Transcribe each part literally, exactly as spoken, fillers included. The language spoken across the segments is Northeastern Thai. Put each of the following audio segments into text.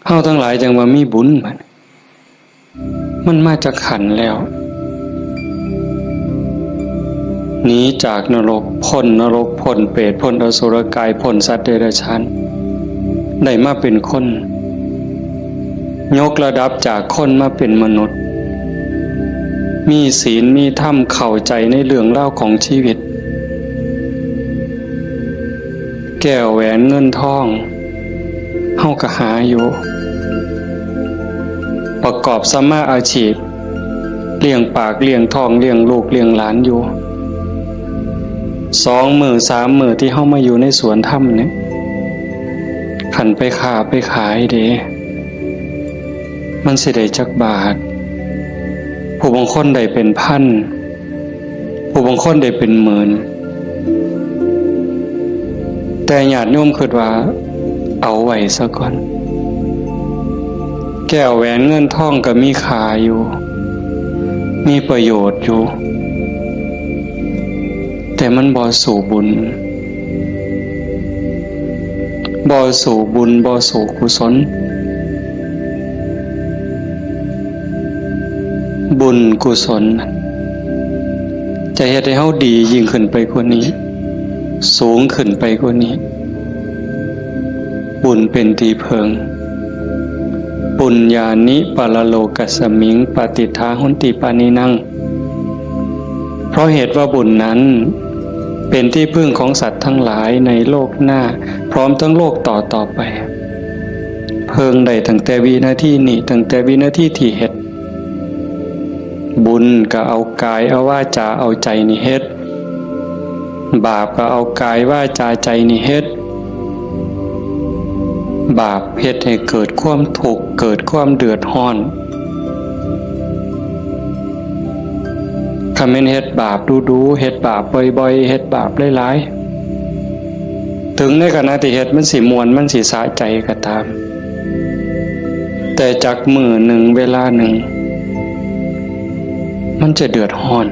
เฮาทั้งหลายจั่งว่ามีบุญบัด มันมาจากขันธ์แล้ว หนีจากนรก พ้นนรก พ้นเปรต พ้นอสุรกาย พ้นสัตว์เดรัจฉาน ได้มาเป็นคน ยกระดับจากคนมาเป็นมนุษย์ มีศีล มีธรรม เข้าใจในเรื่องราวของชีวิต แก้วแหวนเงินทอง เฮาก็หาอยู่ ประกอบสัมมาอาชีพ เลี้ยงปากเลี้ยงท้อง เลี้ยงลูกเลี้ยงหลานอยู่ สองมื้อสามมื้อที่เฮามาอยู่ในสวนธรรมเนี่ย คันไปค้าไปขายเด้ มันสิได้จักบาท ผู้บางคนได้เป็นพัน ผู้บางคนได้เป็นหมื่น แต่ญาติโยมคิดว่าเอาไว้ซะก่อน แก้วแหวนเงินทองก็มีค่าอยู่ มีประโยชน์อยู่ แต่มันบ่สู้บุญ บ่สู้บุญ บ่สู้กุศล บุญกุศล จะเฮ็ดให้เฮาดียิ่งขึ้นไปกว่านี้ สูงขึ้นไปกว่านี้ บุญเป็นที่เพิ่ง ปุญญานิปรโลกัสมิง ปฏิฏฐาหนติปานินัง เพราะเหตุว่าบุญนั้น เป็นที่พึ่งของสัตว์ทั้งหลายในโลกหน้า พร้อมทั้งโลกต่อต่อไป เพิ่งได้ตั้งแต่วินาทีนี้ ตั้งแต่วินาทีที่เฮ็ด บุญก็เอากายเอาวาจาเอาใจนี่เฮ็ด บาปก็เอากายวาจาใจนี่เฮ็ด บาปเฮ็ดให้เกิดความทุกข์ เกิดความเดือดร้อน คันแม่นเฮ็ดบาปดูๆ เฮ็ดบาปบ่อยๆ เฮ็ดบาปหลายๆ ถึงในขณะที่เฮ็ดมันสิม่วน มันสิสะใจก็ตาม แต่จักมื้อหนึ่งเวลาหนึ่ง มันจะเดือดร้อน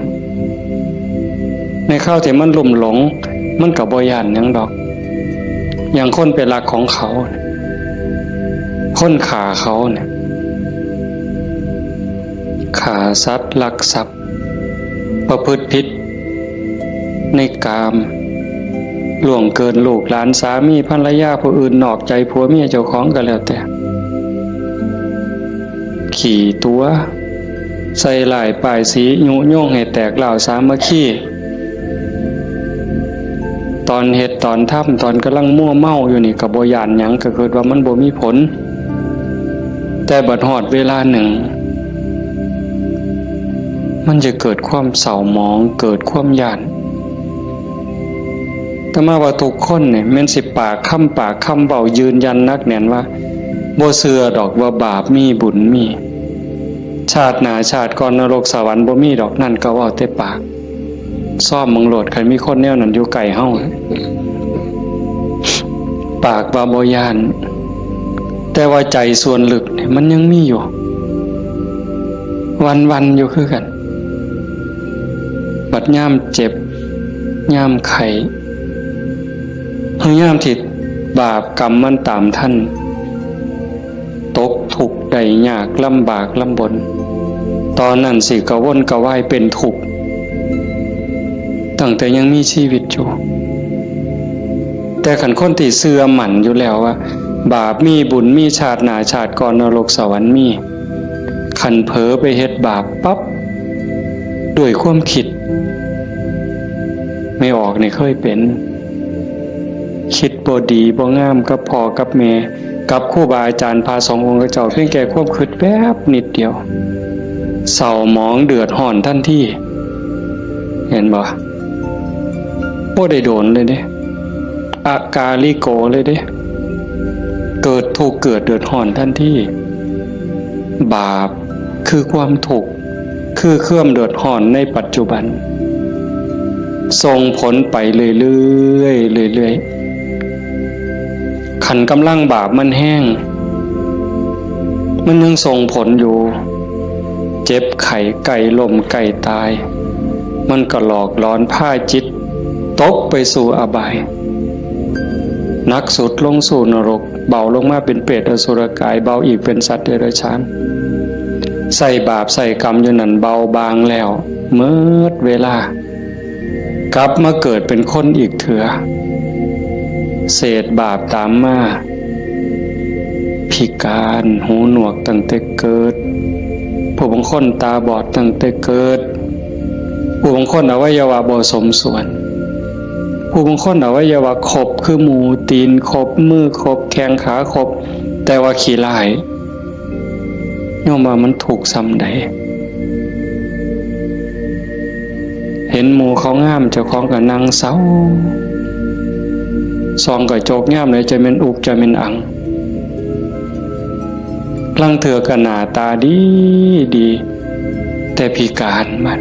ในคราวที่มันลุ่มหลง มันก็บ่ย้านหยังดอก อย่างคนไปลักของเขา คนฆ่าเขาเนี่ย ฆ่าสัตว์ ลักทรัพย์ ประพฤติผิดในกาม ล่วงเกินลูกหลาน สามีภรรยาผู้อื่น นอกใจผัวเมียเจ้าของก็แล้วแต่ ขี้ตั๋ว ใส่ร้ายป้ายสี ยุยงให้แตกร้าวสามัคคี ตอนเฮ็ดตอนทำ ตอนกำลังมัวเมาอยู่นี่ก็บ่ย้านหยัง ก็คิดว่ามันบ่มีผล แต่บัดฮอดเวลาหนึ่ง มันจะเกิดความเศร้าหมอง เกิดความย้าน อาตมาว่าทุกคนเนี่ยแม่นสิปากคำปากคำเว้ายืนยันหนักแน่นว่า บ่เชื่อดอกว่าบาปมีบุญมี ชาติหน้าชาติก่อนนรกสวรรค์บ่มีดอก นั่นก็เว้าแต่ปาก ซ่อมเบิ่งโลด คันมีคนแนวนั้นอยู่ใกล้เฮา ปากว่าบ่ย้าน แต่ว่าใจส่วนลึกเนี่ยมันยังมีอยู่ วันๆ อยู่คือกัน บัดยามเจ็บ ยามไข้ หรือยามที่บาปกรรมมันตามทัน ตกทุกข์ได้ยาก ลำบากลำบน ตอนนั้นสิกระวนกระวายเป็นทุกข์ ตั้งแต่ยังมีชีวิตอยู่ แต่คันคนที่เชื่อมั่นอยู่แล้วว่า บาปมีบุญมี ชาติหน้าชาติก่อนนรกสวรรค์มี คันเผลอไปเฮ็ดบาปปั๊บ ด้วยความคิด แม่ออกนี่เคยเป็น คิดบ่ดีบ่งามกับพ่อกับแม่ กับครูบาอาจารย์พระสงฆ์องค์เจ้า เพียงแค่ความคิดแป๊บนิดเดียว เศร้าหมองเดือดร้อนทันที เห็นบ่ บ่ได้โดนเลยเด้ อากาลิโกเลยเด้ เกิดทุกข์เกิดเดือดร้อนทันที บาปคือความทุกข์ คือความเดือดร้อนในปัจจุบัน ส่งผลไปเรื่อยๆ เรื่อยๆ คันกำลังบาปมันแฮง มันยังส่งผลอยู่ เจ็บไข้ใกล้ล้มใกล้ตาย มันก็หลอกหลอนพาจิตตกไปสู่อบาย หนักสุดลงสู่นรก เบาลงมาเป็นเปรตอสุรกาย เบาอีกเป็นสัตว์เดรัจฉาน ใส่บาปใส่กรรมอยู่นั่น เบาบางแล้ว เมิดเวลา กลับมาเกิดเป็นคนอีกเถื่อ เศษบาปตามมา พิการ หูหนวกตั้งแต่เกิด ผู้บางคนตาบอดตั้งแต่เกิด ผู้บางคนอวัยวะบ่สมส่วน ผู้บางคนอวัยวะครบคือหมู่ ตีนครบ มือครบ แข้งขาครบ แต่ว่าขี้ร้าย โยมว่ามันทุกข์ส่ำใด เห็นหมู่เขางาม เจ้าของก็นั่งเศร้า ส่องกระจกยามใดจะแม่นอุกจะแม่นอัง ลางเทื่อก็หน้าตาดีดี แต่พิการบัด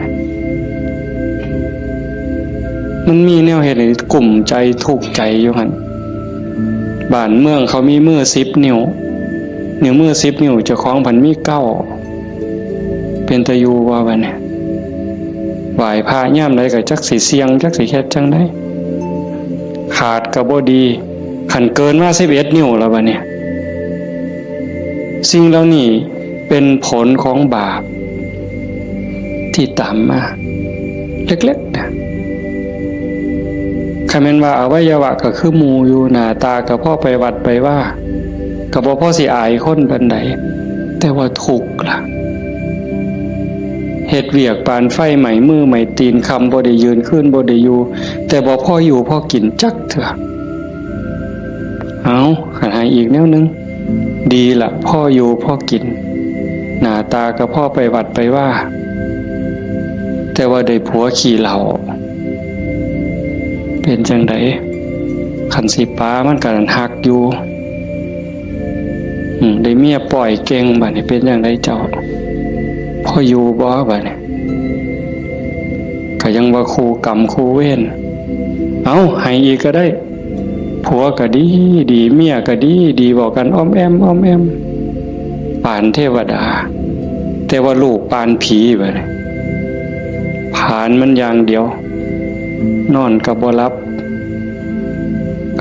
มันมีแนวเฮ็ดให้กุ้มใจทุกข์ใจอยู่หั่น บ้านเมืองเขามีมือสิบนิ้ว นิ้วมือสิบนิ้ว เจ้าของพันมีเก้า เป็นตาอยู่บ่บัดนี้ ไหว้พระยามใดก็จักสิเสี่ยง จักสิเฮ็ดจั่งใด ขาดก็บ่ดี คันเกินมาสิบเอ็ดนิ้วแล้วบัดนี้ สิ่งเหล่านี้เป็นผลของบาป ที่ตามมา เล็กๆนะ คันแม่นว่าอวัยวะก็คือหมู่อยู่ หน้าตาก็พอไปวัดไปวา ก็บ่พอสิอายคนปานใด แต่ว่าทุกข์ล่ะ เฮ็ดเวียกปานไฟไหม้มือไหม้ตีน ค่ำบ่ได้ยืน คืนบ่ได้อยู่ แต่บ่พออยู่พอกินจักเทื่อ เอา คันให้อีกแนวหนึ่ง ดีละ พออยู่พอกิน หน้าตาก็พอไปวัดไปวา แต่ว่าได้ผัวขี้เหล้า เป็นจั่งใด คันสิปามันก็หักอยู่ อืม ได้เมียป้อยเก่ง บัดนี้เป็นจั่งใดเจ้า พออยู่บ่ บัดนี้ ก็ยังว่าคู่กรรมคู่เวร เอา ให้อีกก็ได้ ผัวก็ดีดี เมียก็ดีดี เว้ากันอ้อมแอ้มอ้อมแอ้ม ปานเทวดา แต่ว่าลูกปานผีบัดนี้ ผลาญมันอย่างเดียว นอนก็บ่หลับ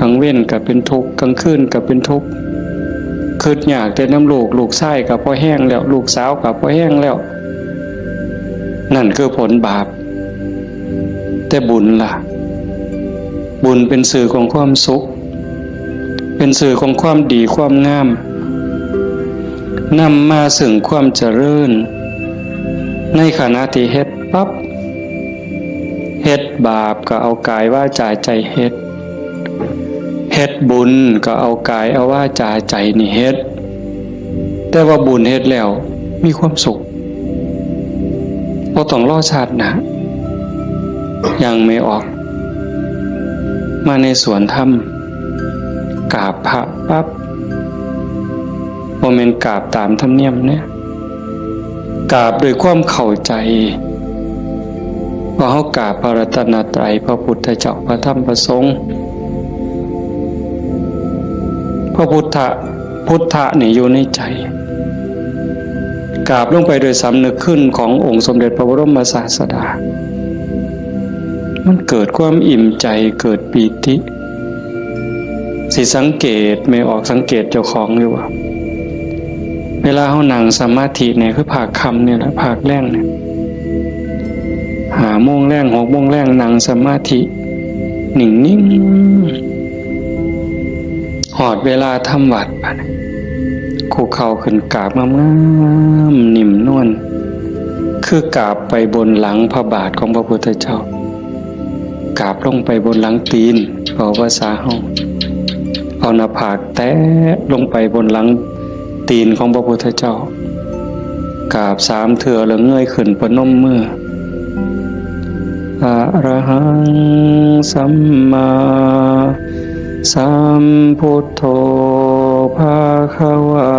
กลางเว็นก็เป็นทุกข์ กลางคืนก็เป็นทุกข์ คิดยากแต่นำลูก ลูกชายก็พอแฮงแล้ว ลูกสาวก็พอแฮงแล้ว นั่นคือผลบาป แต่บุญล่ะ บุญเป็นสื่อของความสุข เป็นสื่อของความดีความงาม นำมาซึ่งความเจริญ ในขณะที่เฮ็ดปั๊บ เฮ็ดบาปก็เอากายวาจาใจเฮ็ด เฮ็ดบุญก็เอากายเอาวาจาใจนี่เฮ็ด แต่ว่าบุญเฮ็ดแล้วมีความสุข บ่ต้องรอชาติหน้า ยังไม่ออก มาในสวนธรรม กราบพระปั๊บ บ่แม่นกราบตามธรรมเนียมเนี่ย กราบด้วยความเข้าใจ ว่าเฮากราบพระรัตนตรัย พระพุทธเจ้า พระธรรม พระสงฆ์ พระพุทธะ พุทธะนี่อยู่ในใจ กราบลงไปโดยสำนึกคุณขององค์สมเด็จพระบรมศาสดา มันเกิดความอิ่มใจ เกิดปีติ สิสังเกต แม่ออกสังเกตเจ้าของอยู่ว่า เวลาเฮานั่งสมาธิเนี่ย คือภาคค่ำเนี่ยแหละ ภาคแลงเนี่ย ห้าโมงแลง หกโมงแลง นั่งสมาธิ นิ่งๆ ฮอดเวลาทำวัตรบัดนี้ คุกเข่าขึ้นกราบงามๆ นิ่มนวล คือกราบไปบนหลังพระบาทของพระพุทธเจ้า กราบลงไปบนหลังตีน เว้าภาษาเฮา เอาหน้าผากแตะลงไปบนหลังตีนของพระพุทธเจ้า กราบสามเทื่อแล้วเงยขึ้นประนมมือ อะระหังสัมมาสัมพุทโธภะคะวา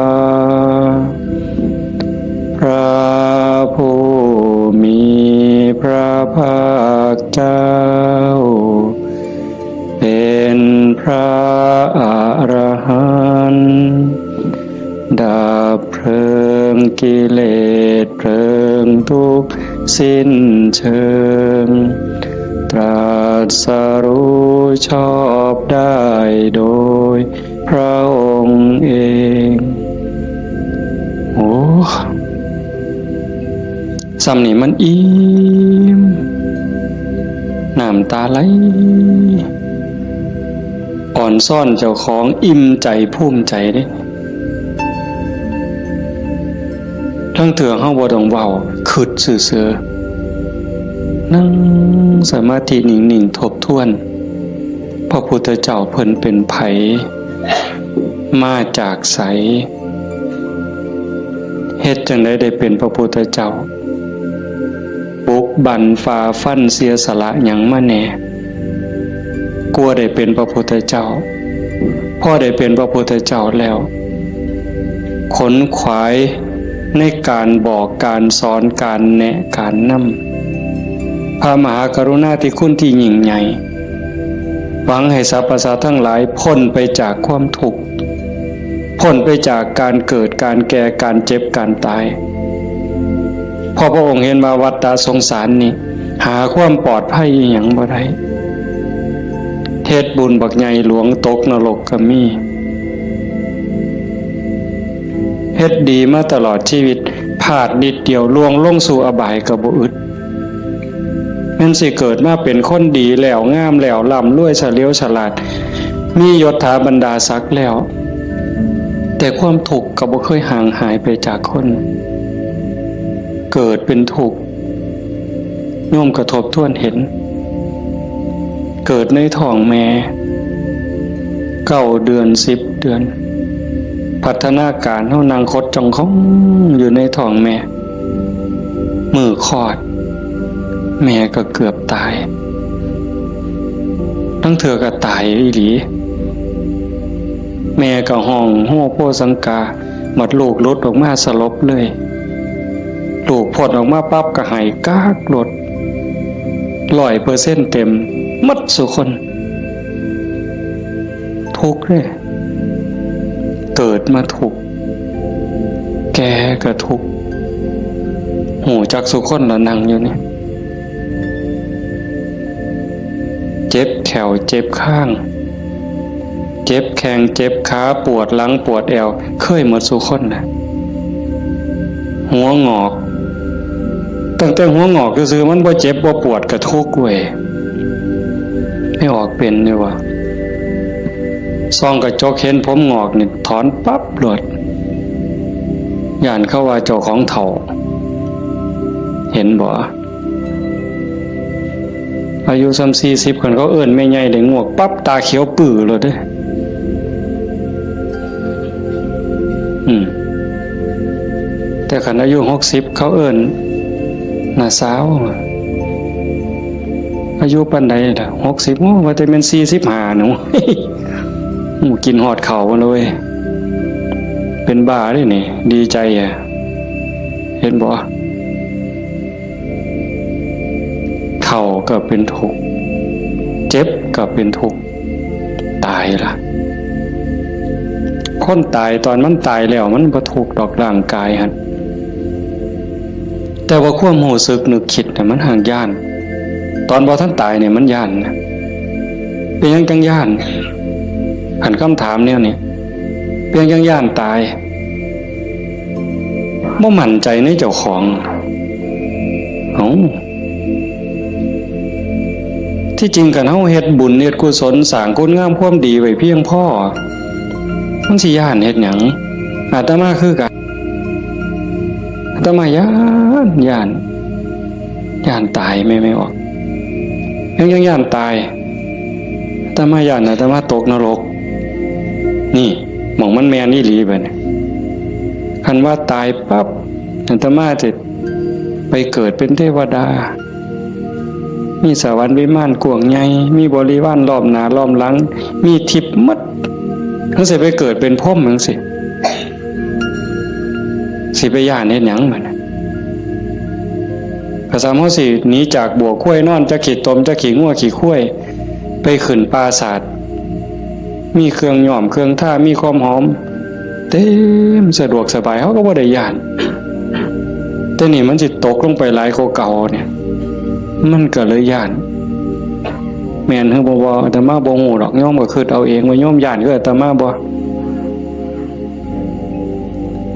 พระผู้มีพระภาคเจ้า เป็นพระอรหันต์ ดับเพลิงกิเลสเพลิงทุกข์สิ้นเชิง ตรัสรู้ชอบได้โดยพ พระองค์เอง โอ้ ส่ำนี่มันอิ่ม น้ำตาไหล อ่อนซ้อนเจ้าของ อิ่มใจภูมิใจเด้ ลางเทื่อเฮาบ่ต้องเว้า คิดซื่อๆ นั่งสมาธินิ่งๆ ทบทวน พระพุทธเจ้าเพิ่นเป็นไผ มาจากไส เฮ็ดจั่งใดได้เป็นพระพุทธเจ้า บุกบั่นฝ่าฟันเสียสละหยังมาแหน่ กว่าได้เป็นพระพุทธเจ้า พอได้เป็นพระพุทธเจ้าแล้ว ขนขวายในการบอกการสอน การแนะการนำ พระมหากรุณาธิคุณที่ยิ่งใหญ่ หวังให้สรรพสัตว์ทั้งหลายพ้นไปจากความทุกข์ พ้นไปจากการเกิด การแก่ การเจ็บ การตาย เพราะพระองค์เห็นว่าวัฏฏะสงสารนี่ หาความปลอดภัยอิหยังบ่ได้ เฮ็ดบุญบักใหญ่หลวงตกนรกก็มี เฮ็ดดีมาตลอดชีวิต พลาดนิดเดียวล่วงลงสู่อบายก็บ่อึด แม่นสิเกิดมาเป็นคนดีแล้ว งามแล้ว ร่ำรวยเฉลียวฉลาด มียศถาบรรดาศักดิ์แล้ว แต่ความทุกข์ก็บ่เคยห่างหายไปจากคน เกิดเป็นทุกข์ โยมก็ทบทวนเห็น เกิดในท้องแม่ เก้าเดือน สิบเดือน พัฒนาการเฮานั่งขดจ้องของอยู่ในท้องแม่ มื้อคลอด แม่ก็เกือบตาย ลางเทื่อก็ตายอีหลี แม่ก็ฮ้องโฮโฮสังกา บัดลูกหลุดออกมาสลบเลย ลูกพ้นออกมาปั๊บก็ไห้ก๊ากโลด ร้อยเปอร์เซ็นต์เต็ม หมดซุคน ทุกข์เด้ เกิดมาทุกข์ แก่ก็ทุกข์ ฮู้จักซุคนละนั่งอยู่นี่ เจ็บแข้วเจ็บคาง เจ็บแข้งเจ็บขา ปวดหลังปวดแอว เคยหมดซุคนนะ หัวงอก ตั้งแต่หัวงอกซื่อๆ มันบ่เจ็บบ่ปวดก็ทุกข์เว้ย ไม่ออกเป็นอยู่วะ ส่องกระจกเห็นผมงอกนี่ถอนปั๊บโลด ย้านเขาว่าเจ้าของเฒ่า เห็นบ่ อายุส่ำสี่สิบ คันเขาเอิ้นแม่ใหญ่ได้งวกปั๊บ ตาเขียวปื้อโลดเด้ อืม แต่คันอายุหกสิบ เขาเอิ้นน้าสาว อายุปานใดล่ะ หกสิบ โอ้ ว่าแต่แม่นสี่สิบห้าหนู หมูกินฮอดข้าวเลย เป็นบ้าเลยนี่ ดีใจอะ เห็นบ่ เฒ่าก็เป็นทุกข์ เจ็บก็เป็นทุกข์ ตายล่ะ คนตายตอนมันตายแล้วมันบ่ทุกข์ดอกร่างกายหั่น แต่ว่าความรู้สึกนึกคิดน่ะมันห่างย้าน ตอนบ่ทันตายเนี่ยมันย้านนะ เป็นหยังจังย้าน คันคำถามแนวนี้ เป็นหยังจังย้านตาย บ่มั่นใจในเจ้าของ เอ้า ที่จริงคันเฮาเฮ็ดบุญเฮ็ดกุศลสร้างคุณงามความดีไว้เพียงพอ มันสิย้านเฮ็ดหยัง อาตมาคือกัน อาตมาย้าน ย้าน ย้านตายแม่นบ่ ยัง ยังย้านตาย อาตมาย้านอาตมาตกนรก นี่ หม่องมันแม่นอีหลีบัดนี้ คันว่าตายปั๊บ อาตมาสิไปเกิดเป็นเทวดา มีสวรรค์วิมานกว้างใหญ่ มีบริวารล้อมหน้าล้อมหลัง มีทิพย์หมด จั่งซี้ไปเกิดเป็นพรหมจั่งซี้ สิไปย้านเฮ็ดหยังบัดนี้ กะซ้ำเฮาสิหนีจากบัวควายนอน จักขี้ตม จักขี้งัวขี้ควาย ไปขึ้นปราสาท มีเครื่องย้อมเครื่องทา มีความหอม เต็มสะดวกสบาย เฮาก็บ่ได้ย้าน แต่นี่มันสิตกลงไปหลายกว่าเก่าเนี่ย มันก็เลยย้าน แม่นหรือบ่ บ่ อาตมาบ่ฮู้ดอก โยมก็คิดเอาเองว่าโยมย้านคืออาตมาบ่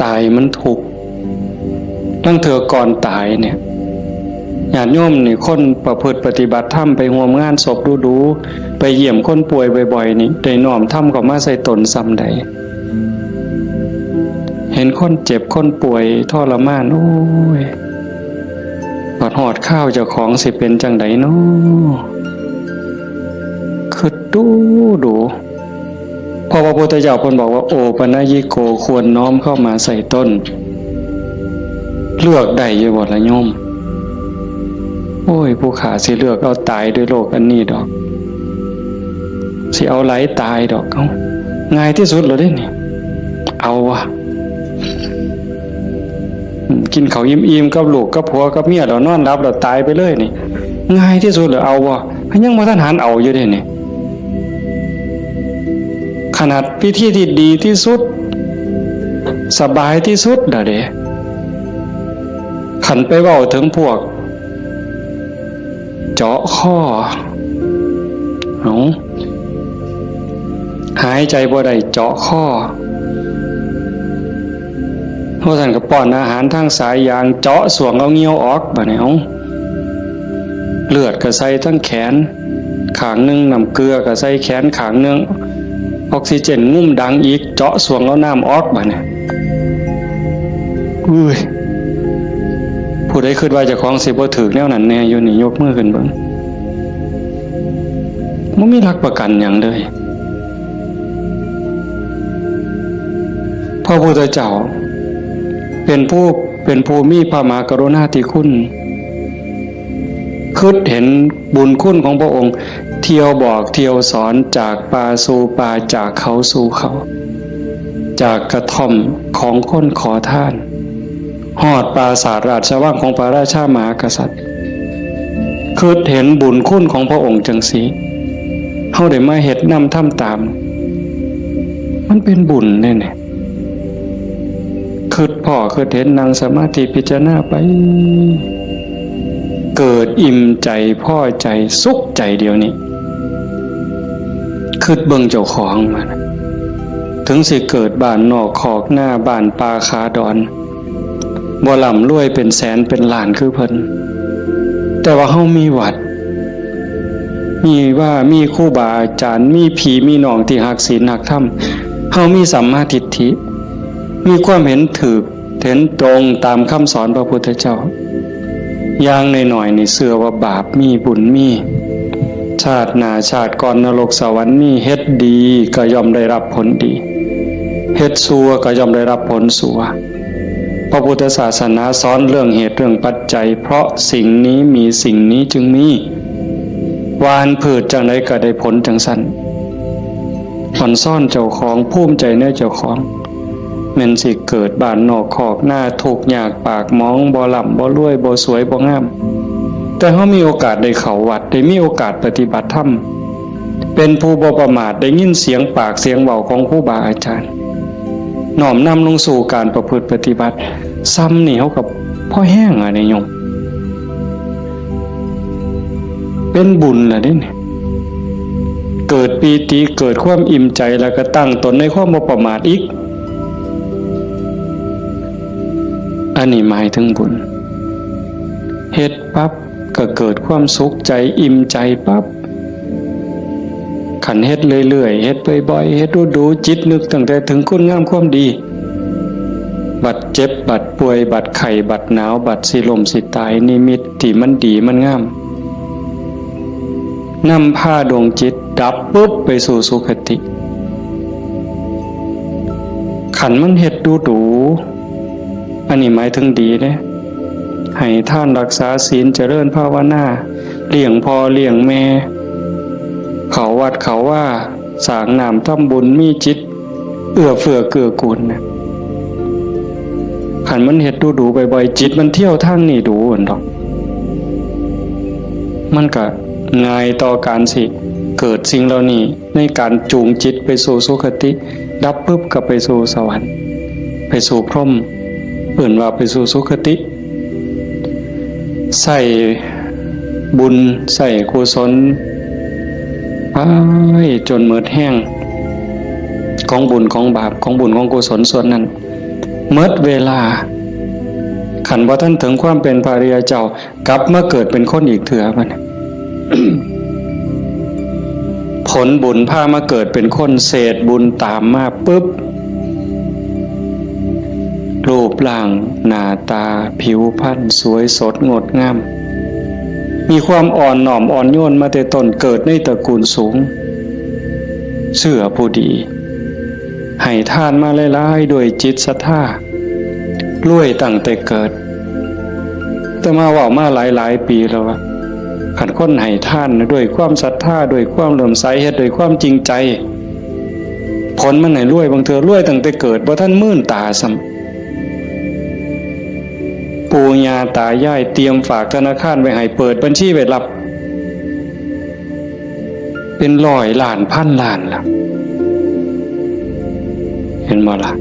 ตายมันทุกข์ ลางเทื่อก่อนตายเนี่ย ญาติโยมนี่ คนประพฤติปฏิบัติธรรม ไปร่วมงานศพดูๆ ไปเยี่ยมคนป่วยบ่อยๆ นี่ ได้น้อมธรรมเข้ามาใส่ตนส่ำใด เห็นคนเจ็บคนป่วยทรมาน โอ้ย บัดฮอดคราวเจ้าของสิเป็นจั่งใดน้อ คิดดูดู เพราะว่าพระพุทธเจ้าเพิ่นบอกว่า โอปัญญิโก ควรน้อมเข้ามาใส่ตน เลือกได้อยู่บ่ล่ะโยม โอ้ย ผู้ข้าสิเลือกเอาตายด้วยโรคอันนี้ดอก สิเอาไหลตายดอก เอ้า ง่ายที่สุดแล้วเด้นี่ เอาวะ อืม กินข้าวอิ่มๆ กับลูกกับผัวกับเมียแล้วนอนหลับแล้วตายไปเลยนี่ ง่ายที่สุดแล้ว เอาวะ ยังบ่ทันหันเอาอยู่เด้นี่ ขนาดวิธีที่ดีที่สุด สบายที่สุดน่ะเด้ คันไปเว้าถึงพวก เจาะคอ เอ้า หายใจบ่ได้เจาะคอ เพราะฉะนั้นก็ป้อนอาหารทางสายยาง เจาะส่วงเอาเงี้ยวออก บัดนี้ เอ้า เลือดก็ใส่ทั้งแขนข้างหนึ่ง น้ำเกลือก็ใส่แขนข้างหนึ่ง ออกซิเจนงุ่มดังอีก เจาะส่วงเอาน้ำออก บัดนี้ อุ้ย ผู้ใดคิดว่าเจ้าของสิบ่ถืกแนวนั้นแน่อยู่นี่ ยกมือขึ้นเบิ่ง บ่มีหลักประกันหยังเลย พระพุทธเจ้า เป็นผู้ เป็นผู้มีพระมหากรุณาธิคุณ คิดเห็นบุญคุณของพระองค์ เที่ยวบอกเที่ยวสอน จากป่าสู่ป่า จากเขาสู่เขา จากกระท่อมของคนขอทาน ฮอดปราสาทราชวังของพระราชามหากษัตริย์ คิดเห็นบุญคุณของพระองค์จังซี้ เฮาได้มาเฮ็ดนำทำตาม มันเป็นบุญเด้เนี่ย คิดพ้อคิดเห็น นั่งสมาธิพิจารณาไป เกิดอิ่มใจ พอใจ สุขใจเดี๋ยวนี้ คิดเบิ่งเจ้าของมานะ ถึงสิเกิดบ้านนอกคอกนา บ้านป่าขาดอน บ่ร่ำรวยเป็นแสนเป็นล้านคือเพิ่น แต่ว่าเฮามีวัด มีว่า มีครูบาอาจารย์ มีพี่มีน้องที่ฮักศีลฮักธรรม เฮามีสัมมาทิฏฐิ มีความเห็นถูก เห็นตรงตามคำสอนพระพุทธเจ้า อย่างน้อยๆ นี่เชื่อว่าบาปมีบุญมี ชาติหน้าชาติก่อนนรกสวรรค์มี เฮ็ดดีก็ย่อมได้รับผลดี เฮ็ดชั่วก็ย่อมได้รับผลชั่ว พระพุทธศาสนาสอนเรื่องเหตุเรื่องปัจจัย เพราะสิ่งนี้มีสิ่งนี้จึงมี หว่านพืชจั่งใดก็ได้ผลจั่งซั้น อ่อนซ้อนเจ้าของ ภูมิใจในเจ้าของ แม่นสิเกิดบ้านนอกคอกนา ทุกข์ยากปากหมอง บ่ร่ำบ่รวย บ่สวยบ่งาม แต่เฮามีโอกาสได้เข้าวัด ได้มีโอกาสปฏิบัติธรรม เป็นผู้บ่ประมาท ได้ยินเสียงปากเสียงเว้าของครูบาอาจารย์ น้อมนำลงสู่การประพฤติปฏิบัติ ซ้ำนี่เฮาก็พอแฮงอะเด้โยม เป็นบุญล่ะเด้เนี่ย เกิดปีติ เกิดความอิ่มใจ แล้วก็ตั้งตนในความบ่ประมาทอีก อันนี้หมายถึงบุญ เฮ็ดปั๊บก็เกิดความสุขใจ อิ่มใจปั๊บ คันเฮ็ดเรื่อยๆ เฮ็ดบ่อยๆ เฮ็ดดูๆ จิตนึกตั้งแต่ถึงคุณงามความดี บัดเจ็บ บัดป่วย บัดไข้ บัดหนาว บัดสิล้มสิตาย นิมิตที่มันดีมันงาม นำพาดวงจิตดับปุ๊บไปสู่สุคติ คันมันเฮ็ดดูๆ อันนี้หมายถึงดีเด้ ให้ทานรักษาศีล เจริญภาวนา เลี้ยงพ่อเลี้ยงแม่ เข้าวัดเข้าวา สร้างน้ำทำบุญ มีจิตเอื้อเฟื้อเกื้อกูลนะ คันมันเฮ็ดดูๆ บ่อยๆ จิตมันเที่ยวทางนี้ดูหั่นดอก มันก็ง่ายต่อการสิเกิดสิ่งเหล่านี้ ในการจูงจิตไปสู่สุคติ ดับปุ๊บก็ไปสู่สวรรค์ ไปสู่พรหม เอิ้นว่าไปสู่สุคติ ใส่บุญ ใส่กุศล ไปจนหมดแฮง ของบุญของบาป ของบุญของกุศลส่วนนั้น หมดเวลา คันบ่ทันถึงความเป็นพระอริยเจ้า กลับมาเกิดเป็นคนอีกเทื่อบัดนี้ ผลบุญพามาเกิดเป็นคน เศษบุญตามมาปุ๊บ รูปร่างหน้าตาผิวพรรณสวยสดงดงาม มีความอ่อนน้อมอ่อนโยนมาแต่ต้น เกิดในตระกูลสูง เชื่อผู้ดี ให้ทานมาหลายๆ ด้วยจิตศรัทธา รวยตั้งแต่เกิด แต่มาเว้ามาหลายๆ ปีแล้วว่า คันคนให้ทานด้วยความศรัทธา ด้วยความเลื่อมใส เฮ็ดด้วยความจริงใจ ผลมันให้รวย บางเทื่อรวยตั้งแต่เกิด บ่ทันมื่นตาซ้ำ ปู่ย่าตายายเตรียมฝากธนาคารไว้ให้ เปิดบัญชีไว้รับ เป็นร้อยล้านพันล้านล่ะ เห็นบ่ล่ะ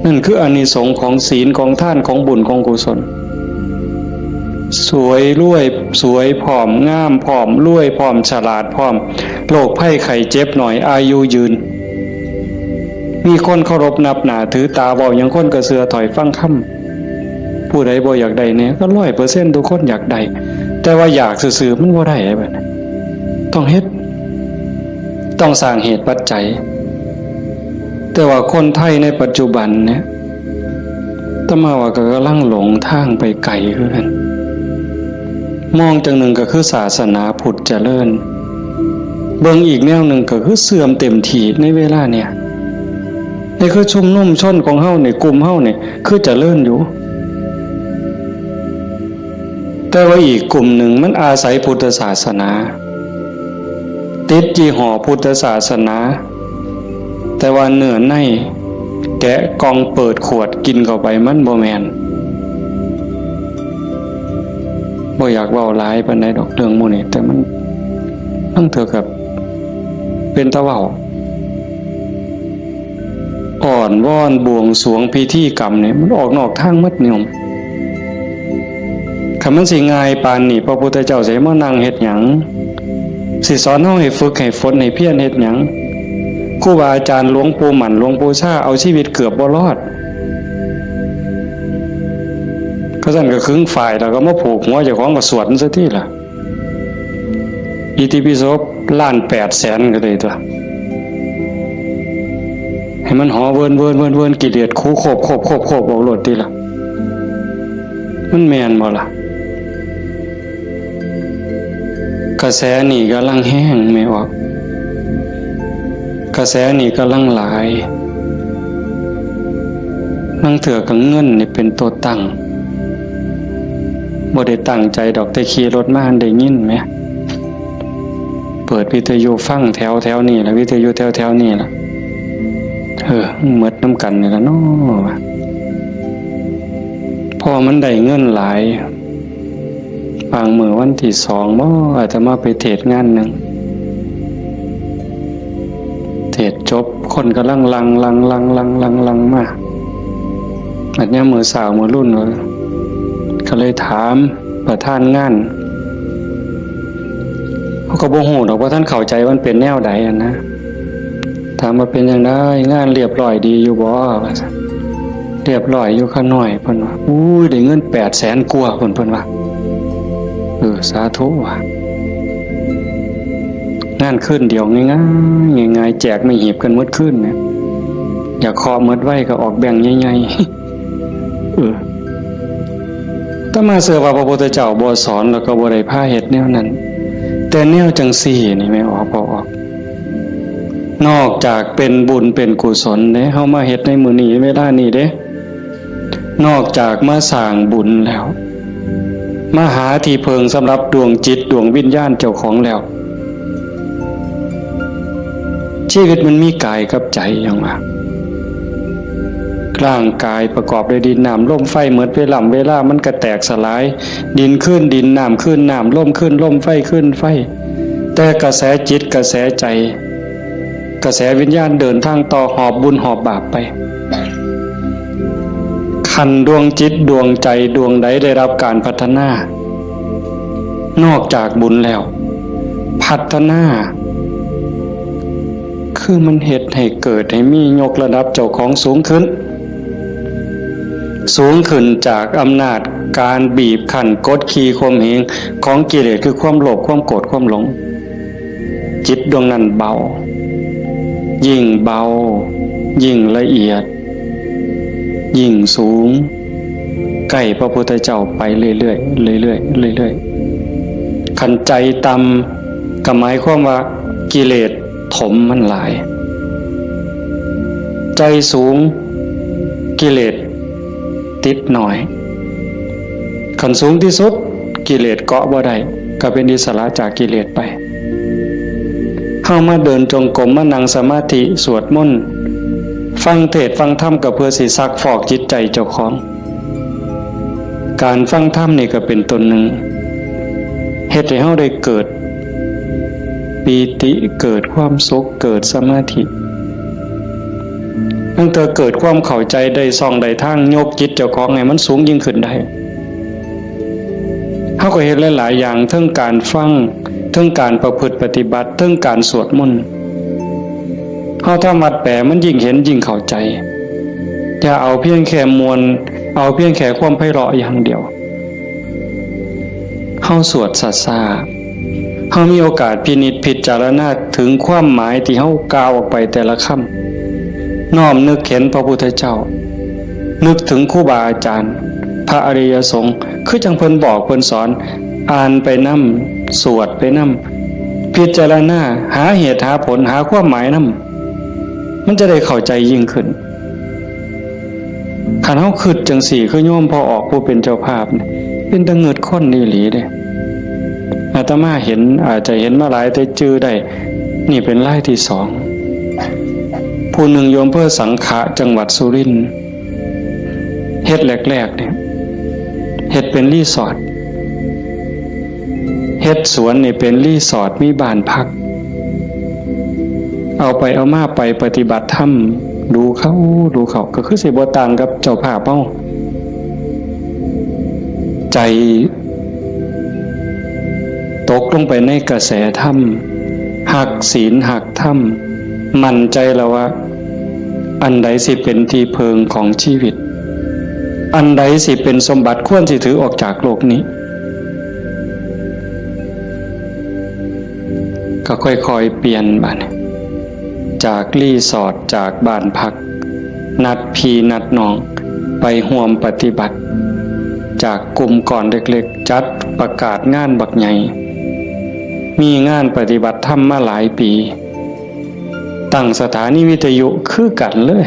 นั่นคืออานิสงส์ของศีล ของทาน ของบุญ ของกุศล สวยรวย สวยพร้อม งามพร้อม รวยพร้อม ฉลาดพร้อม โรคภัยไข้เจ็บน้อย อายุยืน มีคนเคารพนับหน้าถือตา เว้าหยังคนก็เชื่อถ้อยฟังคำ ผู้ใดบ่อยากได้เนี่ย ก็ร้อยเปอร์เซ็นต์ ทุกคนอยากได้ แต่ว่าอยากซื่อๆ มันบ่ได้บัดนี้ ต้องเฮ็ด ต้องสร้างเหตุปัจจัย แต่ว่าคนไทยในปัจจุบันเนี่ย อาตมาว่าก็กำลังหลงทางไปไกลคือกัน มองจั่งหนึ่งก็คือศาสนาพุทธเจริญ เบิ่งอีกแนวหนึ่งก็คือเสื่อมเต็มที่ในเวลาเนี่ย นี่คือชุมนุมชนของเฮานี่ กลุ่มเฮานี่ คือเจริญอยู่ แต่ว่าอีกกลุ่มหนึ่งมันอาศัยพุทธศาสนา ติดยี่ห้อพุทธศาสนา แต่ว่าเนื้อในแกะกล่องเปิดขวดกินเข้าไปมันบ่แม่น บ่อยากเว้าหลายปานใดดอกเรื่องหมู่นี้ แต่มัน มันเท่ากับเป็นตาเว้า อ้อนวอนบวงสรวงพิธีกรรมเนี่ย มันออกนอกทางหมดโยม คันมันสิง่ายปานนี้ พระพุทธเจ้าสิมานั่งเฮ็ดหยัง สิสอนเฮาให้ฝึกให้ฝนให้เพียรเฮ็ดหยัง ครูบาอาจารย์หลวงปู่หมั่นหลวงปู่ชาเอาชีวิตเกือบบ่รอด ก็ซั่นก็ขึงฝ้ายแล้วก็มาผูกหัวเจ้าของก็สวดมันซะติล่ะ อิติปิโสล้านแปดแสนก็ได้ตัว ให้มันหอเวินเวินเวินเวิน กิเลสคูโคบโคบโคบโคบออกโลดติล่ะ มันแม่นบ่ล่ะ กระแสนี่กำลังแฮงแม่ออก กระแสนี่กำลังหลาย ลางเทื่อก็เงินนี่เป็นตัวตั้ง บ่ได้ตั้งใจดอก แต่ขี่รถมาได้ยินแหม เปิดวิทยุฟังแถวแถวนี่ล่ะ วิทยุแถวแถวนี่ล่ะ เออ หมดนำกันนี่ล่ะเนาะ พอมันได้เงินหลาย บางมื้อวันที่สองบ่ อาตมาไปเทศน์งานหนึ่ง เทศน์จบ คนกำลังหลั่ง หลั่ง หลั่ง หลั่ง หลั่ง หลั่งมา บัดยามมื้อเช้ามื้อรุ่น ก็เลยถามประธานงาน เขาก็บ่ฮู้ดอกว่าท่านเข้าใจมันเป็นแนวใดอะนะ ถามว่าเป็นจั่งใด งานเรียบร้อยดีอยู่บ่ ว่าซั่น เรียบร้อยอยู่ข้าน้อย เพิ่นว่า อุ้ย ได้เงินแปดแสนกว่า เพิ่น เพิ่นว่า เออ สาธุว่ะ งานคืนเดียวง่ายๆ ง่ายๆ แจกไม้หีบกันหมดคืนเนี่ย อยากเคาะหมดไวก็ออกแบงค์ใหญ่ๆ เออ อาตมาเชื่อว่าพระพุทธเจ้าบ่สอนแล้วก็บ่ได้พาเฮ็ดแนวนั้น แต่แนวจั่งซี้นี่แม่ออก พอออก นอกจากเป็นบุญเป็นกุศลเด้ เฮามาเฮ็ดในมื้อนี้เวลานี้เด้ นอกจากมาสร้างบุญแล้ว มาหาที่เพิ่งสำหรับดวงจิตดวงวิญญาณเจ้าของแล้ว ชีวิตมันมีกายกับใจหยังวะ ร่างกายประกอบด้วยดินน้ำลมไฟ หมดเวลา เวลามันก็แตกสลาย ดินคืนดิน น้ำคืนน้ำ ลมคืนลม ไฟคืนไฟ แต่กระแสจิตกระแสใจ กระแสวิญญาณเดินทางต่อ หอบบุญหอบบาปไป คันดวงจิตดวงใจดวงใดได้รับการพัฒนา นอกจากบุญแล้ว พัฒนา คือมันเฮ็ดให้เกิดให้มี ยกระดับเจ้าของสูงขึ้น สูงขึ้นจากอำนาจการบีบคั้นกดขี่ข่มเหงของกิเลส คือความโลภ ความโกรธ ความหลง จิตดวงนั้นเบา ยิ่งเบา ยิ่งละเอียด ยิ่งสูง ใกล้พระพุทธเจ้าไปเรื่อยๆ เรื่อยๆ เรื่อยๆ คันใจต่ำก็หมายความว่ากิเลสถมมันหลาย ใจสูง กิเลสติดน้อย คันสูงที่สุด กิเลสเกาะบ่ได้ ก็เป็นอิสระจากกิเลสไป เฮามาเดินจงกรม มานั่งสมาธิ สวดมนต์ ฟังเทศน์ฟังธรรม ก็เพื่อสิซักฟอกจิตใจเจ้าของ การฟังธรรมนี่ก็เป็นต้นหนึ่ง เฮ็ดให้เฮาได้เกิดปีติ เกิดความสุข เกิดสมาธิ ตั้งแต่เกิดความเข้าใจ ได้ช่องได้ทาง ยกจิตเจ้าของให้มันสูงยิ่งขึ้นได้ เฮาก็เฮ็ดหลายๆ อย่าง เทิงการฟัง เทิงการประพฤติปฏิบัติ เทิงการสวดมนต์ เฮาทำวัดแปล มันยิ่งเห็นยิ่งเข้าใจ อย่าเอาเพียงแค่ม่วน เอาเพียงแค่ความไพเราะอย่างเดียว เฮาสวดช้าๆ เฮามีโอกาสพินิจพิจารณาถึงความหมายที่เฮากล่าวออกไปแต่ละคำ น้อมนึกเห็นพระพุทธเจ้า นึกถึงครูบาอาจารย์ พระอริยสงฆ์ คือจั่งเพิ่นบอกเพิ่นสอน อ่านไปนำ สวดไปนำ พิจารณา หาเหตุหาผล หาความหมายนำ มันจะได้เข้าใจยิ่งขึ้น คันเฮาคิดจั่งซี้ คือโยมพ่อออกผู้เป็นเจ้าภาพนี่ เป็นตาเงิดคนอีหลีเด้ อาตมาเห็น อาจจะเห็นมาหลายแต่จื่อได้ นี่เป็นรายที่สอง ผู้หนึ่งอยู่อำเภอสังขะ จังหวัดสุรินทร์ เฮ็ดแรกๆ เนี่ย เฮ็ดเป็นรีสอร์ท เฮ็ดสวนนี่เป็นรีสอร์ท มีบ้านพัก เอาไปเอามาไปปฏิบัติธรรม ดูเข้า ดูเข้า ก็คือสิบ่ต่างกับเจ้าภาพเฮา ใจตกลงไปในกระแสธรรม ฮักศีลฮักธรรม มั่นใจแล้วว่า อันใดสิเป็นที่เพิ่งของชีวิต อันใดสิเป็นสมบัติควรสิถือออกจากโลกนี้ ก็ค่อยๆ เปลี่ยนบัดนี้ จากรีสอร์ท จากบ้านพัก นัดพี่นัดน้องไปร่วมปฏิบัติ จากกลุ่มก้อนเล็กๆ จัดประกาศงานบักใหญ่ มีงานปฏิบัติธรรมมาหลายปี ตั้งสถานีวิทยุคือกันเลย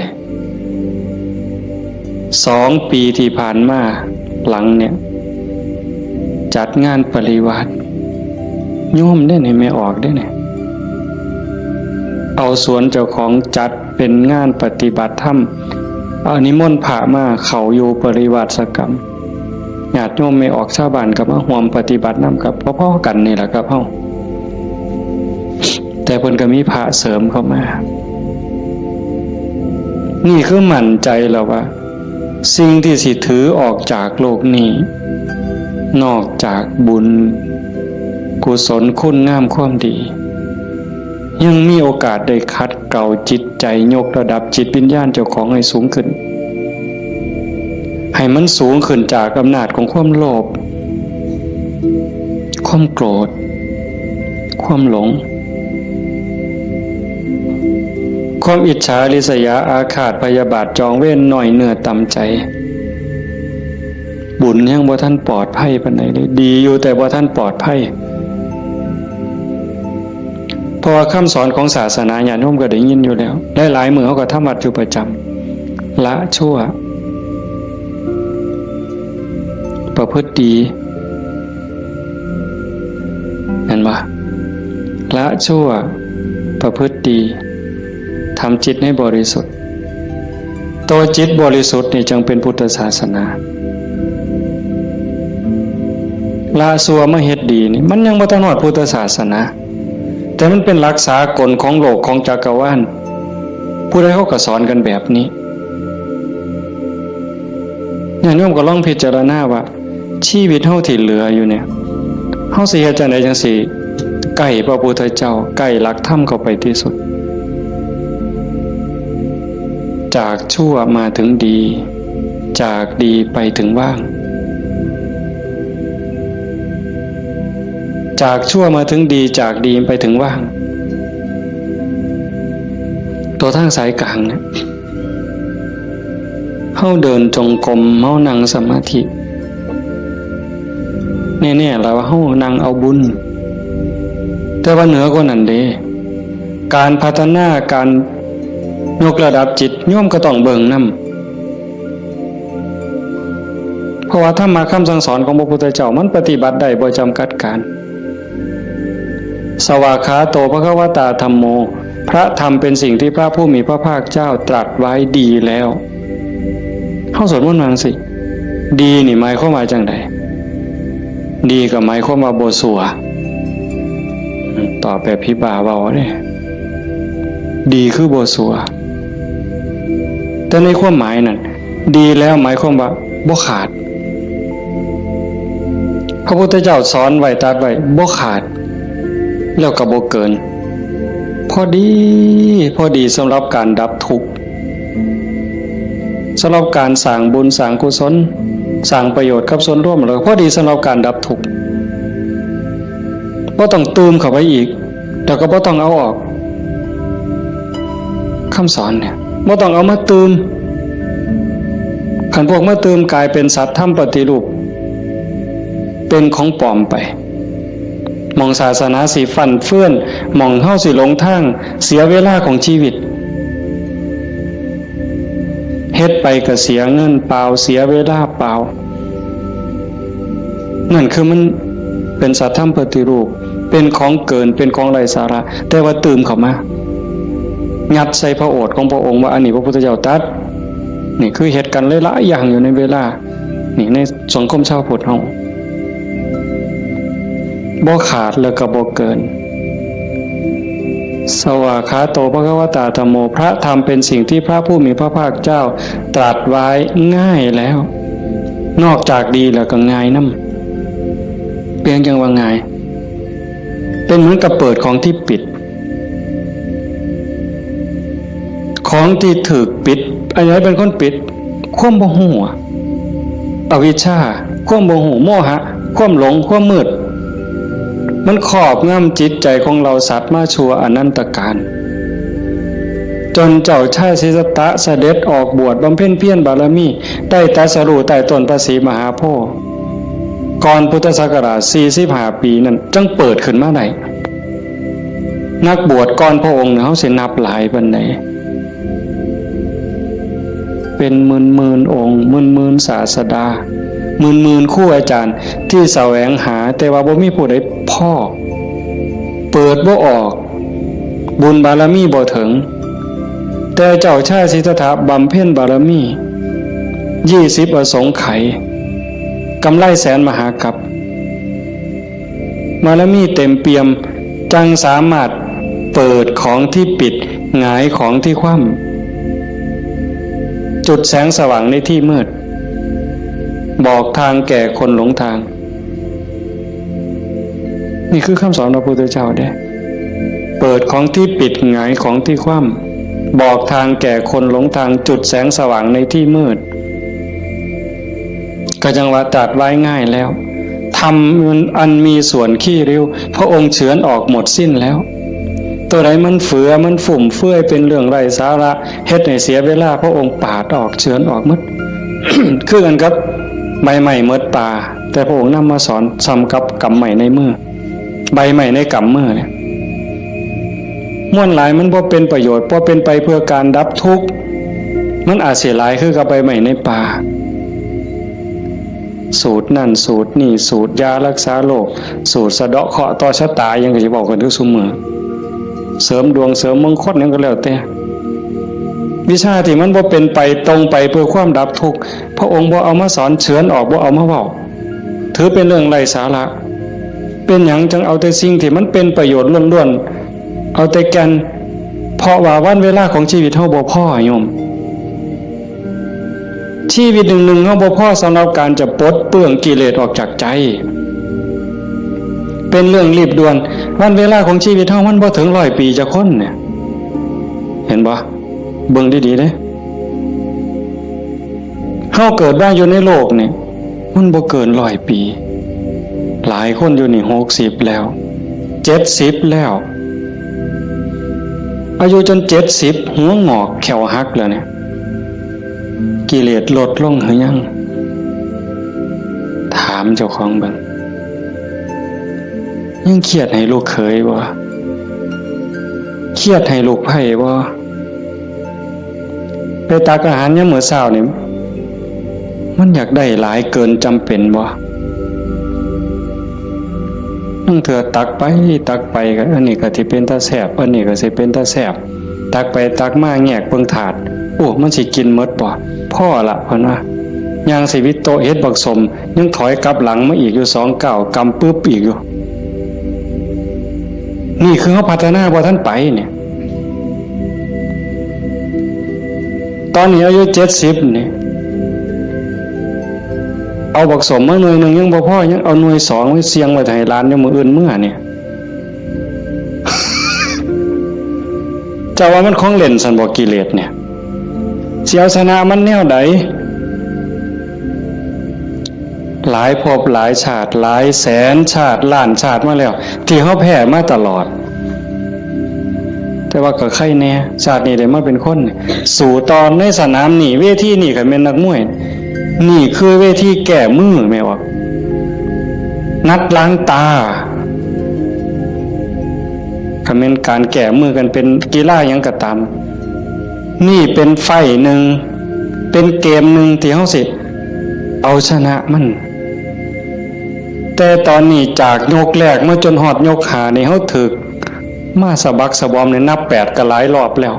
สองปีที่ผ่านมาหลังเนี่ย จัดงานปริวาส โยมเด้นี่ แม่ออกเด้นี่ เอาสวนเจ้าของจัดเป็นงานปฏิบัติธรรม เอานิมนต์พระมาเข้าอยู่ปริวาสกรรม ญาติโยมแม่ออกชาวบ้านก็มาร่วมปฏิบัตินำ กับพอๆ กันนี่แหละครับเฮา แต่เพิ่นก็มีพระเสริมเข้ามา นี่คือมั่นใจแล้วว่า สิ่งที่สิถือออกจากโลกนี้ นอกจากบุญ กุศลคุณงามความดี ยังมีโอกาสได้ขัดเกลาจิตใจ ยกระดับจิตวิญญาณเจ้าของให้สูงขึ้น ให้มันสูงขึ้นจากอำนาจของความโลภ ความโกรธ ความหลง ความอิจฉาริษยาอาฆาตพยาบาทจองเวรน้อยเนื้อต่ำใจ บุญยังบ่ทันปลอดภัยปานใดเลย ดีอยู่แต่บ่ทันปลอดภัย เพราะว่าคำสอนของศาสนาญาติโยมก็ได้ยินอยู่แล้ว หลายๆ มื้อเฮาก็ทำวัดอยู่ประจำ ละชั่ว ประพฤติดี เห็นบ่ ละชั่ว ประพฤติดี ทำจิตให้บริสุทธิ์ ตัวจิตบริสุทธิ์นี่จึงเป็นพุทธศาสนา ละชั่วมาเฮ็ดดีนี่ มันยังบ่ทันฮอดพุทธศาสนา แต่มันเป็นหลักสากลของโลกของจักรวาล ผู้ใดเขาก็สอนกันแบบนี้ ญาติโยมก็ลองพิจารณาว่า ชีวิตเฮาที่เหลืออยู่เนี่ย เฮาสิเฮ็ดจั่งใดจั่งสิใกล้พระพุทธเจ้า ใกล้หลักธรรมเข้าไปที่สุด จากชั่วมาถึงดี จากดีไปถึงว่าง จากชั่วมาถึงดี จากดีไปถึงว่าง ตัวทางสายกลางเนี่ย เฮาเดินจงกรม เฮานั่งสมาธิ แน่ๆ แล้วว่าเฮานั่งเอาบุญ แต่ว่าเหนือกว่านั้นเด้ การพัฒนา การยกระดับจิต โยมก็ต้องเบิ่งนำ เพราะว่าธรรมะคำสั่งสอนของพระพุทธเจ้ามันปฏิบัติได้บ่จำกัดการ สวากขาโต ภควตา ธัมโม พระธรรมเป็นสิ่งที่พระผู้มีพระภาคเจ้าตรัสไว้ดีแล้ว เฮาสวดมนต์ว่าจั่งซี้ ดีนี่หมายความว่าจั่งใด ดีก็หมายความว่าบ่ซัว ตอบแบบผีบ้าเว้าเด้ ดีคือบ่ซัว แต่ในความหมายนั่น ดีแล้วหมายความว่าบ่ขาด พระพุทธเจ้าสอนไว้ ตรัสไว้ บ่ขาด แล้วก็บ่เกิน พอดี พอดีสำหรับการดับทุกข์ สำหรับการสร้างบุญสร้างกุศล สร้างประโยชน์กับส่วนรวม แล้วพอดีสำหรับการดับทุกข์ บ่ต้องตื่มเข้าไปอีก แล้วก็บ่ต้องเอาออก คำสอนเนี่ย บ่ต้องเอามาตื่ม คันพวกมาตื่มกลายเป็นสัตว์ธรรมปฏิรูป เป็นของปลอมไป หม่องศาสนาสิฟั่นเฟือน หม่องเฮาสิหลงทาง เสียเวลาของชีวิต เฮ็ดไปก็เสียเงินเปล่า เสียเวลาเปล่า นั่นคือมันเป็นสัตว์ธรรมปฏิรูป เป็นของเกิน เป็นของไร้สาระ แต่ว่าตื่มเข้ามา ยัดใส่พระโอษฐ์ของพระองค์ว่าอันนี้พระพุทธเจ้าตรัส นี่คือเฮ็ดกันหลายๆ อย่างอยู่ในเวลา นี่ในสังคมชาวพุทธเฮา บ่ขาดแล้วก็บ่เกิน สวากขาโต ภควตา ธัมโม พระธรรมเป็นสิ่งที่พระผู้มีพระภาคเจ้าตรัสไว้ง่ายแล้ว นอกจากดีแล้วก็ง่ายนำ เป็นจั่งว่าง่าย เป็นเหมือนกับเปิดของที่ปิด ของที่ถูกปิด อันไหนเป็นคนปิด ความบ่ฮู้อะ อวิชชา ความบ่ฮู้ โมหะ ความหลง ความมืด มันครอบงำจิตใจของเราสัตว์มาชั่วอนันตกาล จนเจ้าชายสิทธัตถะเสด็จออกบวชบำเพ็ญเพียรบารมี ได้ตรัสรู้ใต้ต้นพระศรีมหาโพธิ์ ก่อนพุทธศักราช สี่สิบห้า ปีนั่น จั่งเปิดขึ้นมาได้ นักบวชก่อนพระองค์เนี่ย เฮาสินับหลายปานใด เป็นหมื่นๆ องค์ หมื่นๆ ศาสดา หมื่นๆ ครูอาจารย์ที่แสวงหา แต่ว่าบ่มีผู้ใดพ้อ เปิดบ่ออก บุญบารมีบ่ถึง แต่เจ้าชายสิทธัตถะบำเพ็ญบารมี ยี่สิบ อสงไขย กำไรแสนมหากัป บารมีเต็มเปี่ยม จั่งสามารถเปิดของที่ปิด หงายของที่คว่ำ จุดแสงสว่างในที่มืด บอกทางแก่คนหลงทาง นี่คือคำสอนพระพุทธเจ้าเด้ เปิดของที่ปิด หงายของที่คว่ำ บอกทางแก่คนหลงทาง จุดแสงสว่างในที่มืด ก็จั่งว่าตรัสไว้ง่ายแล้ว ธรรมอันมีส่วนขี้ริ้ว พระองค์เฉือนออกหมดสิ้นแล้ว ตัวใดมันเฟือ มันฟุ่มเฟือย เป็นเรื่องไร้สาระ เฮ็ดให้เสียเวลา พระองค์ปาดออก เฉือนออกหมด คือกันกับใบไม้หมดป่า แต่พระองค์นำมาสอนส่ำกับกำไม้ในมือ ใบไม้ในกำมือเนี่ย มวลหลายมันบ่เป็นประโยชน์ บ่เป็นไปเพื่อการดับทุกข์ มันอาจสิหลายคือกับใบไม้ในป่า สูตรนั่นสูตรนี่ สูตรยารักษาโรค สูตรสะเดาะเคราะห์ต่อชะตา หยังก็สิเว้ากันอยู่ซุมื้อ เสริมดวงเสริมมงคลหยังก็แล้วแต่ วิชาที่มันบ่เป็นไปตรงไปเพื่อความดับทุกข์ พระองค์บ่เอามาสอน เฉือนออก บ่เอามาเว้า ถือเป็นเรื่องไร้สาระ เป็นหยังจั่งเอาแต่สิ่งที่มันเป็นประโยชน์ล้วนๆ เอาแต่แก่น เพราะว่าวันเวลาของชีวิตเฮาบ่พอโยม ชีวิตหนึ่งๆ เฮาบ่พอสำหรับการจะปลดเปลื้องกิเลสออกจากใจ เป็นเรื่องรีบด่วน วันเวลาของชีวิตเฮามันบ่ถึงร้อยปีจักคนเนี่ย เห็นบ่ เบิ่งดีๆ เด้ เฮาเกิดมาอยู่ในโลกนี่ มันบ่เกินร้อยปี หลายคนอยู่นี่หกสิบแล้ว เจ็ดสิบแล้ว อายุจนเจ็ดสิบ หัวงอกแข้วหักแล้วเนี่ย กิเลสลดลงหรือยัง ถามเจ้าของเบิ่ง ยังเครียดให้ลูกเขยบ่ เครียดให้ลูกไพร่บ่ ไปตักอาหารยามมื้อเช้านี่ มันอยากได้หลายเกินจำเป็นบ่ ลางเทื่อตักไปตักไปก็ อันนี้ก็สิเป็นตาแซ่บ อันนี้ก็สิเป็นตาแซ่บ ตักไปตักมาแงกเบิ่งถาด โอ้ มันสิกินหมดบ่ พอละ เพิ่นว่า ย่างสิวิดโต๊ะเฮ็ดบักสม ยังถอยกลับหลังมาอีกอยู่สองก้าว กำปึบอีกอยู่ นี่คือเฮาพัฒนาบ่ทันไปเนี่ย ตอนนี้อายุเจ็ดสิบนี่ เอาบักสมมาหน่วยหนึ่งยังบ่พอ ยังเอาหน่วยสองไว้เสี่ยงไว้ให้หลานอยู่มื้ออื่นเมือเนี่ย เจ้าว่ามันของเล่นซั่นบ่ กิเลสเนี่ย สิเอาชนะมันแนวใด หลายภพหลายชาติ หลายแสนชาติ ล้านชาติมาแล้ว ที่เฮาแพ้มาตลอด แต่ว่าก็ไคแน่ ชาตินี้ได้มาเป็นคน สู้ต่อในสนามนี่ เวทีนี่ คันแม่นนักมวย นี่คือเวทีแก้มือ แม่นบ่ นัดล้างตา คันแม่นการแก้มือกันเป็นกีฬาหยังก็ตาม นี่เป็นไฟต์หนึ่ง เป็นเกมหนึ่งที่เฮาสิเอาชนะมัน แต่ตอนนี้จากยกแรกมาจนฮอดยกห้านี่ เฮาถืกมาสะบักสะบอมนี่ นับแปดก็หลายรอบแล้ว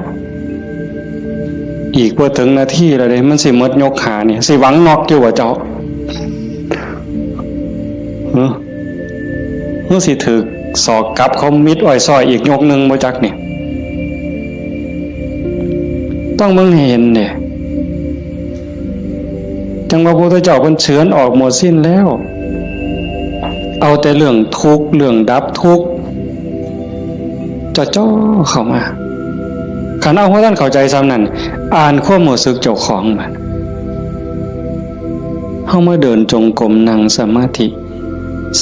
อีกบ่ถึงนาทีแล้วเด้ มันสิหมดยกห้านี่ สิหวังน็อกอยู่บ่เจ้า หึ หึ สิถืกศอกกลับเขามิดอ้อยซ้อยอีกยกหนึ่งบ่จักนี่ ต้องเบิ่งให้เห็นเด้ จั่งว่าพระพุทธเจ้าเพิ่นเฉือนออกหมดสิ้นแล้ว เอาแต่เรื่องทุกข์ เรื่องดับทุกข์ จ่อๆเข้ามา คันเอาบ่ทันเข้าใจส่ำนั้น อ่านความรู้สึกเจ้าของบัด เฮามาเดินจงกรม นั่งสมาธิ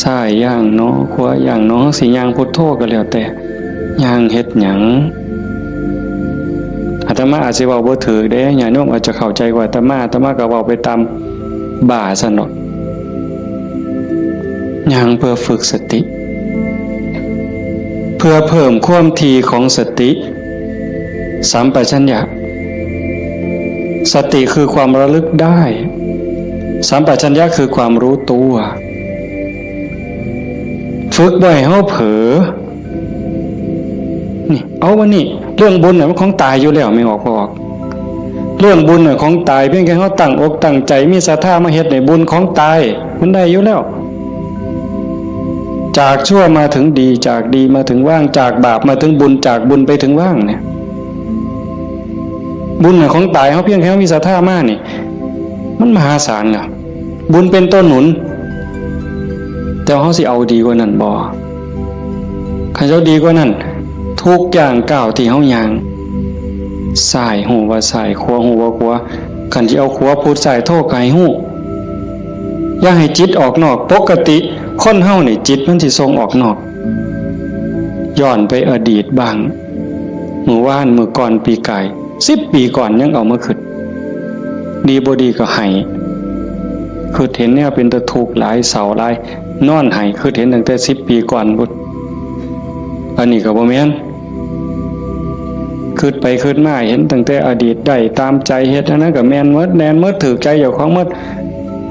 ซ้ายย่างหนอ ขวาย่างหนอ สิย่างพุทโธก็แล้วแต่ ย่างเฮ็ดหยัง อาตมาอาจสิเว้าบ่ถูกเด้ ญาติโยมอาจจะเข้าใจกว่าอาตมา อาตมาก็เว้าไปตามบ้าซั่นดอก ย่างเพื่อฝึกสติ เพื่อเพิ่มความถี่ของสติ สัมปชัญญะ สติคือความระลึกได้ สัมปชัญญะคือความรู้ตัว ฝึกบ่ให้เฮาเผลอ นี่ เอาวันนี้ เรื่องบุญน่ะมันของตายอยู่แล้ว แม่นออกบ่ออก เรื่องบุญน่ะของตาย เพียงแค่เฮาตั้งอกตั้งใจ มีศรัทธามาเฮ็ดนี่ บุญของตาย มันได้อยู่แล้ว จากชั่วมาถึงดี จากดีมาถึงว่าง จากบาปมาถึงบุญ จากบุญไปถึงว่างเนี่ย บุญน่ะของตาย เฮาเพียงแค่เฮามีศรัทธามานี่ มันมหาศาลแล้ว บุญเป็นตัวหนุน แต่เฮาสิเอาดีกว่านั้นบ่ คันเฮาดีกว่านั้น ทุกย่างก้าวที่เฮาย่าง ซ้ายฮู้ว่าซ้าย ขวาฮู้ว่าขวา คันสิเอาขวาพุทซ้ายโธก็ให้ฮู้ อย่าให้จิตออกนอก ปกติคนเฮานี่จิตมันสิส่งออกนอก ย้อนไปอดีตบ้าง มื้อวาน มื้อก่อน ปีกาย สิบปีก่อนยังเอามาคิด ดีบ่ดีก็ไห้ คิดเห็นแนวเป็นตาทุกข์หลาย เศร้าหลาย นอนไห้ คิดเห็นตั้งแต่สิบปีก่อนพุ้น อันนี้ก็บ่แม่น คิดไปคิดมาเห็นตั้งแต่อดีต ได้ตามใจ เฮ็ดอันนั้นก็แม่นหมด แม่นหมด ถูกใจเจ้าของหมด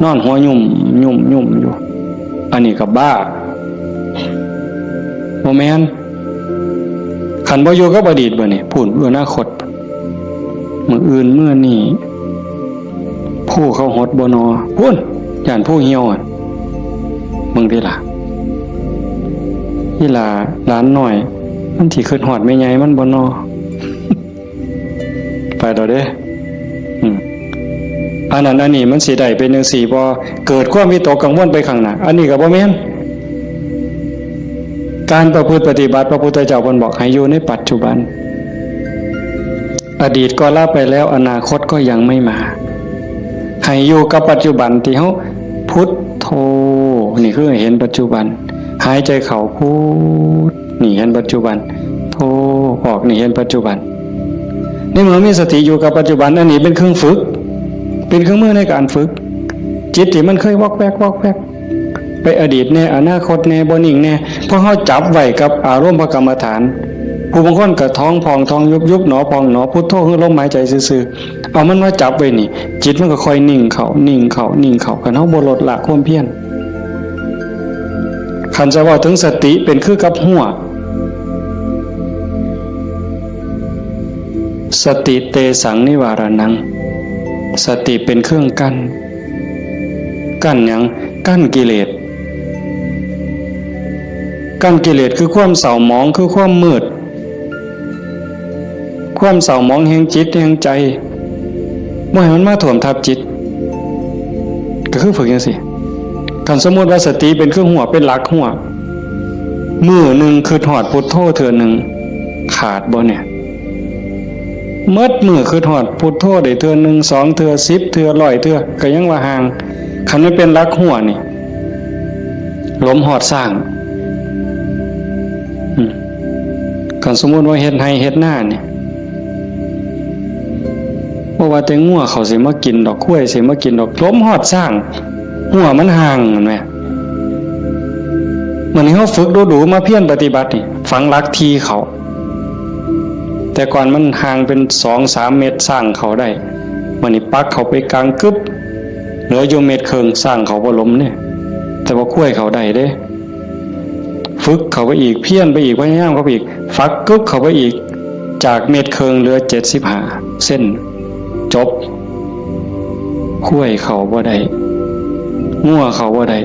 นอนหัวยุ่มยุ่มยุ่มอยู่ อันนี้ก็บ้า บ่แม่น คันบ่อยู่กับอดีตบัดนี้ พู้น อนาคต มื้ออื่นมื้อนี้ ผู้เขาหดบ่นอ พู้น ย่านผู้เหี่ยวอะ มึงติล่ะ อีหล่าหลานน้อย มันสิคิดฮอดแม่ใหญ่มันบ่นอ ไปแล้วเด้ อืม อันนั้นอันนี้มันสิได้เป็นจั่งซี้บ่ เกิดความวิตกกังวลไปข้างหน้า อันนี้ก็บ่แม่น การประพฤติปฏิบัติ พระพุทธเจ้าเพิ่นบอกให้อยู่ในปัจจุบัน อดีตก็ละไปแล้ว อนาคตก็ยังไม่มา ให้อยู่กับปัจจุบันที่เฮาพุทโธ นี่คือเห็นปัจจุบัน หายใจเข้าพุท นี่เห็นปัจจุบัน โธ ออก นี่เห็นปัจจุบัน ในเมื่อมีสติอยู่กับปัจจุบัน อันนี้เป็นเครื่องฝึก เป็นเครื่องมือในการฝึก จิตที่มันเคยวอกแวกวอกแวก ไปอดีตแน่ อนาคตแน่ บ่นิ่งแน่ พอเฮาจับไว้กับอารมณ์พระกรรมฐาน ผู้บางคนก็ท้องพองท้องยุบ ยุบหนอพองหนอ พุทโธคือลมหายใจซื่อๆ เอามันมาจับไว้นี่ จิตมันก็ค่อยนิ่งเข้า นิ่งเข้า นิ่งเข้า คันเฮาบ่ลดละความเพียร คันจะเว้าถึงสติเป็นคือกับฮั้ว สติเตสังนิวารณัง สติเป็นเครื่องกั้น กั้นหยัง กั้นกิเลส กั้นกิเลสคือความเศร้าหมอง คือความมืด ความเศร้าหมองแห่งจิตแห่งใจ บ่ให้มันมาท่วมทับจิต ก็คือฝึกจังซี่ คันสมมุติว่าสติเป็นเครื่องฮั้ว เป็นหลักฮั้ว มื้อหนึ่งคิดฮอดพุทโธเทื่อหนึ่ง ขาดบ่เนี่ย หมดมื้อคิดฮอดพุทโธได้เทื่อหนึ่ง สองเทื่อ สิบเทื่อ ร้อยเทื่อ ก็ยังว่าห่าง คันมันเป็นหลักฮั้วนี่ หลมฮอดซ้าง อืม คันสมมุติว่าเฮ็ดไร่เฮ็ดนานี่ บ่ว่าแต่งัวเขาสิมากินดอก ควายสิมากินดอก หลมฮอดซ้าง ฮั้วมันห่าง แม่นบ่ มื้อนี้เฮาฝึกดูๆ มาเพียรปฏิบัตินี่ ฝังหลักที่เข้า แต่ก่อนมันห่างเป็นสองสามเมตร ซ้างเข้าได้ มื้อนี้ปักเข้าไปกลางกึ๊บ เหลืออยู่เมตรครึ่ง ซ้างเข้าบ่หลมเด้ แต่ว่าควายเข้าได้เด้ ฝึกเข้าไปอีก เพียรไปอีก พยายามเข้าไปอีก ฝักกึ๊บเข้าไปอีก จากเมตรครึ่งเหลือเจ็ดสิบห้าเซน จบ ควายเข้าบ่ได้ งัวเข้าบ่ได้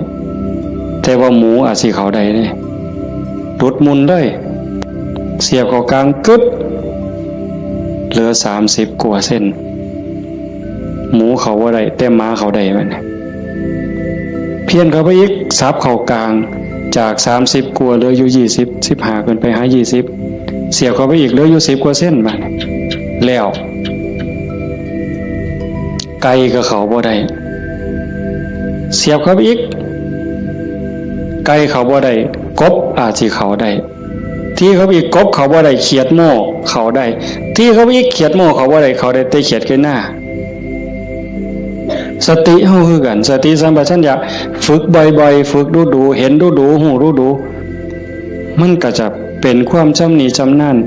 แต่ว่าหมูอาจสิเข้าได้เด้ หลุดมุนเลย เสียบเข้ากลางกึ๊บ เหลือสามสิบกว่าเซน หมูเข้าบ่ได้ แต่หมาเข้าได้บัดนี้ เพี้ยนเข้าไปอีก สับเข้ากลาง จากสามสิบกว่าเหลืออยู่ยี่สิบ สิบห้าขึ้นไปหายี่สิบ เสียบเข้าไปอีกเหลืออยู่สิบกว่าเซนบัดนี้ แล้ว ไก่ก็เข้าบ่ได้ เสียบเข้าไปอีก ไก่เข้าบ่ได้ กบอาจสิเข้าได้ ที่เข้าไปอีก กบเข้าบ่ได้ เขียดโม่เข้าได้ ที่เข้าไปอีก เขียดโม่เข้าบ่ได้ เข้าได้แต่เขียดไก่นา สติเฮาคือกัน สติสัมปชัญญะ ฝึกบ่อยๆ ฝึกดูๆ เห็นดูๆ ฮู้ดูๆ มันก็จะเป็นความชำนิชำนาญ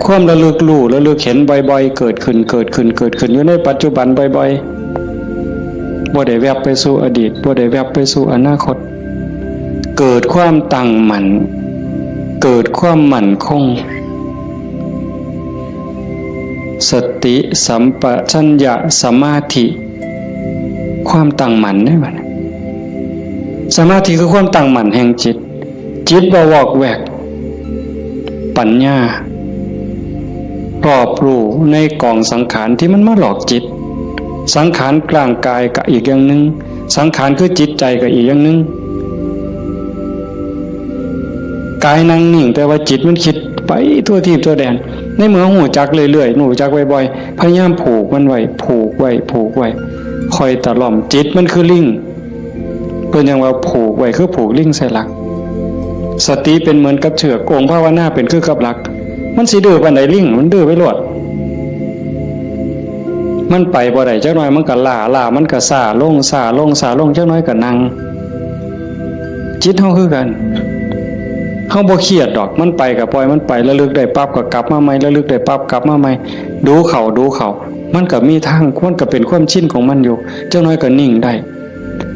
ความระลึกรู้ระลึกเห็นบ่อยๆ เกิดขึ้น เกิดขึ้น เกิดขึ้น อยู่ในปัจจุบันบ่อยๆ บ่ได้แวบไปสู่อดีต บ่ได้แวบไปสู่อนาคต เกิดความตั้งมั่น เกิดความมั่นคง สติสัมปชัญญะสมาธิ ความตั้งมั่นเด้บัดนี้ สมาธิคือความตั้งมั่นแห่งจิต จิตบ่วอกแวก ปัญญา รอบรู้ในกองสังขารที่มันมาหลอกจิต สังขารร่างกายก็อีกอย่างหนึ่ง สังขารคือจิตใจก็อีกอย่างหนึ่ง กายนั่งนิ่ง แต่ว่าจิตมันคิดไปทั่วทีปทั่วแดน ในเมื่อฮู้จักเรื่อยๆ ฮู้จักบ่อยๆ พยายามผูกมันไว้ ผูกไว้ ผูกไว้ คอยตะล่อม จิตมันคือลิง เพิ่นยังว่าผูกไว้คือผูกลิงใส่หลัก สติเป็นเหมือนกับเชือก องค์ภาวนาเป็นคือกับหลัก มันสิดื้อปานใดลิง มันดื้อไปโลด มันไปบ่ได้ จักหน่อยมันก็ล้า ล้ามันก็ซ้าลง ซ้าลง ซ้าลง จักหน่อยก็นั่ง จิตเฮาคือกัน เฮาบ่เครียดดอก มันไปก็ปล่อยมันไป ระลึกได้ปั๊บก็กลับมาใหม่ ระลึกได้ปั๊บกลับมาใหม่ ดูเข้า ดูเข้า มันก็มีทาง มันก็เป็นความชินของมันอยู่ จักหน่อยก็นิ่งได้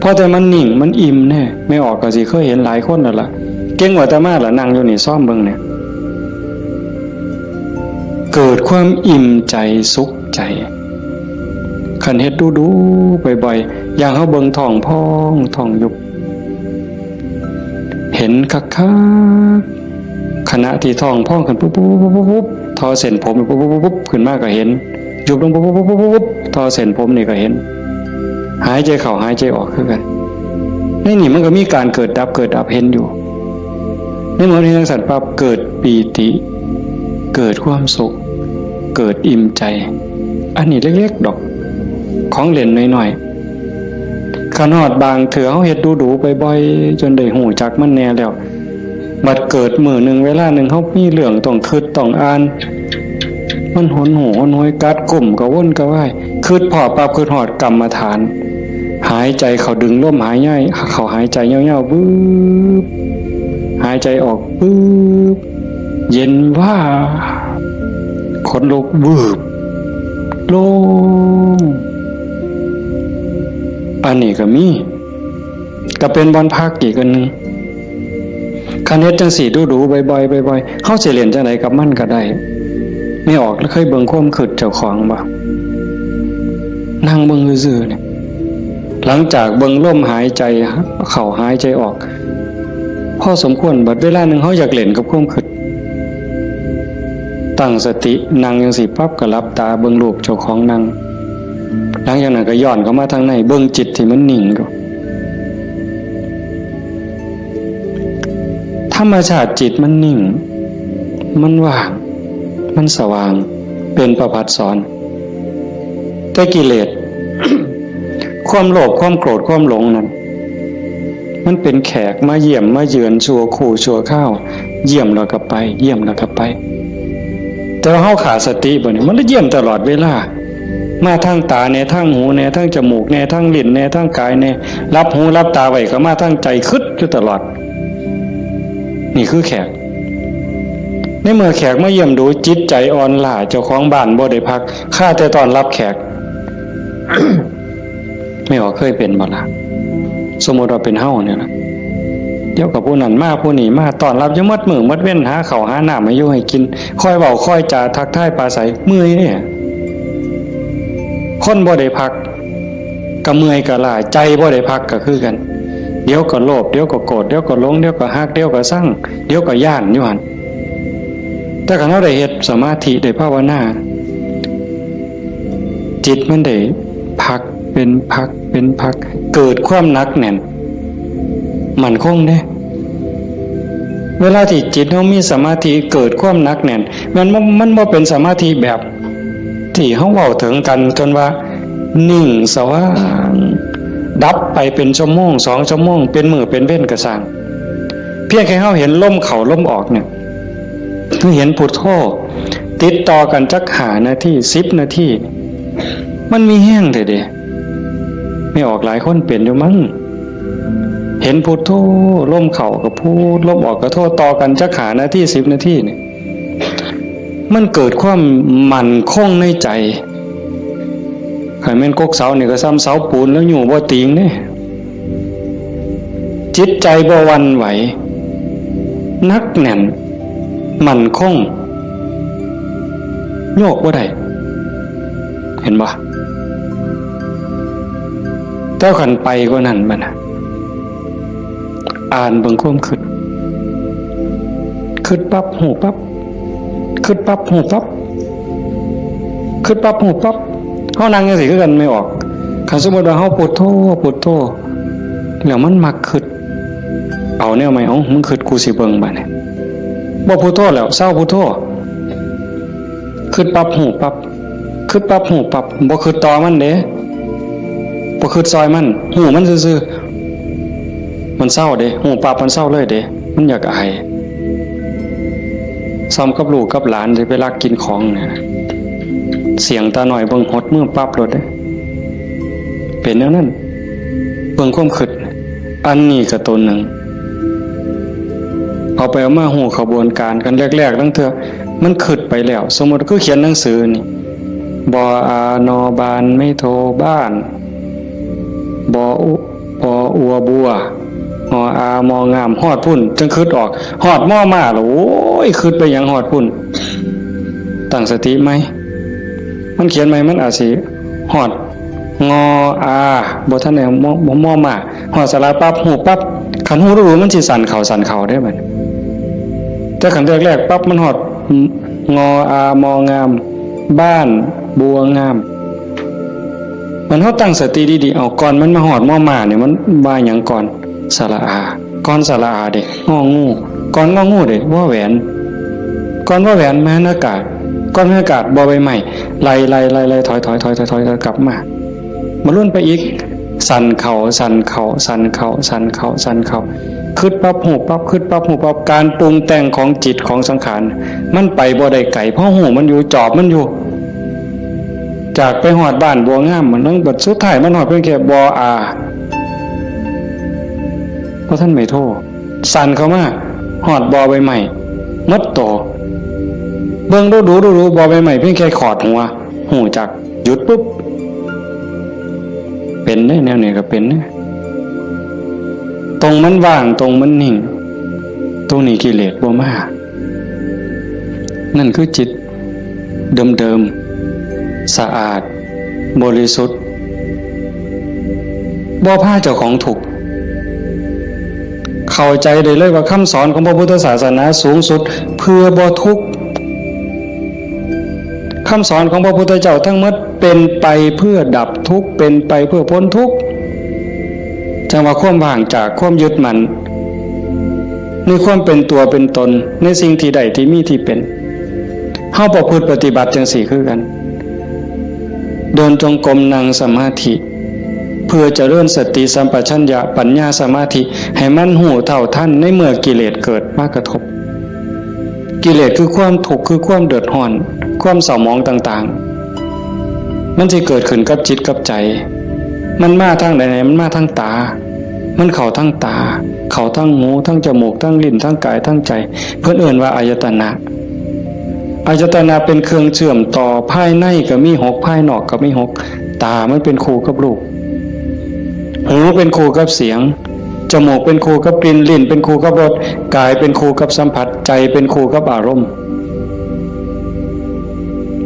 พอแต่มันนิ่ง มันอิ่มแน่ แม่ออกก็สิเคยเห็นหลายคนแล้วล่ะ เก่งกว่าอาตมาล่ะ นั่งอยู่นี่ ซ่อมเบิ่งเนี่ย เกิดความอิ่มใจสุขใจ คันเฮ็ดดูๆ บ่อยๆ อย่างเฮาเบิ่งท้องพองท้องยุบ เห็นคักๆ ขณะที่ท้องพองขึ้นปุ๊บปุ๊บปุ๊บปุ๊บปุ๊บ ทอเส้นผมปุ๊บปุ๊บปุ๊บปุ๊บ ขึ้นมาก็เห็น ยุบลงปุ๊บปุ๊บปุ๊บปุ๊บปุ๊บ ทอเส้นผมนี่ก็เห็น หายใจเข้าหายใจออกคือกัน ในนี่มันก็มีการเกิดดับเกิดดับเห็นอยู่ ในเมื่อเห็นจังซั่นปั๊บ เกิดปีติ เกิดความสุข เกิดอิ่มใจ อันนี้เล็กๆ ดอก ข ของเล่นน้อยๆ คันฮอดบางเทื่อเฮาเฮ็ดดูๆ บ่อยๆ จนได้ฮู้จักมันแหน่แล้ว บัดเกิดมื้อหนึ่งเวลาหนึ่งเฮามีเรื่องต้องคิดต้องอ่าน มันหนหูหนหวยกัดกุ้มกระวนกระวาย คิดพ้อปั๊บคิดฮอดกรรมฐาน หายใจเข้าดึงลมหายใจเข้าหายใจยาวๆ วืบ หายใจออกวืบ เย็นวาบ ขนลุกวืบ โล่ง อันนี้ก็มี ก็เป็นบ่อนพักอีกอันหนึ่ง คันเฮ็ดจั่งซี้ดูๆ บ่อยๆ บ่อยๆ เฮาสิเล่นจั่งใดกับมันก็ได้ แม่ออกเคยเบิ่งความคิดเจ้าของบ่ นั่งเบิ่งซื่อๆ เนี่ย หลังจากเบิ่งลมหายใจเข้าหายใจออก พอสมควร บัดเวลาหนึ่งเฮาอยากเล่นกับความคิด ตั้งสตินั่งจั่งซี้ปั๊บก็หลับตาเบิ่งรูปเจ้าของนั่ง หลังจากนั้นก็ย้อนเข้ามาทางใน เบิ่งจิตที่มันนิ่งอยู่ ธรรมชาติจิตมันนิ่ง มันว่าง มันสว่าง เป็นประภัสสร แต่กิเลส ความโลภ ความโกรธ ความหลงนั่น มันเป็นแขกมาเยี่ยมมาเยือนชั่วครู่ชั่วคราว เยี่ยมแล้วก็ไป เยี่ยมแล้วก็ไป แต่ว่าเฮาขาดสติบ่นี่ มันเลยเยี่ยมตลอดเวลา มาทางตาแหน่ ทางหูแหน่ ทางจมูกแหน่ ทางลิ้นแหน่ ทางกายแหน่ หลับหูหลับตาไว้ก็มาทางใจ คิดอยู่ตลอด นี่คือแขก ในเมื่อแขกมาเยี่ยมดู จิตใจอ่อนล้า เจ้าของบ้านบ่ได้พัก คาแต่ต้อนรับแขก แม่ออกเคยเป็นบ่ล่ะ สมมุติว่าเป็นเฮาเนี่ยนะ เดี๋ยวก็ผู้นั้นมาผู้นี้มา ต้อนรับอยู่หมดมื้อหมดเว็น หาข้าวหาน้ำให้อยู่ให้กิน คอยเว้าคอยจาทักทายปราศรัย เมื่อยเนี่ย คนบ่ได้พัก ก็เมื่อยก็ล้า ใจบ่ได้พักก็คือกัน เดี๋ยวก็โลภ เดี๋ยวก็โกรธ เดี๋ยวก็หลง เดี๋ยวก็ฮัก เดี๋ยวก็ซัง เดี๋ยวก็ย้านอยู่หั่น แต่คันเฮาได้เฮ็ดสมาธิ ได้ภาวนา จิตมันได้พักเป็นพักเป็นพัก เกิดความหนักแน่น มั่นคงเด้ เวลาที่จิตเฮามีสมาธิ เกิดความหนักแน่น มันบ่ มันบ่เป็นสมาธิแบบที่เฮาเว้าถึงกัน จนว่านิ่งสว่าง ดับไปเป็นชั่วโมง สองชั่วโมง เป็นมื้อเป็นเว็นก็ซ่าง เพียงแค่เฮาเห็นลมเข้าลมออกเนี่ย คือเห็นพุทโธ ติดต่อกันจักห้านาที สิบนาที มันมีแฮงแท้เด้ แม่ออกหลายคนเป็นอยู่มั้ง เห็นพุทโธ ลมเข้าก็พุท ลมออกก็โธ ต่อกันจักห้านาที สิบนาทีนี่ มันเกิดความมั่นคงในใจ คันแม่นกกเสานี่ก็ส่ำเสาปูนแล้วอยู่บ่ติงเด้ จิตใจบ่หวั่นไหว หนักแน่น มั่นคง โยกบ่ได้ เห็นบ่ แต่คันไปกว่านั้นบัดน่ะ อ่านเบิ่งความคิด คิดปั๊บ ฮู้ปั๊บ คิดปั๊บ ฮู้ปั๊บ คิดปั๊บ ฮู้ปั๊บ เฮานั่งจั่งซี้คือกัน แม่ออก คันสมมุติว่าเฮาพุทโธ พุทโธ แล้วมันมักคิด เอาแนวใหม่ เอ้า มึงคิด กูสิเบิ่งบัดนี้ บ่พุทโธแล้ว เซาพุทโธ คิดปั๊บ ฮู้ปั๊บ คิดปั๊บ ฮู้ปั๊บ บ่คิดต่อมันเด้ บ่คิดซอยมัน ฮู้มันซื่อๆ มันเซาเด้ ฮู้ปั๊บ มันเซาเลยเด้ มันอยากอาย ส่ำกับลูกกับหลานสิไปลักกินของเนี่ย เสี้ยงตาน้อยเบิ่งหดมือปั๊บโลดเด้ เป็นแนวนั้น เบิ่งความคิด อันนี้ก็ตัวหนึ่ง เอาไปเอามาฮู้ขบวนการกัน แรกๆ ลางเทื่อ มันคิดไปแล้ว สมมุติคือเขียนหนังสือนี่ บออา นอ บาน ไม้โท บ้าน บออุ ปออัวบัว งออา มองาม ฮอดพุ้น จั่งคิดออก ฮอดมอมาแล้ว โอ้ย คิดไปหยังฮอดพุ้น ตั้งสติใหม่ มันเขียนใหม่ มันอาจสิฮอด งออา บ่ทันได้มอ มอมา ฮอดสระปั๊บ ฮู้ปั๊บ คันฮู้รู้มันสิสั่นเข้าสั่นเข้าเด้บัดนี้ แต่คันแรกๆ ปั๊บ มันฮอด งออา มองาม บ้าน บัวงาม มันเฮาตั้งสติดีๆ เอา ก่อนมันมาฮอดมอมาเนี่ย มันว่าหยังก่อน สระอา ก่อนสระอาเด้ งองู ก่อนงองูเด้ วอแหวน ก่อนวอแหวน มหันอากาศ ก่อนมหันอากาศ บอใบไม้ ไล่ๆๆๆ ถอยๆๆๆๆ กลับมา มาลุ้นไปอีก สั่นเข่า สั่นเข่า สั่นเข่า สั่นเข่า สั่นเข่า คิดปั๊บฮู้ปั๊บ คิดปั๊บฮู้ปั๊บ การปรุงแต่งของจิตของสังขาร มันไปบ่ได้ไกล เพราะฮู้มันอยู่ จอบมันอยู่ จากไปฮอดบ้านบัวงาม มันต้องบัดสุดท้ายมันฮอดเพียงแค่บ่ออา เพราะท่านไม่โทษ สั่นเข้ามา ฮอดบ่อใบไม้ หมดโต เบิ่งดูดูดูดู บ่อใบไม้เพียงแค่ขอดหัว ฮู้จัก หยุดปุ๊บ เป็นเด้ แนวนี้ก็เป็นเด้ ตรงมันว่าง ตรงมันนิ่ง ตรงนี้กิเลสบ่มา นั่นคือจิตเดิมๆ สะอาด บริสุทธิ์ บ่พาเจ้าของทุกข์ เข้าใจได้เลยว่าคำสอนของพระพุทธศาสนาสูงสุดเพื่อบ่ทุกข์ คำสอนของพระพุทธเจ้าทั้งหมดเป็นไปเพื่อดับทุกข์ เป็นไปเพื่อพ้นทุกข์ จังว่าความว่างจากความยึดมั่น ในความเป็นตัวเป็นตน ในสิ่งที่ได้ที่มีที่เป็น เฮาประพฤติปฏิบัติจังซี่คือกัน เดินจงกรม นั่งสมาธิ เพื่อเจริญสติสัมปชัญญะ ปัญญา สมาธิ ให้มันฮู้เท่าทันในเมื่อกิเลสเกิดมากระทบ กิเลสคือความทุกข์ คือความเดือดร้อน ความเศร้าหมองต่างๆ มันสิเกิดขึ้นกับจิตกับใจ มันมาทางใด มันมาทางตา มันเข้าทางตา เข้าทางหู ทางจมูก ทางลิ้น ทางกาย ทางใจ เพิ่นเอิ้นว่าอายตนะ อายตนะเป็นเครื่องเชื่อมต่อ ภายในก็มีหก ภายนอกก็มีหก ตามันเป็นคู่กับรูป หูเป็นคู่กับเสียง จมูกเป็นคู่กับกลิ่น ลิ้นเป็นคู่กับรส กายเป็นคู่กับสัมผัส ใจเป็นคู่กับอารมณ์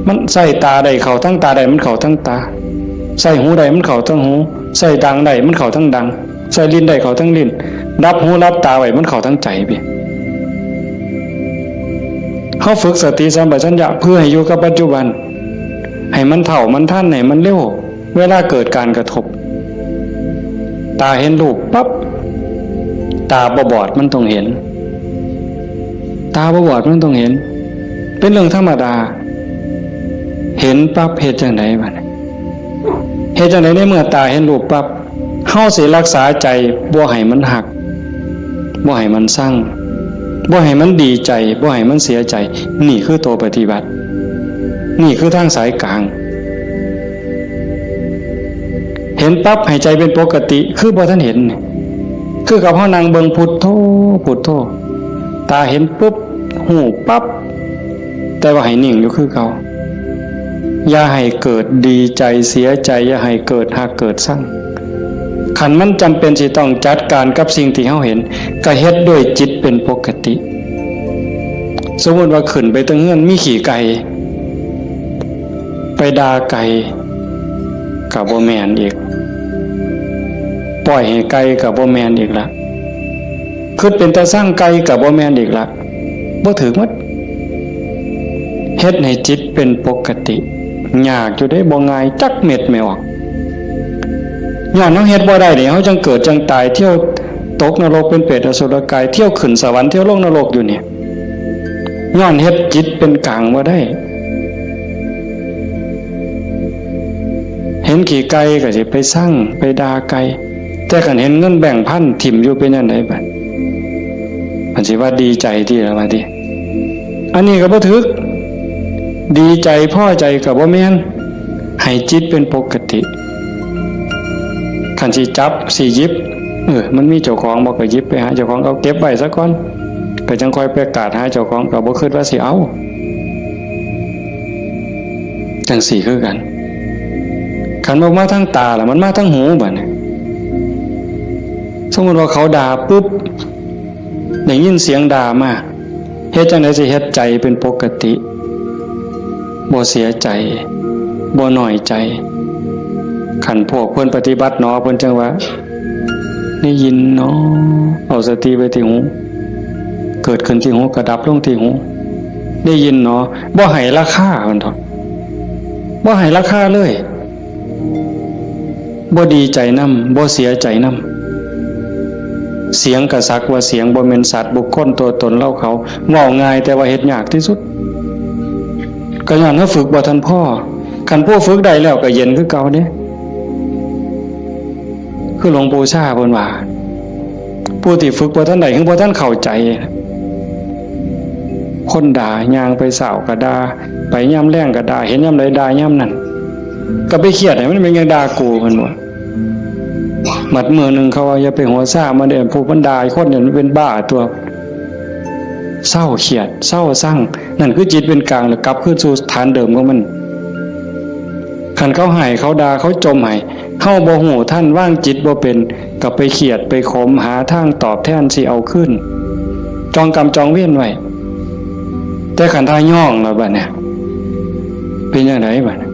มันใส่ตาได้เข้าทั้งตาได้ มันเข้าทั้งตา ใส่หูได้ มันเข้าทั้งหู ใส่ดังได้ มันเข้าทั้งดัง ใส่ลิ้นได้เข้าทั้งลิ้น รับหูรับตาไว้ มันเข้าทั้งใจพี่ เฮาฝึกสติสัมปชัญญะเพื่อให้อยู่กับปัจจุบัน ให้มันเท่ามันทัน ให้มันเร็ว เวลาเกิดการกระทบ ตาเห็นรูปปั๊บ ตาบ่บอดมันต้องเห็น ตาบ่บอดมันต้องเห็น เป็นเรื่องธรรมดา เห็นปั๊บเฮ็ดจังได๋บัดนี้ เฮ็ดจังได๋ในเมื่อตาเห็นรูปปั๊บ เฮาสิรักษาใจบ่ให้มันฮัก บ่ให้มันซัง บ่ให้มันดีใจ บ่ให้มันเสียใจ นี่คือตัวปฏิบัติ นี่คือทางสายกลาง เห็นปั๊บให้ใจเป็นปกติ คือบ่ทันเห็น คือกับเฮานั่งเบิ่งพุทโธ พุทโธ ตาเห็นปุ๊บ ฮู้ปั๊บ แต่ว่าให้นิ่งอยู่คือเก่า อย่าให้เกิดดีใจเสียใจ อย่าให้เกิดฮักเกิดซัง คันมันจำเป็นสิต้องจัดการกับสิ่งที่เฮาเห็น ก็เฮ็ดด้วยจิตเป็นปกติ สมมุติว่าขึ้นไปเทิงเฮือนมีขี้ไก่ ไปด่าไก่ ก็บ่แม่นอีก ปล่อยให้ไก่ก็บ่แม่นอีกละ คิดเป็นตาซังไก่ก็บ่แม่นอีกละ บ่ถืกหมด เฮ็ดให้จิตเป็นปกติ ยากอยู่เด้ บ่ง่ายจักเม็ดแม่ออก ย้อนเฮาเฮ็ดบ่ได้นี่ เฮาจังเกิดจังตาย เที่ยวตกนรกเป็นเปรตอสุรกาย เที่ยวขึ้นสวรรค์ เที่ยวลงนรกอยู่นี่ ย้อนเฮ็ดจิตเป็นกลางบ่ได้ เห็นขี้ไก่ก็สิไปซัง ไปด่าไก่ แต่คันเห็นเงินแบงค์พันถิ่มอยู่เป็นจั่งใดบัด มันสิว่าดีใจติล่ะว่าติ อันนี้ก็บ่ถืก ดีใจพอใจก็บ่แม่น ให้จิตเป็นปกติ คันสิจับสิหยิบ เออ มันมีเจ้าของบ่ก็หยิบไปหาเจ้าของ เอาเก็บไว้ซะก่อน ก็จั่งค่อยไปกาดหาเจ้าของ ก็บ่คิดว่าสิเอา จั่งซี้คือกัน คันบ่มาทางตาล่ะ มันมาทางหูบัดนี้ สมมุติว่าเขาด่าปุ๊บ ได้ยินเสียงด่ามา เฮ็ดจั่งใดสิเฮ็ดใจเป็นปกติ บ่เสียใจ บ่น้อยใจ คันพวกเพิ่นปฏิบัติหนอ เพิ่นจั่งว่า ได้ยินหนอ เอาสติไว้ที่หู เกิดขึ้นที่หู ก็ดับลงที่หู ได้ยินหนอ บ่ให้ราคา เพิ่นดอก บ่ให้ราคาเลย บ่ดีใจนำ บ่เสียใจนำ เสียงก็สักว่าเสียง บ่แม่นสัตว์บุคคลตัวตนเราเขา เว้าง่ายแต่ว่าเฮ็ดยากที่สุด ก็ย้อนเฮาฝึกบ่ทันพอ คันผู้ฝึกได้แล้วก็เย็นคือเก่าเด้ คือหลวงปู่ชาเพิ่นว่า ผู้ที่ฝึกบ่ทันได้ คือบ่ทันเข้าใจ คนด่า ย่างไปเช้าก็ด่า ไปยามแลงก็ด่า เห็นยามใดด่ายามนั้น ก็ไปเครียดให้มันเป็นหยังด่ากู เพิ่นว่า บัดมื้อหนึ่งเขาว่า อย่าไปหัวซ่ามันเด้อ ผู้มันด่าคนเนี่ยมันเป็นบ้าตัว เซาเครียด เซาซัง นั่นคือจิตเป็นกลาง แล้วกลับคืนสู่ฐานเดิมของมัน คันเขาให้ เขาด่า เขาจ่มให้ เฮาบ่ฮู้ทัน วางจิตบ่เป็น ก็ไปเครียด ไปขม หาทางตอบแทนสิเอาคืน จองกรรมจองเวรไว้ แต่คันถ้าย้องแล้วบัดเนี่ย เป็นจั่งใดบัดเนี่ย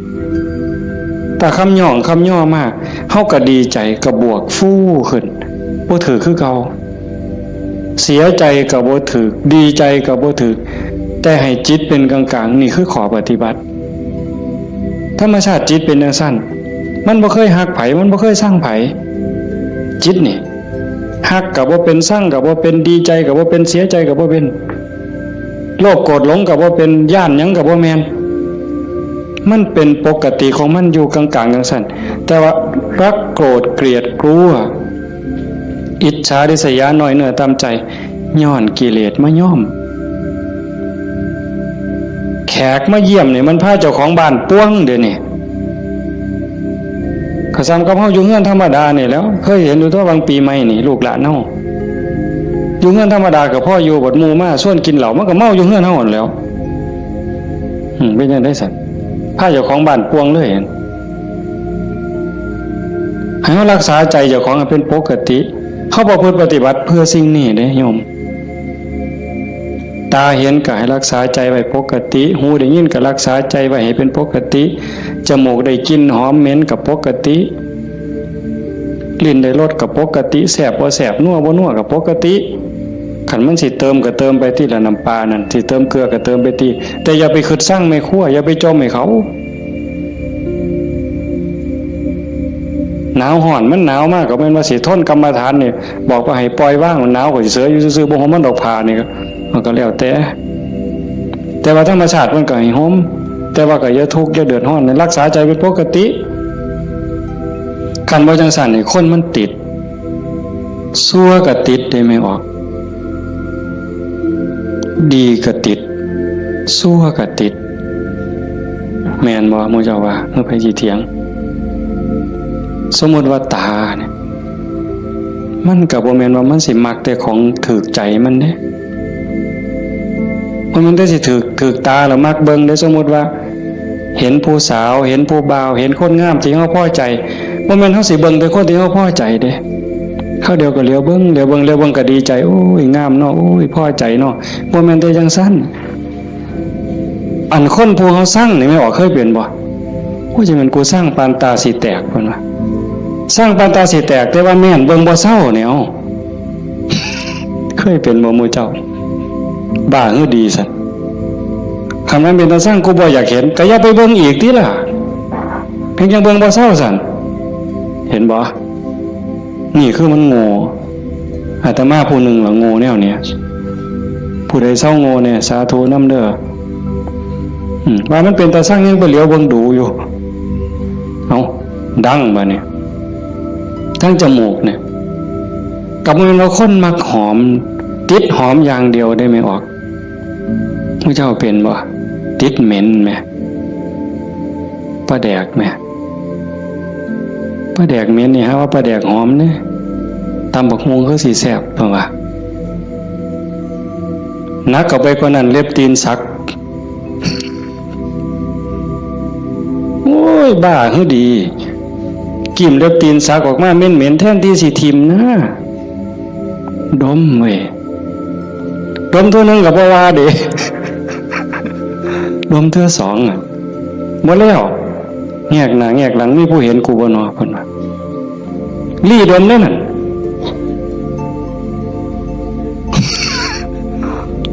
ถ้าคำย้องคำย่อมา เฮาก็ดีใจ ก็บวกฟูขึ้น บ่ถืกคือเก่า เสียใจก็บ่ถืก ดีใจก็บ่ถืก แต่ให้จิตเป็นกลางๆ นี่คือข้อปฏิบัติ ธรรมชาติจิตเป็นจั่งซั้น มันบ่เคยฮักไผ มันบ่เคยซังไผ จิตนี่ ฮักก็บ่เป็น ซังก็บ่เป็น ดีใจก็บ่เป็น เสียใจก็บ่เป็น โลภโกรธหลงก็บ่เป็น ย้านหยังก็บ่แม่น มันเป็นปกติของมันอยู่กลางๆ จั่งซั้น แต่ว่ารักโกรธเกลียดกลัว อิจฉาริษยา น้อยเนื้อต่ำใจ ย้อนกิเลสมาย้อม แขกมาเยี่ยมนี่มันพาเจ้าของบ้านป่วงเดี๋ยวนี้ ก็ส่ำกับเฮาอยู่เฮือนธรรมดานี่แหล้ว เคยเห็นอยู่ตั๊ว บางปีใหม่นี่ ลูกหลานเฮาอยู่เฮือนธรรมดาก็พออยู่ บัดหมู่มาชวนกินเหล้า มันก็เมาอยู่เฮือนเฮาหั้นแหล้ว อืม เป็นจั่งใดซั้น พาเจ้าของบ้านป่วงเลย ให้เฮารักษาใจเจ้าของให้เป็นปกติ เฮาประพฤติปฏิบัติเพื่อสิ่งนี้เด้โยม ตาเห็นก็ให้รักษาใจไว้ปกติ หูได้ยินก็รักษาใจไว้ให้เป็นปกติ จมูกได้กลิ่นหอมเหม็นก็ปกติ ลิ้นได้รสก็ปกติ แซ่บบ่แซ่บ นัวบ่นัวก็ปกติ คันมันสิเติมก็เติมไปติละ น้ำปลานั่น สิเติมเกลือก็เติมไปติ แต่อย่าไปคิดซังแม่ครัว อย่าไปจ่มให้เขา หนาวฮ้อน มันหนาวมากก็แม่นว่าสิทนกรรมฐานนี่ บอกว่าให้ปล่อยวาง มันหนาวก็สิเสยอยู่ซื่อๆ บ่ห่มมันดอก ผ้านี่ก็ มันก็แล้วแต่ แต่ว่าธรรมชาติมันก็ให้ห่ม แต่ว่าก็อย่าทุกข์อย่าเดือดร้อน รักษาใจเป็นปกติ คันบ่จั่งซั้นนี่ คนมันติด ชั่วก็ติดเด้แม่ออก ดีก็ติด ชั่วก็ติด แม่นบ่ หมู่เจ้าว่า หรือไผสิเถียง สมมุติว่าตาเนี่ย มันก็บ่แม่นว่ามันสิมักแต่ของถืกใจมันเด้ บ่แม่นแต่สิถืก ถืกตาแล้วมักเบิ่งเด้ สมมุติว่า เห็นผู้สาว เห็นผู้บ่าว เห็นคนงามที่เฮาพอใจ บ่แม่นเฮาสิเบิ่งแต่คนที่เฮาพอใจเด้ คราวเดียวก็เหลียวเบิ่ง เหลียวเบิ่ง เหลียวเบิ่งก็ดีใจ โอ้ย งามเนาะ โอ้ย พอใจเนาะ บ่แม่นแต่จั่งซั้น อันคนผู้เฮาซังนี่ แม่ออกเคยเป็นบ่ โอ้ย จั่งแม่นกูซังปานตาสิแตก เพิ่นว่า ซังปานตาสิแตก แต่ว่าแม่นเบิ่งบ่เซาเนี่ย เอ้า เคยเป็นบ่หมู่เจ้า บ้าหรือดีซั้น คันมันเป็นตาซัง กูบ่อยากเห็น ก็อย่าไปเบิ่งอีกติล่ะ เพียงจั่งเบิ่งบ่เซาซั้น เห็นบ่ นี่คือมันโง่ อาตมาผู้หนึ่งล่ะโง่แนวเนี้ย ผู้ใดเซาโง่แน่ สาธุนำเด้อ อืม ว่ามันเป็นตาซังยังไปเหลียวเบิ่งดูอยู่ เอ้า ดังบาดนี้ ทั้งจมูกเนี่ย ก็บ่แม่นว่าคนมักหอม ติดหอมอย่างเดียวเด้แม่ออก หมู่เจ้าเป็นบ่ ติดเหม็นแหม ปลาแดกแหม ปลาแดกเหม็นนี่หาว่าปลาแดกหอมเด้ ตำบักหุ่งคือสิแซ่บ เพิ่นว่า หนักเข้าไปกว่านั้น เล็บตีนสัก โอ้ย บ้าหรือดี กลิ่นเล็บตีนสักออกมาเหม็นๆ แทนที่สิถิ่มนะ ดมเว้ย ดมเทื่อหนึ่งก็บ่ว่าเด้ ดมเทื่อสองอะ บ่แล้ว แงกหน้าแงกหลัง มีผู้เห็นกูบ่นอ เพิ่นว่า ลี้ดมเด้นั่น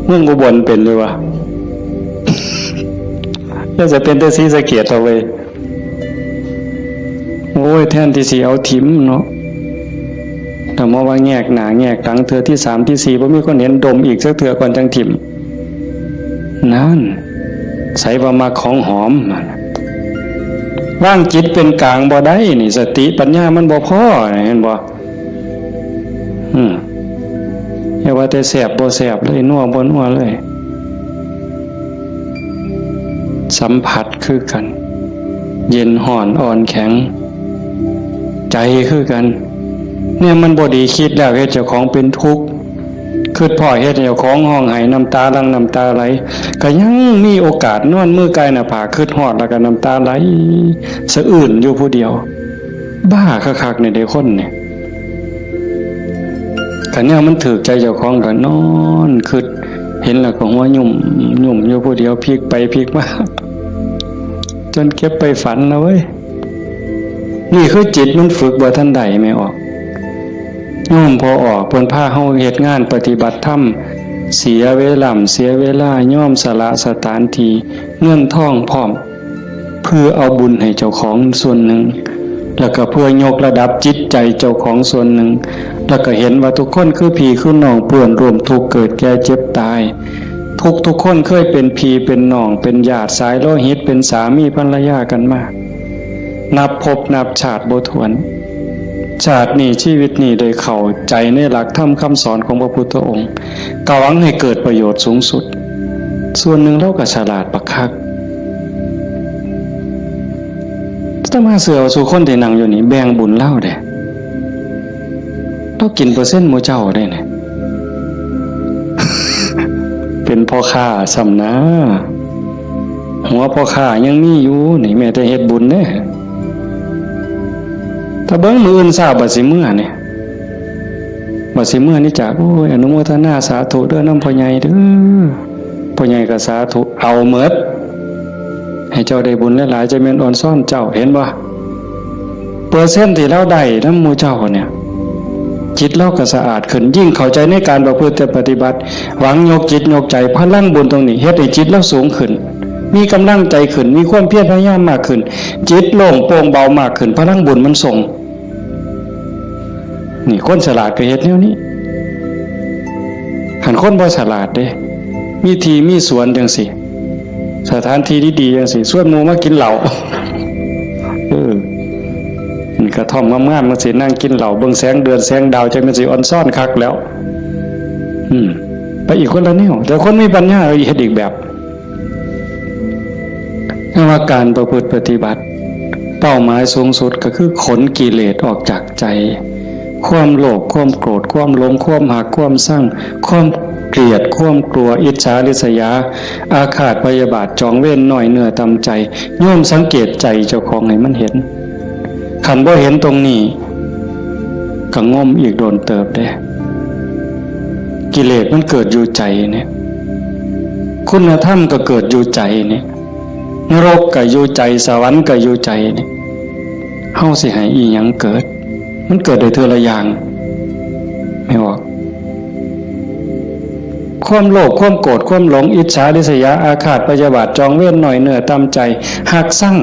เมืองอุบลเป็นอยู่วะ แล้วจะเป็นแต่ศรีสะเกษเอาเว้ย โอ้ย แทนที่สิเอาถิ่มเนาะ แต่มาว่าแงกหน้าแงกหลังเทื่อที่สามที่สี่ บ่มีคนเห็น ดมอีกสักเทื่อก่อนจั่งถิ่ม นั่น ไสว่ามักของหอม วางจิตเป็นกลางบ่ได้นี่ สติปัญญามันบ่พอ เห็นบ่ อืม อย่าว่าแต่แซ่บบ่แซ่บเลย นัวบ่นัวเลย สัมผัสคือกัน เย็นฮ้อนอ่อนแข็ง ใจคือกัน เนี่ยมันบ่ดี คิดแล้วเฮ็ดเจ้าของเป็นทุกข์ คิดพ้อเฮ็ดให้เจ้าของฮ้องไห้น้ำตาหลั่งน้ำตาไหล ก็ยังมีโอกาสนอนมือกายหน้าผาก คิดฮอดแล้วก็น้ำตาไหลสะอื้นอยู่ผู้เดียว บ้าคักๆ นี่เด้คนนี่ คันแนวมันถืกใจเจ้าของก็นอนคิด เห็นแล้วก็หัวยุ่มยุ่มอยู่ผู้เดียว พลิกไปพลิกมา จนเก็บไปฝันนะเว้ย นี่คือจิตมันฝึกบ่ทันได้แม่ออก โยมพ่อออก เพิ่นพาเฮาเฮ็ดงานปฏิบัติธรรม เสียเวลา เสียเวลา ยอมสละสถานที่ เงินทองพร้อม เพื่อเอาบุญให้เจ้าของส่วนหนึ่ง แล้วก็เพื่อยกระดับจิตใจเจ้าของส่วนหนึ่ง แล้วก็เห็นว่าทุกคนคือพี่คือน้อง เพื่อนร่วมทุกข์เกิดแก่เจ็บตาย ทุกทุกคนเคยเป็นพี่เป็นน้อง เป็นญาติสายโลหิต เป็นสามีภรรยากันมา นับภพนับชาติบ่ถ้วน ชาตินี้ชีวิตนี้ได้เข้าใจในหลักธรรมคำสอนของพระพุทธองค์ ก็หวังให้เกิดประโยชน์สูงสุด ส่วนหนึ่งลาวก็ฉลาดบักคัก อาตมาเชื่อว่าซุคนที่นั่งอยู่นี่แบ่งบุญลาวเด้ ลาวกินเปอร์เซ็นต์หมู่เจ้าเด้เนี่ย เป็นพ่อค้าซ้ำนะ หัวพ่อค้ายังมีอยู่นี่ แม้แต่เฮ็ดบุญเด้ ถ้าเบิ่งมื้ออื่นเช้าบัดสิเมือนี่ บัดสิเมือนี่จ้ะ โอ้ย อนุโมทนาสาธุเด้อนำพ่อใหญ่เด้อ พ่อใหญ่ก็สาธุ เอาหมด ให้เจ้าได้บุญหลายๆ จะแม่นออนซอนเจ้า เห็นบ่ เปอร์เซ็นต์ที่ลาวได้นำหมู่เจ้าเนี่ย จิตลาวก็สะอาดขึ้น ยิ่งเข้าใจในการประพฤติปฏิบัติ หวังยกจิตยกใจ พลังบุญตรงนี้เฮ็ดให้จิตลาวสูงขึ้น มีกำลังใจขึ้น มีความเพียรพยายามมากขึ้น จิตโล่งโปร่งเบามากขึ้น พลังบุญมันส่ง นี่คนฉลาดก็เฮ็ดแนวนี้ คันคนบ่ฉลาดเด้ มีที่มีสวนจังซี่ สถานที่ดีๆจังซี่ ชวนหมู่มากินเหล้า เออ นี่กระท่อมงามๆจังซี่ นั่งกินเหล้า เบิ่งแสงเดือนแสงดาว จังแม่นสิออนซอนคักแล้ว อืม ไปอีกคนละแนว แต่คนมีปัญญาเฮ็ดอีกแบบ แต่ว่าการประพฤติปฏิบัติ เป้าหมายสูงสุดก็คือขนกิเลสออกจากใจ ความโลภ ความโกรธ ความหลง ความฮัก ความซัง ความเกลียด ความกลัว อิจฉาริษยา อาฆาตพยาบาท จองเวร น้อยเนื้อต่ำใจ โยมสังเกตใจเจ้าของให้มันเห็น คันบ่เห็นตรงนี้ ก็งมอีกโดนเติบเด้ กิเลสมันเกิดอยู่ใจเนี่ย คุณธรรมก็เกิดอยู่ใจเนี่ย นรกก็อยู่ใจ สวรรค์ก็อยู่ใจเนี่ย เฮาสิให้อีหยังเกิด มันเกิดได้เทื่อละอย่าง แม่นบ่ ความโลภ ความโกรธ ความหลง อิจฉาริษยา อาฆาตพยาบาท จองเวร น้อยเนื้อต่ำใจ ฮักซัง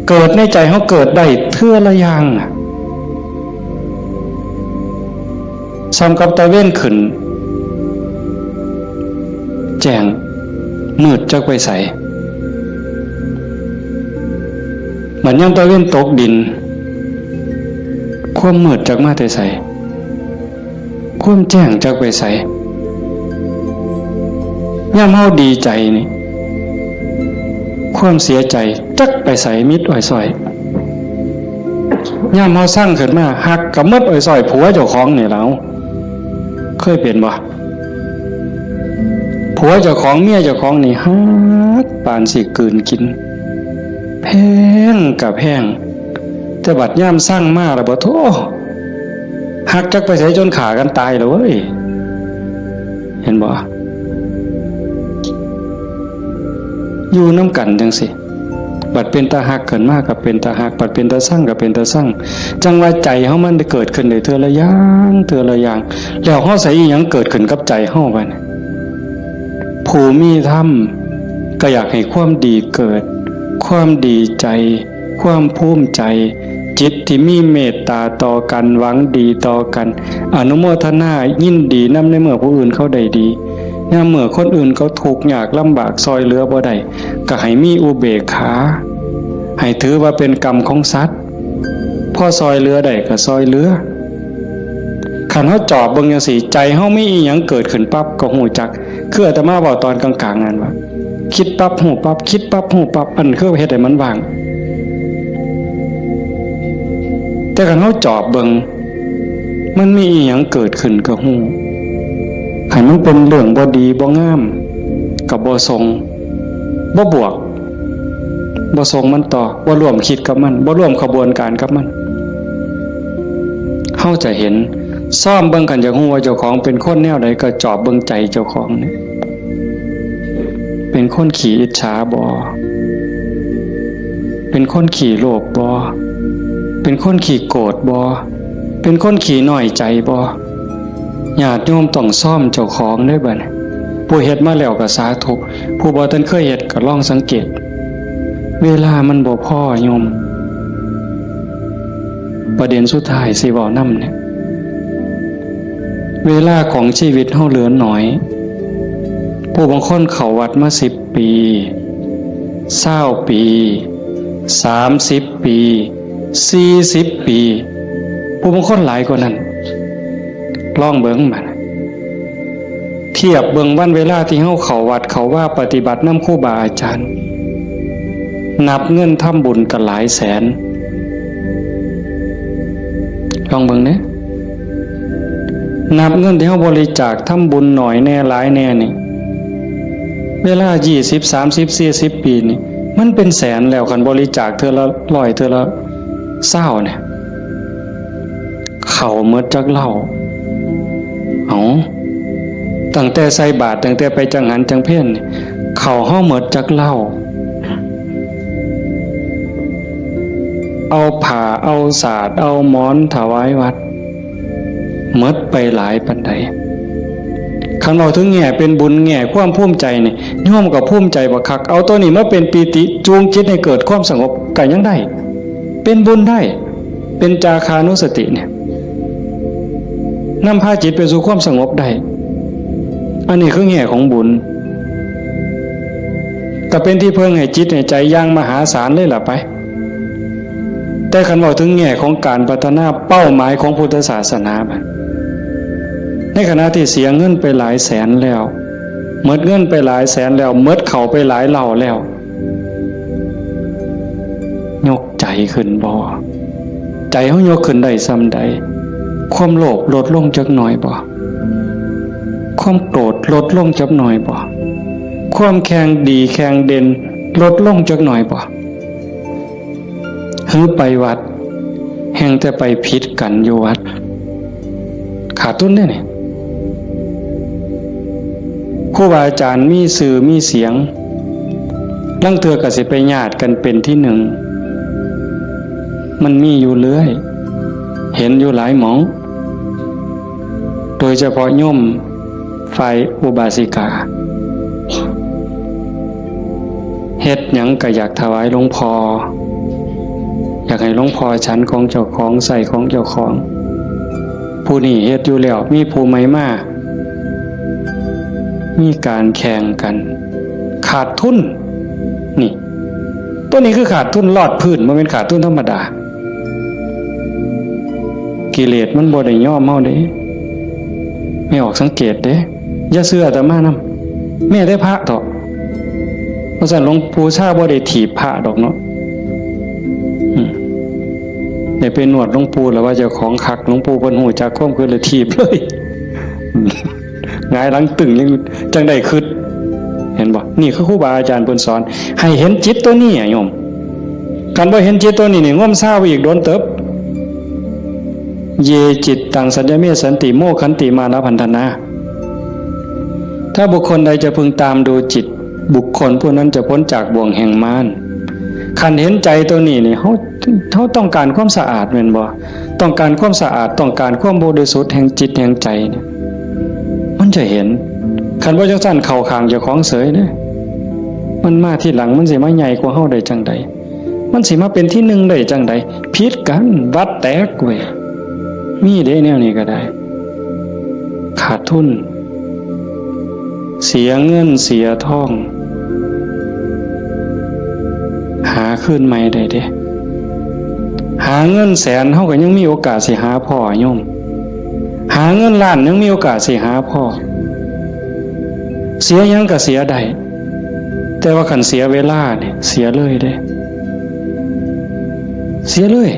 เกิดในใจเฮาเกิดได้เทื่อละอย่างน่ะ ส่ำกับตะเวนขึ้น แจ้ง มืดจักไปไส บัดยามตะเวนตกดิน ความมืดจักมาแต่ไส ความแจ้งจักไปไส ยามเฮาดีใจนี่ ความเสียใจจักไปไส มิดอ้อยซ้อย ยามเฮาซังขึ้นมา ฮักก็หมดอ้อยซ้อย ผัวเจ้าของนี่แหล้ว เคยเป็นบ่ ผัวเจ้าของ เมียเจ้าของนี่ฮักปานสิกลืนกิน แพงก็แพง แต่บัดยามซังมาแล้วบ่ โธ่ ฮักจักไปไสจนฆ่ากันตายแล้วเว้ย เห็นบ่ อยู่นำกันจังซี่ บัดเป็นตาฮักขึ้นมาก็เป็นตาฮัก บัดเป็นตาซังก็เป็นตาซัง จั่งว่าใจเฮามันได้เกิดขึ้นได้เทื่อละอย่าง เทื่อละอย่าง แล้วเฮาใส่อีหยังเกิดขึ้นกับใจเฮาบัดนี้ ผู้มีธรรมก็อยากให้ความดีเกิด ความดีใจ ความภูมิใจ จิตที่มีเมตตาต่อกัน หวังดีต่อกัน อนุโมทนายินดีนำในเมื่อผู้อื่นเขาได้ดี ยามเมื่อคนอื่นเขาทุกข์ยากลำบาก ซ่อยเหลือบ่ได้ ก็ให้มีอุเบกขา ให้ถือว่าเป็นกรรมของสัตว์ พอซอยเหลือได้ก็ซอยเหลือ คันเฮาจอบเบิ่งจั่งซี้ ใจเฮามีอีหยังเกิดขึ้นปั๊บก็ฮู้จัก คืออาตมาเว้าตอนกลางๆ นั่นว่า คิดปั๊บฮู้ปั๊บ คิดปั๊บฮู้ปั๊บ อันคือเฮ็ดให้มันว่าง แต่คันเฮาจอบเบิ่ง มันมีอีหยังเกิดขึ้นก็ฮู้ คันมันเป็นเรื่องบ่ดีบ่งาม ก็บ่ส่ง บ่บวก บ่ส่งมันต่อ บ่ร่วมคิดกับมัน บ่ร่วมขบวนการกับมัน เฮาจะเห็น ซ่อมเบิ่ง คันอยากฮู้ว่าเจ้าของเป็นคนแนวใด ก็จอบเบิ่งใจเจ้าของเนี่ย เป็นคนขี้อิจฉาบ่ เป็นคนขี้โลภบ่ เป็นคนขี้โกรธบ่ เป็นคนขี้น้อยใจบ่ ญาติโยมต้องซ่อมเจ้าของเด้อบัดนี้ ผู้เฮ็ดมาแล้วก็สาธุ ผู้บ่ทันเคยเฮ็ดก็ลองสังเกต เวลามันบ่พอโยม ประเด็นสุดท้ายสิเว้านำเนี่ย เวลาของชีวิตเฮาเหลือน้อย ผู้บางคนเข้าวัดมาสิบปี ซาวปี สามสิบปี สี่สิบปี ผู้บางคนหลายกว่านั้น ลองเบิ่งบัด เทียบเบิ่งวันเวลาที่เฮาเข้าวัดเข้าวาปฏิบัตินำครูบาอาจารย์ นับเงินทำบุญก็หลายแสน ลองเบิ่งเด้ นับเงินที่เฮาบริจาคทำบุญหน่อยแน่หลายแน่นี่ เวลายี่สิบ สามสิบ สี่สิบ ปีนี่ มันเป็นแสนแล้ว คันบริจาคเทื่อละร้อย เทื่อละซาวเนี่ย เข้าหมดจักเหล้า เอ้า ตั้งแต่ใส่บาตร ตั้งแต่ไปจังหันจังเพลนี่ เข้าเฮาหมดจักเหล้า เอาผ้า เอาสาด เอาหมอนถวายวัด หมดไปหลายปานใด คันเว้าถึงแง่เป็นบุญ แง่ความภูมิใจนี่ โยมก็ภูมิใจบักคัก เอาตัวนี้มาเป็นปีติ จูงจิตให้เกิดความสงบ ก็ยังได้ เป็นบุญได้ เป็นจาคานุสติเนี่ย นำพาจิตไปสู่ความสงบได้ อันนี้คือแง่ของบุญ ก็เป็นที่เพิ่งให้จิตให้ใจอย่างมหาศาลเลยล่ะไป แต่คันเว้าถึงแง่ของการพัฒนาเป้าหมายของพุทธศาสนาบัด ในขณะที่เสียเงินไปหลายแสนแล้ว หมดเงินไปหลายแสนแล้ว หมดเข้าไปหลายเหล้าแล้ว ยกใจขึ้นบ่ ใจเฮายกขึ้นได้ส่ำใด ความโลภลดลงจักหน่อยบ่ ความโกรธลดลงจักหน่อยบ่ ความแข่งดีแข่งเด่นลดลงจักหน่อยบ่ หือไปวัด แฮ่งแต่ไปผิดกันอยู่วัด ขาดทุนเด้นี่ ครูบาอาจารย์มีชื่อมีเสียง ลางเทื่อก็สิไปญาติกันเป็นที่หนึ่ง มันมีอยู่เรื่อย เห็นอยู่หลายหม่อง โดยเฉพาะโยมฝ่ายอุบาสิกา เฮ็ดหยังก็อยากถวายหลวงพ่อ อยากให้หลวงพ่อฉันของเจ้าของ ใช้ของเจ้าของ ผู้นี้เฮ็ดอยู่แล้ว มีผู้ใหม่มา มีการแข่งกัน ขาดทุน นี่ ตัวนี้คือขาดทุนลอดพื้น บ่แม่นขาดทุนธรรมดา กิเลสมันบ่ได้ยอมเฮาเด้ แม่ออกสังเกตเด้ อย่าเชื่ออาตมานำ แม้แต่พระเถาะ เพราะฉะนั้นหลวงปู่ชาบ่ได้ถีบพระดอกเนาะ อืม ได้ไปนวดหลวงปู่แล้วว่าเจ้าของคัก หลวงปู่เพิ่นฮู้จักความคิดเลยถีบเลย หงายหลังตึงยังจังได้คิด เห็นบ่ นี่คือครูบาอาจารย์เพิ่นสอน ให้เห็นจิตตัวนี้อะโยม คันบ่เห็นจิตตัวนี้นี่ งมซาวอีกโดนเติบ เยจิตตังสัญญเมสันติ โมคขันติมานะพันธนา ถ้าบุคคลใดจะพึงตามดูจิต บุคคลผู้นั้นจะพ้นจากบ่วงแห่งมาร คันเห็นใจตัวนี้นี่ เฮา เฮาต้องการความสะอาดแม่นบ่ ต้องการความสะอาด ต้องการความบริสุทธิ์แห่งจิตแห่งใจเนี่ย มันจะเห็น คันบ่จังซั่นเข้าข้างเจ้าของเสยเด้ มันมาทีหลัง มันสิมาใหญ่กว่าเฮาได้จังใด มันสิมาเป็นที่หนึ่งได้จังใด ผิดกัน วัดแตกเว้ย มีเด้แนวนี้ก็ได้ ขาดทุน เสียเงินเสียทอง หา คืนใหม่ได้เด้ หาเงินแสนเฮาก็ยังมีโอกาสสิหาพ้อโยม หาเงินล้านยังมีโอกาสสิหาพ้อ เสียหยังก็เสียได้ แต่ว่าคันเสียเวลาเนี่ยเสียเลยเด้ เสียเลย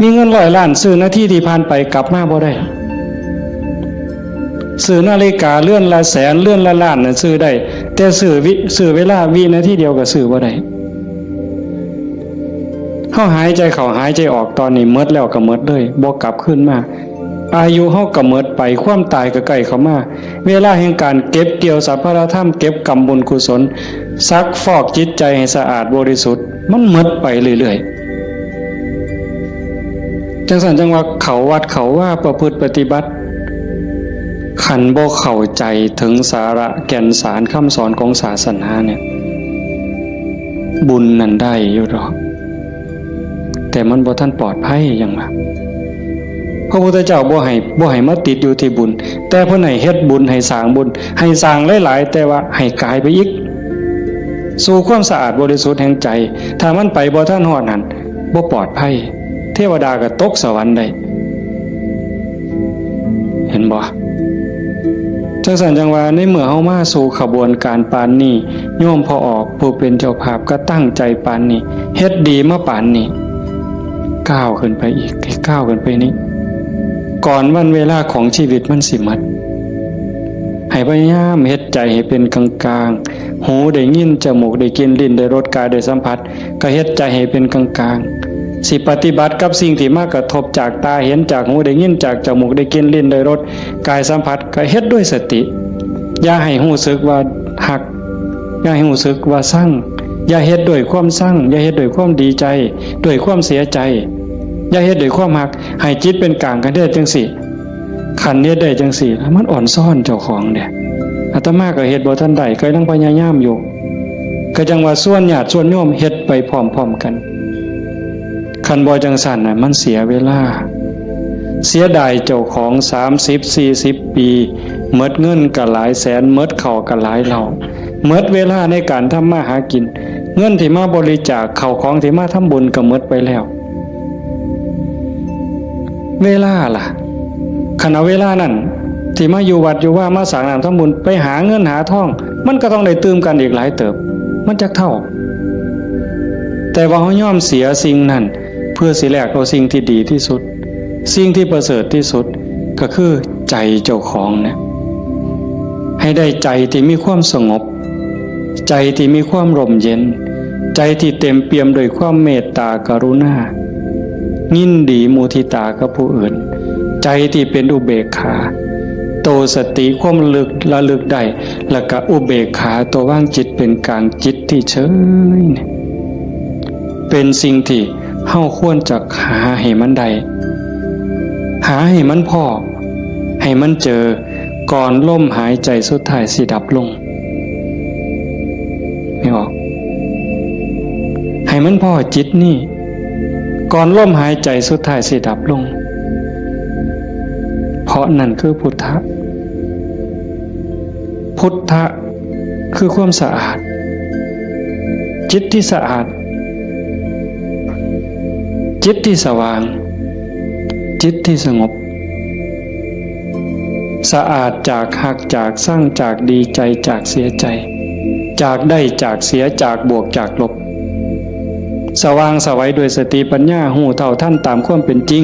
มีเงินร้อยล้านซื้อนาทีที่ผ่านไปกลับมาบ่ได้ ซื้อนาฬิกาเรือนละแสนเรือนละล้านน่ะซื้อได้ แต่ซื้อวิ ซื้อเวลาวินาทีเดียวก็ซื้อบ่ได้ เฮาหายใจเข้าหายใจออกตอนนี้หมดแล้วก็หมดเลย บ่กลับคืนมา อายุเฮาก็หมดไป ความตายก็ใกล้เข้ามา เวลาแห่งการเก็บเกี่ยวสรรพธรรม เก็บกำบุญกุศล ซักฟอกจิตใจให้สะอาดบริสุทธิ์ มันหมดไปเรื่อยๆ จังซั่นจังว่าเข้าวัดเข้าวาประพฤติปฏิบัติ คันบ่เข้าใจถึงสาระแก่นสารคำสอนของศาสนาเนี่ย บุญนั่นได้อยู่ดอก แต่มันบ่ทันปลอดภัยหยังว่า พระพุทธเจ้าบ่ให้ บ่ให้มาติดอยู่ที่บุญ แต่เพิ่นให้เฮ็ดบุญ ให้สร้างบุญ ให้สร้างหลายๆ แต่ว่าให้กายไปอีก สู่ความสะอาดบริสุทธิ์แห่งใจ ถ้ามันไปบ่ทันฮอดนั่น บ่ปลอดภัย เทวดาก็ตกสวรรค์ได้ เห็นบ่ จังซั่นจังว่าในเมื่อเฮามาสู่ขบวนการปานนี้ โยมพ่อออกผู้เป็นเจ้าภาพก็ตั้งใจปานนี้ เฮ็ดดีมาปานนี้ ก้าวขึ้นไปอีก ก้าวขึ้นไปนี้ ก่อนวันเวลาของชีวิตมันสิหมด ให้พยายามเฮ็ดใจให้เป็นกลางๆ หูได้ยิน จมูกได้กลิ่น ลิ้นได้รส กายได้สัมผัส ก็เฮ็ดใจให้เป็นกลางๆ สิปฏิบัติกับสิ่งที่มากระทบจากตาเห็น จากหูได้ยิน จากจมูกได้กลิ่น ลิ้นได้รส กายสัมผัส ก็เฮ็ดด้วยสติ อย่าให้รู้สึกว่าฮัก อย่าให้รู้สึกว่าชัง อย่าเฮ็ดด้วยความชัง อย่าเฮ็ดด้วยความดีใจ ด้วยความเสียใจ อย่าเฮ็ดด้วยความฮัก ให้จิตเป็นกลางกันเด้อจังซี่ คันเฮ็ดได้จังซี่ มันอ่อนซ้อนเจ้าของเด้ อาตมาก็เฮ็ดบ่ทันได้ ก็ยังพยายามอยู่ ก็จังว่าชวนญาติชวนโยมเฮ็ดไปพร้อมๆกัน คันบ่จังซั่นน่ะ มันเสียเวลา เสียดายเจ้าของ สามสิบ สี่สิบ ปี หมดเงินก็หลายแสน หมดข้าวก็หลายเหล้า หมดเวลาในการทำมาหากิน เงินที่มาบริจาค ข้าวของที่มาทำบุญก็หมดไปแล้ว เวลาล่ะ คันเอาเวลานั้นที่มาอยู่วัดอยู่วา มาสร้างน้ำทำบุญ ไปหาเงินหาทอง มันก็ต้องได้ตื่มกันอีกหลายเติบ มันจักเท่า แต่ว่าเฮายอมเสียสิ่งนั้น เพื่อสิแลกเอาสิ่งที่ดีที่สุด สิ่งที่ประเสริฐที่สุด ก็คือใจเจ้าของเนี่ย ให้ได้ใจที่มีความสงบ ใจที่มีความร่มเย็น ใจที่เต็มเปี่ยมด้วยความเมตตากรุณา ยินดีมุทิตากับผู้อื่น ใจที่เป็นอุเบกขา โตสติความระลึก ระลึกได้ แล้วก็อุเบกขาตัววางจิตเป็นกลาง จิตที่เฉยเนี่ย เป็นสิ่งที่เฮาควรจะหาให้มันได้ หาให้มันพ้อ ให้มันเจอ ก่อนลมหายใจสุดท้ายสิดับลง ไม่ออก ให้มันพ้อจิตนี่ ก่อนลมหายใจสุดท้ายสิดับลง เพราะนั่นคือพุทธะ พุทธะคือความสะอาด จิตที่สะอาด จิตที่สว่าง จิตที่สงบ สะอาดจากฮัก จากชัง จากดีใจ จากเสียใจ จากได้ จากเสีย จากบวก จากลบ สว่างไสวด้วยสติปัญญา ฮู้เท่าทันตามความเป็นจริง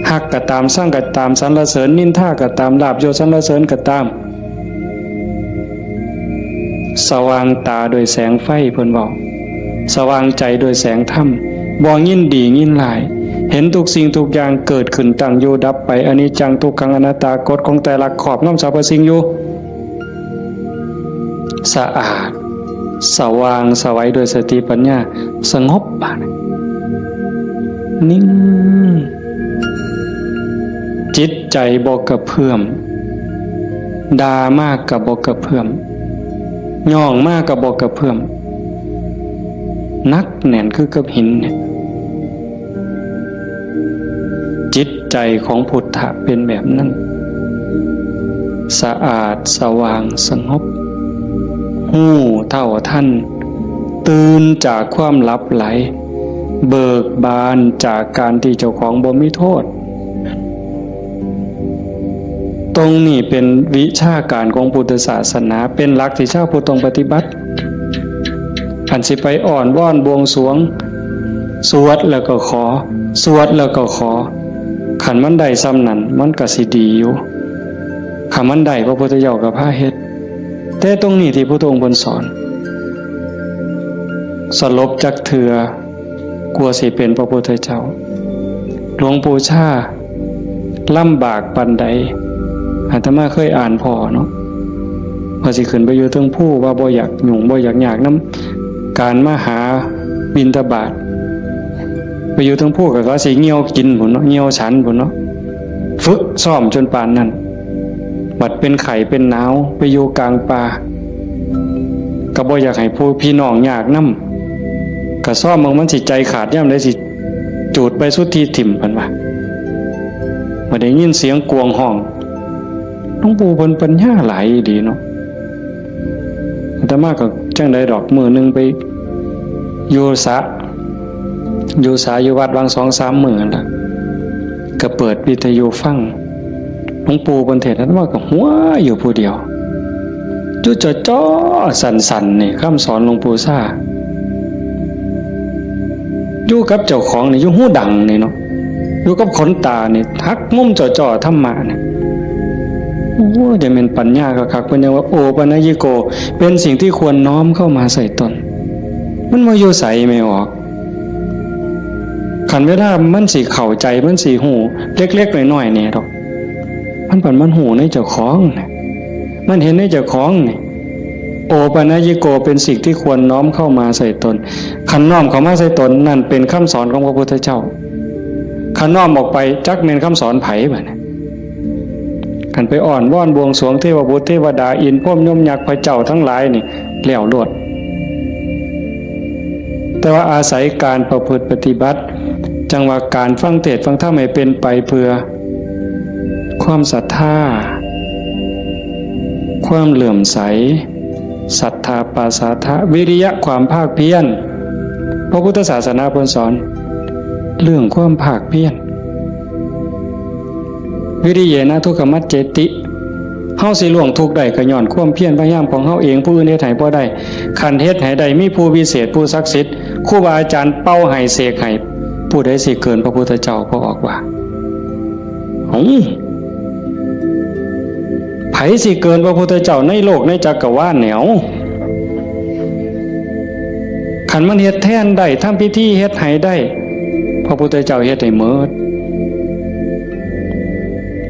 ฮักก็ตาม ชังก็ตาม สรรเสริญนินทาก็ตาม ลาภยศสรรเสริญก็ตาม สว่างตาด้วยแสงไฟ เพิ่นเว้า สว่างใจด้วยแสงธรรม บ่ยินดียินร้าย เห็นทุกสิ่งทุกอย่างเกิดขึ้น ตั้งอยู่ดับไป อนิจจัง ทุกขัง อนัตตา กฎของไตรลักษณ์ครอบงำสรรพสิ่งอยู่ สะอาด สว่างไสวด้วยสติปัญญา สงบ บาดนี้ นิ่ง จิตใจบ่กระเพื่อม ด่ามากก็บ่กระเพื่อม ย่องมากก็บ่กระเพื่อม หนักแน่นคือกับหินเนี่ย จิตใจของพุทธะเป็นแบบนั้น สะอาด สว่าง สงบ ฮู้เท่าทัน ตื่นจากความหลับไหล เบิกบานจากการที่เจ้าของบ่มีโทษ ตรงนี้เป็นวิชาการของพุทธศาสนา เป็นหลักที่ชาวพุทธต้องปฏิบัติ อันสิไปอ้อนวอนบวงสรวง สวดแล้วก็ขอ สวดแล้วก็ขอ คันมันได้ส่ำนั้น มันก็สิดีอยู่ คันมันได้ พระพุทธเจ้าก็พาเฮ็ด แต่ตรงนี้ที่พระพุทธองค์เพิ่นสอน สลบจักเทื่อ กว่าสิเป็นพระพุทธเจ้า หลวงปู่ชาลำบากปานใด อาตมาเคยอ่านพ้อเนาะ ว่าสิขึ้นไปอยู่เทิงภู ว่าบ่อยากยุ่ง บ่อยากยากนำการมาหาบิณฑบาต ไปอยู่เทิงภูก็เขาสิเหี่ยวกินพุ้นเนาะ เหี่ยวฉันพุ้นเนาะ ฝึกซ้อมจนปานนั้น บัดเป็นไข้เป็นหนาว ไปอยู่กลางป่า ก็บ่อยากให้ผู้พี่น้องยากนำ ก็ซ้อมเบิ่งมันสิใจขาดยามใด สิจูดใบสุทธิถิ่ม เพิ่นว่า บ่ได้ยินเสียงกวางฮ้อง หลวงปู่เพิ่นปัญญาหลายอีหลีเนาะ อาตมาก็จั่งใดดอก มื้อหนึ่งไปอยู่สระ อยู่สระอยู่วัด วางสองสามมื้อนั่นล่ะ ก็เปิดวิทยุฟัง หลวงปู่เพิ่นเทศน์ อาตมาก็หัวอยู่ผู้เดียว อยู่จ่อๆ สั่นๆ นี่ คำสอนหลวงปู่ชา อยู่กับเจ้าของนี่ อยู่หูดังนี่เนาะ อยู่กับขนตานี่ หักมุมจ่อๆ ธรรมะนี่ โอ้ จะเป็นปัญญาคักๆ เพิ่นยังว่า โอปัญญิโก เป็นสิ่งที่ควรน้อมเข้ามาใส่ตน มันบ่อยู่ไสแม่ออก คันเวลามันสิเข้าใจ มันสิฮู้ เล็กๆ น้อยๆ นี่ดอก มันปันมันฮู้ในเจ้าของน่ะ มันเห็นในเจ้าของนี่ โอปัญญิโก เป็นสิ่งที่ควรน้อมเข้ามาใส่ตน คันน้อมเข้ามาใส่ตน นั่นเป็นคำสอนของพระพุทธเจ้า คันน้อมออกไป จักแม่นคำสอนไผบัดนี้ คันไปอ้อนวอนบวงสรวงเทวบุตรเทวดา อินทร์พรหมยมยักษ์พระเจ้าทั้งหลายนี่ แล้วโลด แต่ว่าอาศัยการประพฤติปฏิบัติ จั่งว่าการฟังเทศน์ฟังธรรมให้เป็นไปเพื่อ ความศรัทธา ความเลื่อมใส ศรัทธาปาสาทะ วิริยะ ความภาคเพียร พระพุทธศาสนาเพิ่นสอน เรื่องความภาคเพียร วิริเยนะทุกขมัจเจติ เฮาสิล่วงทุกข์ได้ก็ย้อนความเพียรพยายามของเฮาเอง ผู้อื่นเฮ็ดให้บ่ได้ คันเฮ็ดให้ได้ มีผู้วิเศษ ผู้ศักดิ์สิทธิ์ ครูบาอาจารย์เป่าให้เสกให้ ผู้ใดสิเกินพระพุทธเจ้า พระออกว่า เอ้า ไผสิเกินพระพุทธเจ้าในโลกในจักรวาลเนี่ย เอ้า คันมันเฮ็ดแทนได้ ทำพิธีเฮ็ดให้ได้ พระพุทธเจ้าเฮ็ดให้หมด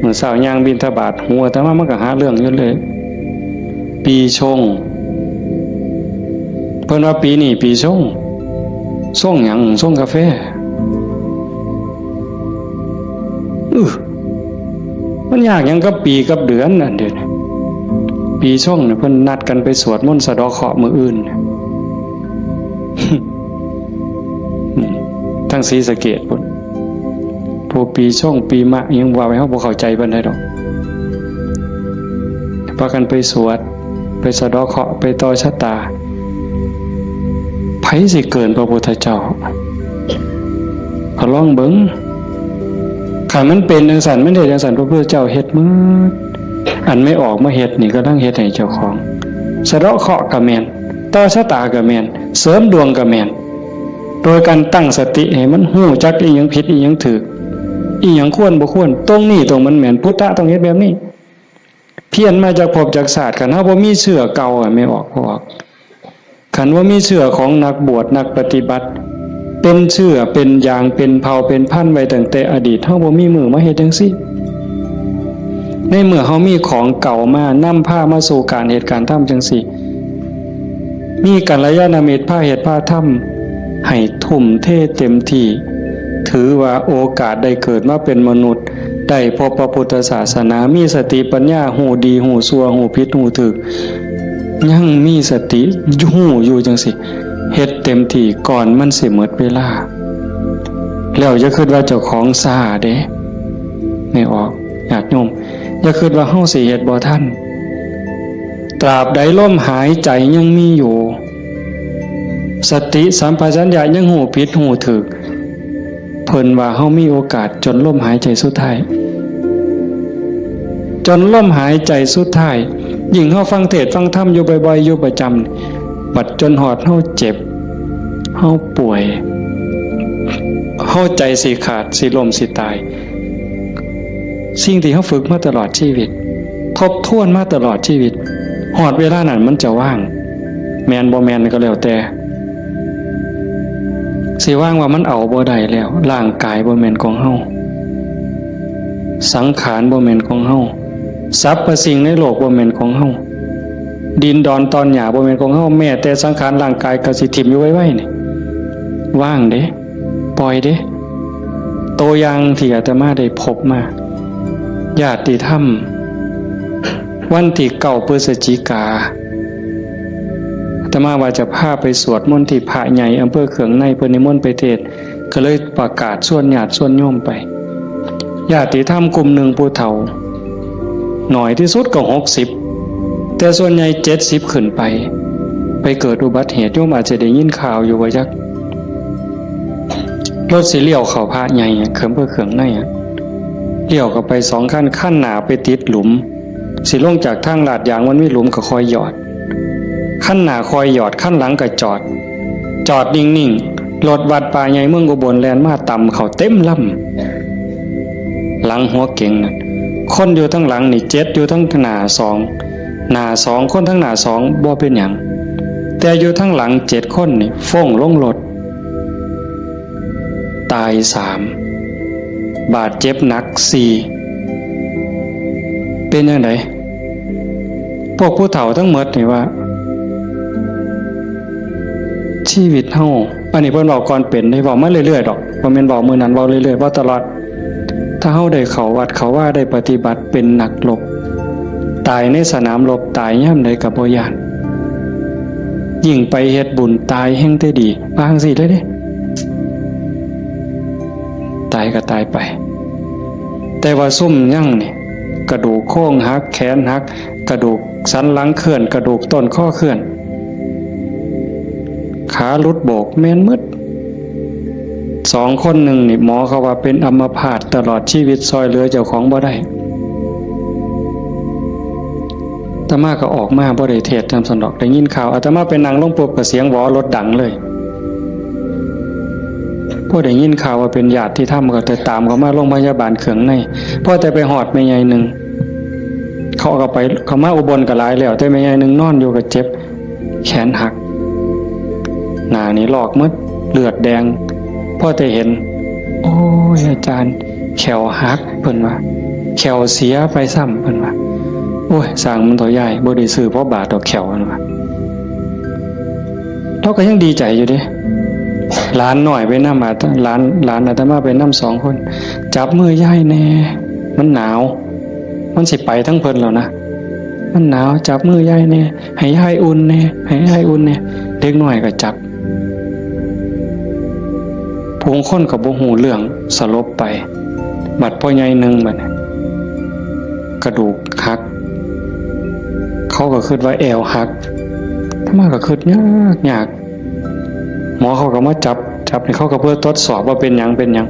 มื้อเช้าย่างบิณฑบาต หัวอาตมามันก็หาเรื่องอยู่เลย ปีชง เพิ่นว่าปีนี้ปีชง ชงหยัง ชงกาแฟ อื้อ มันยากหยังกับปีกับเดือนอันเดียวนี้ ปีชงเนี่ยเพิ่นนัดกันไปสวดมนต์สะเดาะเคราะห์มื้ออื่น อืม ทั้งศรีสะเกษพุ้น พวกปีชงปีมะยังว่าไป เฮาบ่เข้าใจปานใดดอก พากันไปสวด ไปสะเดาะเคราะห์ ไปต่อชะตา ไผสิเกินพระพุทธเจ้า ก็ลองเบิ่ง คันมันเป็นจังซั่น มันเฮ็ดจังซั่น พระพุทธเจ้าเฮ็ดหมด อันไม่ออกมาเฮ็ดนี่ กำลังเฮ็ดให้เจ้าของ สะเดาะเคราะห์ก็แม่น ต่อชะตาก็แม่น เสริมดวงก็แม่น โดยการตั้งสติให้มันฮู้จักอีหยังผิดอีหยังถูก อีหยังควรบ่ควร ตรงนี้ตรงมันแม่น พุทธะต้องเฮ็ดแบบนี้ เพี้ยนมาจากภพจากชาติ คันเฮาบ่มีเชื้อเก่าอะ ไม่ออก บ่ออก คันว่ามีเชื้อของนักบวชนักปฏิบัติ เป็นเชื้อเป็นยางเป็นเผ่าเป็นพันธุ์ไว้ตั้งแต่อดีต เฮาบ่มีมือมาเฮ็ดจังซี่ ในเมื่อเฮามีของเก่ามานำพามาสู่การเฮ็ดการทำจังซี่ มีกัลยาณมิตรพาเฮ็ดพาทำ ให้ทุ่มเทเต็มที่ ถือว่าโอกาสได้เกิดมาเป็นมนุษย์ ได้พบพระพุทธศาสนา มีสติปัญญา ฮู้ดีฮู้ชั่ว ฮู้ผิดฮู้ถูก ยังมีสติฮู้อยู่จังซี่ เฮ็ดเต็มที่ก่อนมันสิหมดเวลา แล้วอย่าคิดว่าเจ้าของช้าเด้ ไม่ออก ญาติโยม อย่าคิดว่าเฮาสิเฮ็ดบ่ทัน ตราบใดลมหายใจยังมีอยู่ สติสัมปชัญญะยังฮู้ผิดฮู้ถูก เพิ่นว่าเฮามีโอกาสจนลมหายใจสุดท้าย จนลมหายใจสุดท้าย ยิ่งเฮาฟังเทศน์ฟังธรรมอยู่บ่อยๆ อยู่ประจำ บัดจนฮอดเฮาเจ็บ เฮาป่วย เฮาใจสิขาด สิล้ม สิตาย สิ่งที่เฮาฝึกมาตลอดชีวิต ทบทวนมาตลอดชีวิต ฮอดเวลานั้นมันจะว่าง แม่นบ่แม่นก็แล้วแต่ สิว่างว่ามันเอาบ่ได้แล้ว ร่างกายบ่แม่นของเฮา สังขารบ่แม่นของเฮา สรรพสิ่งในโลกบ่แม่นของเฮา ดินดอนตอนหญ้าบ่แม่นของเฮา แม้แต่สังขารร่างกายก็สิถิ่มอยู่ไวๆ นี่ ว่างเด้ ปล่อยเด้ ตัวอย่างที่อาตมาได้พบมา ญาติธรรม วันที่เก้าพฤศจิกา อาตมาว่าจะพาไปสวดมนต์ที่พระใหญ่อำเภอเคืองใน เพิ่นนิมนต์ไปเทศน์ ก็เลยประกาศชวนญาติชวนโยมไป ญาติธรรมกลุ่มหนึ่งผู้เฒ่า น้อยที่สุดก็หกสิบ แต่ส่วนใหญ่เจ็ดสิบขึ้นไป ไปเกิดอุบัติเหตุ โยมอาจจะได้ยินข่าวอยู่ว่าจัก รถสิเลี้ยวเข้าพระใหญ่อะ เคืองอำเภอเคืองในอะ เลี้ยวเข้าไปสองคัน คันหน้าไปติดหลุม สิลงจากทางลาดยางมันมีหลุมก็ค่อยหยอด คันหน้าค่อยหยอด คันหลังก็จอด จอดนิ่งๆ รถวัดป่าใหญ่เมืองอุบลแล่นมาตำเข้าเต็มลำ หลังหัวเก๋งนั่น คนอยู่ทั้งหลังนี่เจ็ด อยู่ทั้งหน้าสอง หน้าสอง คนทั้งหน้าสองบ่เป็นหยัง แต่อยู่ทั้งหลังเจ็ดคนนี่ฟ้งลงรถ ตายสาม บาดเจ็บหนักสี่ เป็นจั่งใด พวกผู้เฒ่าทั้งหมดนี่ว่า ชีวิตเฮา อันนี้เพิ่นเว้าก่อนเป็นเด้ เว้ามาเรื่อยๆ ดอก บ่แม่นเว้ามื้อนั้น เว้าเรื่อยๆ เว้าตลอด ถ้าเฮาได้เข้าวัดเข้าวา ได้ปฏิบัติเป็นนักรบ ตายในสนามรบ ตายยามใดก็บ่ย้าน ยิ่งไปเฮ็ดบุญตายแฮ่งแต่ดี ว่าจั่งซี้เลยเด้ ตายก็ตายไป แต่ว่าซุมยังนี่ กระดูกโครงหัก แขนหัก กระดูกสันหลังเคลื่อน กระดูกต้นคอเคลื่อน ขาหลุดโบก แม่นหมด สองคนหนึ่งนี่ หมอเขาว่าเป็นอัมพาตตลอดชีวิต ซ่อยเหลือเจ้าของบ่ได้ อาตมาก็ออกมาบ่ได้เทศน์นำซั้นดอก ได้ยินข่าว อาตมาไปนั่งลงปุ๊บก็เสียงหวอรถดังเลย พอได้ยินข่าวว่าเป็นญาติธรรมก็แต่ตามเขามาโรงพยาบาลเคืองใน พอแต่ไปฮอดแม่ใหญ่หนึ่ง เขาก็ไป เขามาอุบลก็หลายแล้ว แต่แม่ใหญ่หนึ่งนอนอยู่ก็เจ็บ แขนหัก หน้านี่ลอกหมด เลือดแดง พอแต่เห็น โอ้ย อาจารย์ แข้วหัก เพิ่นว่า แข้วเสียไปซ้ำ เพิ่นว่า โอ้ย สร้างมันเถาะยาย บ่ได้ซื้อพอบาทดอกแข้ว เพิ่นว่า เราก็ยังดีใจอยู่เด้ หลานน้อยไปนำ อาต- หลาน หลานอาตมาไปนำสองคน จับมือยายแน่ มันหนาว มันสิไปทั้งเพิ่นแล้วนะ มันหนาว จับมือยายแน่ ให้ยายอุ่นแน่ ให้ยายอุ่นแน่ เด็กน้อยก็จับ ผู้คนก็บ่ฮู้เรื่อง สลบไป บัดพ่อใหญ่หนึ่งบัดนี้ กระดูกหัก เขาก็คิดว่าแอวหัก อาตมาก็คิดยากยาก หมอเขาก็มาจับ จับนี่เขาก็เพื่อทดสอบว่าเป็นหยัง เป็นหยัง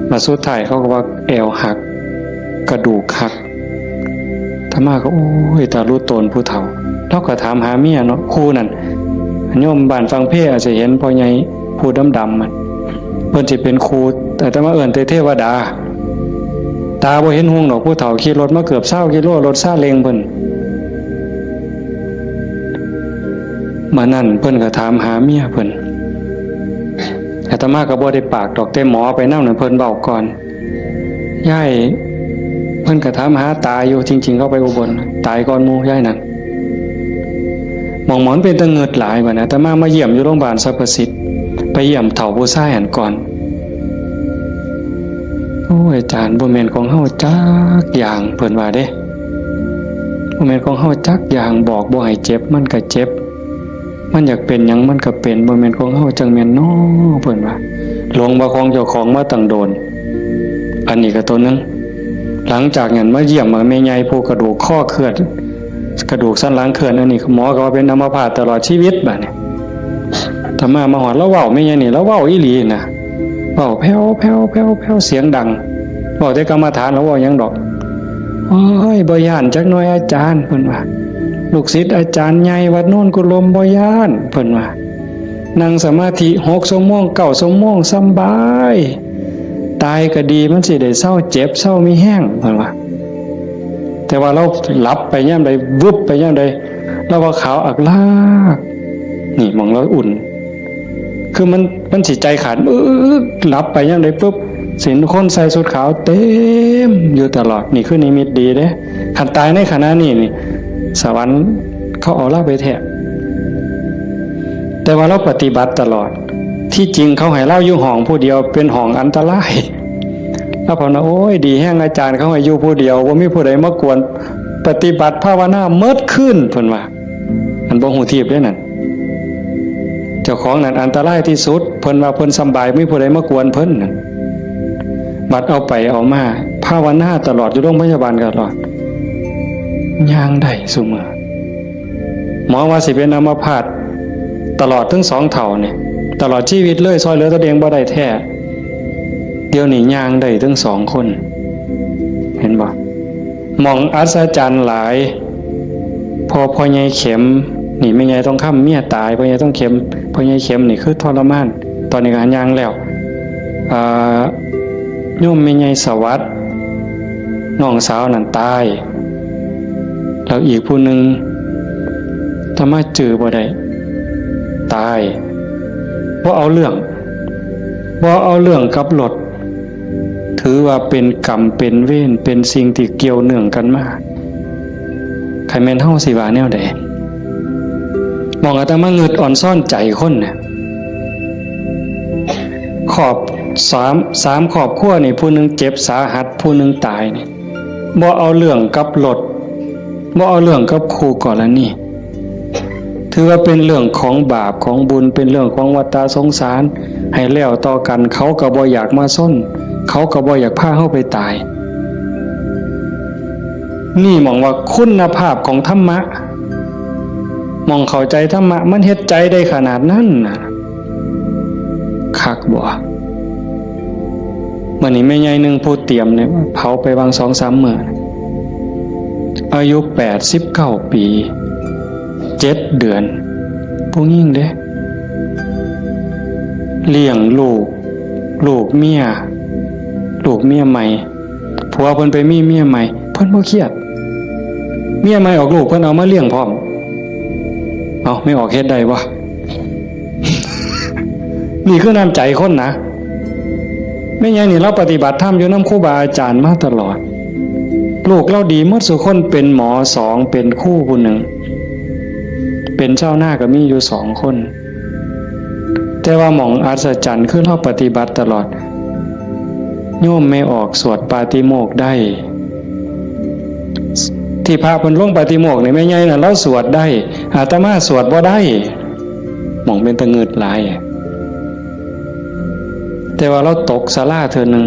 มาสุดท้ายเขาก็ว่าแอวหัก กระดูกหัก อาตมาก็ โอ้ย ตาลุโตนผู้เฒ่า เราก็ถามหาเมียเนาะ ครูนั่น โยมบ้านฝั่งเพอาจจะเห็นพ่อใหญ่ผู้ดำๆ มัน เพิ่นสิเป็นครู อาตมาเอิ้นแต่เทวดา ตาบ่เห็นหุงดอก ผู้เฒ่าขี่รถมาเกือบซาวกิโล รถซาเล้งเพิ่น มื้อนั้นเพิ่นก็ถามหาเมียเพิ่น อาตมาก็บ่ได้ปากดอก แต่หมอไปนำนั่นเพิ่นเว้าก่อน ยาย เพิ่นก็ถามหาตาอยู่ จริงๆ เขาไปอุบล ตายก่อนหมู่ยายนั่น หม่องหมอนเป็นตะเงิดหลายบัดนี้ อาตมามาเยี่ยมอยู่โรงพยาบาลสรรพสิทธิ์ ไปเยี่ยมเฒ่าผู้ชายหั้นก่อน โอ้ย อาจารย์ บ่แม่นของเฮาจักอย่าง เพิ่นว่าเด้ บ่แม่นของเฮาจักอย่าง บอกบ่ให้เจ็บ มันก็เจ็บ มันอยากเป็นหยังมันก็เป็น บ่แม่นของเฮาจั่งแม่นน้อ เพิ่นว่า หลงว่าของเจ้าของมาตั้งโดน อันนี้ก็ตัวหนึ่ง หลังจากนั้นมาเยี่ยมแม่ใหญ่ผู้กระดูกคอเคลื่อน กระดูกสันหลังเคลื่อน อันนี้หมอก็ว่าเป็นอัมพาตตลอดชีวิตบัดนี้ อาตมามาฮอด ลาวเว้าแม่นหยังนี่ ลาวเว้าอีหลีนะ เว้าแผ่วๆๆๆ เสียงดัง เว้าแต่กรรมฐาน ลาวเว้าหยังดอก โอ้ย บ่ย้านจักหน่อยอาจารย์ เพิ่นว่า ลูกศิษย์อาจารย์ใหญ่วัดโนนกุลม บ่ย้าน เพิ่นว่า นั่งสมาธิหกชั่วโมง เก้าชั่วโมง สำบาย ตายก็ดี มันสิได้เซาเจ็บ เซามีแฮง เพิ่นว่า แต่ว่าลาวหลับไปยามใด วึบไปยามใด ลาวว่าขาวอักลาก นี่หม่องลาวอุ่น คือมัน มันสิใจขาด อึ๊ก หลับไปยามใดปุ๊บ สิเห็นคนใส่ชุดขาวเต็มอยู่ตลอด นี่คือนิมิตดีเด้ คันตายในขณะนี้นี่ สวรรค์เขาเอาลาวไปแท้ แต่ว่าลาวปฏิบัติตลอด ที่จริงเขาให้ลาวอยู่ห้องผู้เดียว เป็นห้องอันตราย ลาวภาวนา โอ้ย ดีแฮงอาจารย์เขาให้อยู่ผู้เดียว บ่มีผู้ใดมากวน ปฏิบัติภาวนาเมิดคืน เพิ่นว่า อันบ่ฮู้ทีบเด้นั่น เจ้าของนั่นอันตรายที่สุด เพิ่นว่าเพิ่นสำบาย มีผู้ใดมากวนเพิ่นนั่น บัดเอาไปเอามา ภาวนาตลอด อยู่โรงพยาบาลตลอด ย่างได้ซุมื้อ หมอว่าสิเป็นอัมพาตตลอดทั้งสองเฒ่านี่ ตลอดชีวิตเลย ซ่อยเหลือตนเองบ่ได้แท้ เดี๋ยวนี้ย่างได้ทั้งสองคน เห็นบ่ หม่องอัศจรรย์หลาย พอพ่อใหญ่เข็ม นี่แม่ใหญ่ทองคำเมียตาย พ่อใหญ่ทองเข็ม พ่อใหญ่เข็มนี่คือทรมาน ตอนนี้ก็ย่างแล้ว อ่า โยมแม่ใหญ่สวัสดิ์ น้องสาวนั่นตาย แล้วอีกผู้หนึ่ง อาตมาจื่อบ่ได้ ตาย บ่เอาเรื่อง บ่เอาเรื่องกับรถ ถือว่าเป็นกรรมเป็นเวร เป็นสิ่งที่เกี่ยวเนื่องกันมา คันแม่นเฮาสิว่าแนวใด หม่องอาตมางึดอ่อนซ้อนใจคนเนี่ย ครอบ สาม สามครอบครัวนี่ ผู้หนึ่งเจ็บสาหัส ผู้หนึ่งตายนี่ บ่เอาเรื่องกับรถ บ่เอาเรื่องกับคู่กรณี ถือว่าเป็นเรื่องของบาปของบุญ เป็นเรื่องของวัฏฏะสงสาร ให้แล้วต่อกัน เขาก็บ่อยากมาซน เขาก็บ่อยากพาเฮาไปตาย นี่หม่องว่าคุณภาพของธรรมะ หม่องเข้าใจธรรมะ มันเฮ็ดใจได้ขนาดนั้นน่ะ คักบ่ มื้อนี้แม่ใหญ่หนึ่งผู้เตรียมเนี่ย เผาไปวางสองสามมื้อ อายุแปดสิบเก้าปี เจ็ดเดือน ผู้หญิงเด้ เลี้ยงลูก ลูกเมีย ลูกเมียใหม่ ผัวเพิ่นไปมีเมียใหม่ เพิ่นบ่เครียด เมียใหม่ออกลูก เพิ่นเอามาเลี้ยงพร้อม เอ้า แม่ออกเฮ็ดได้บ่ นี่คือน้ำใจคนนะ แม่ใหญ่นี่ลาวปฏิบัติธรรมอยู่นำครูบาอาจารย์มาตลอด ลูกลาวดีหมดซุคน เป็นหมอสอง เป็นครูผู้หนึ่ง เป็นชาวนาก็มีอยู่สองคน แต่ว่าหม่องอัศจรรย์คือลาวปฏิบัติตลอด โยมแม่ออกสวดปาฏิโมกข์ได้ ที่พระเพิ่นลงปาฏิโมกข์นี่แม่ใหญ่น่ะลาวสวดได้ อาตมาสวดบ่ได้ หม่องเป็นตะงึดหลาย แต่ว่าลาวตกศาลาเทื่อหนึ่ง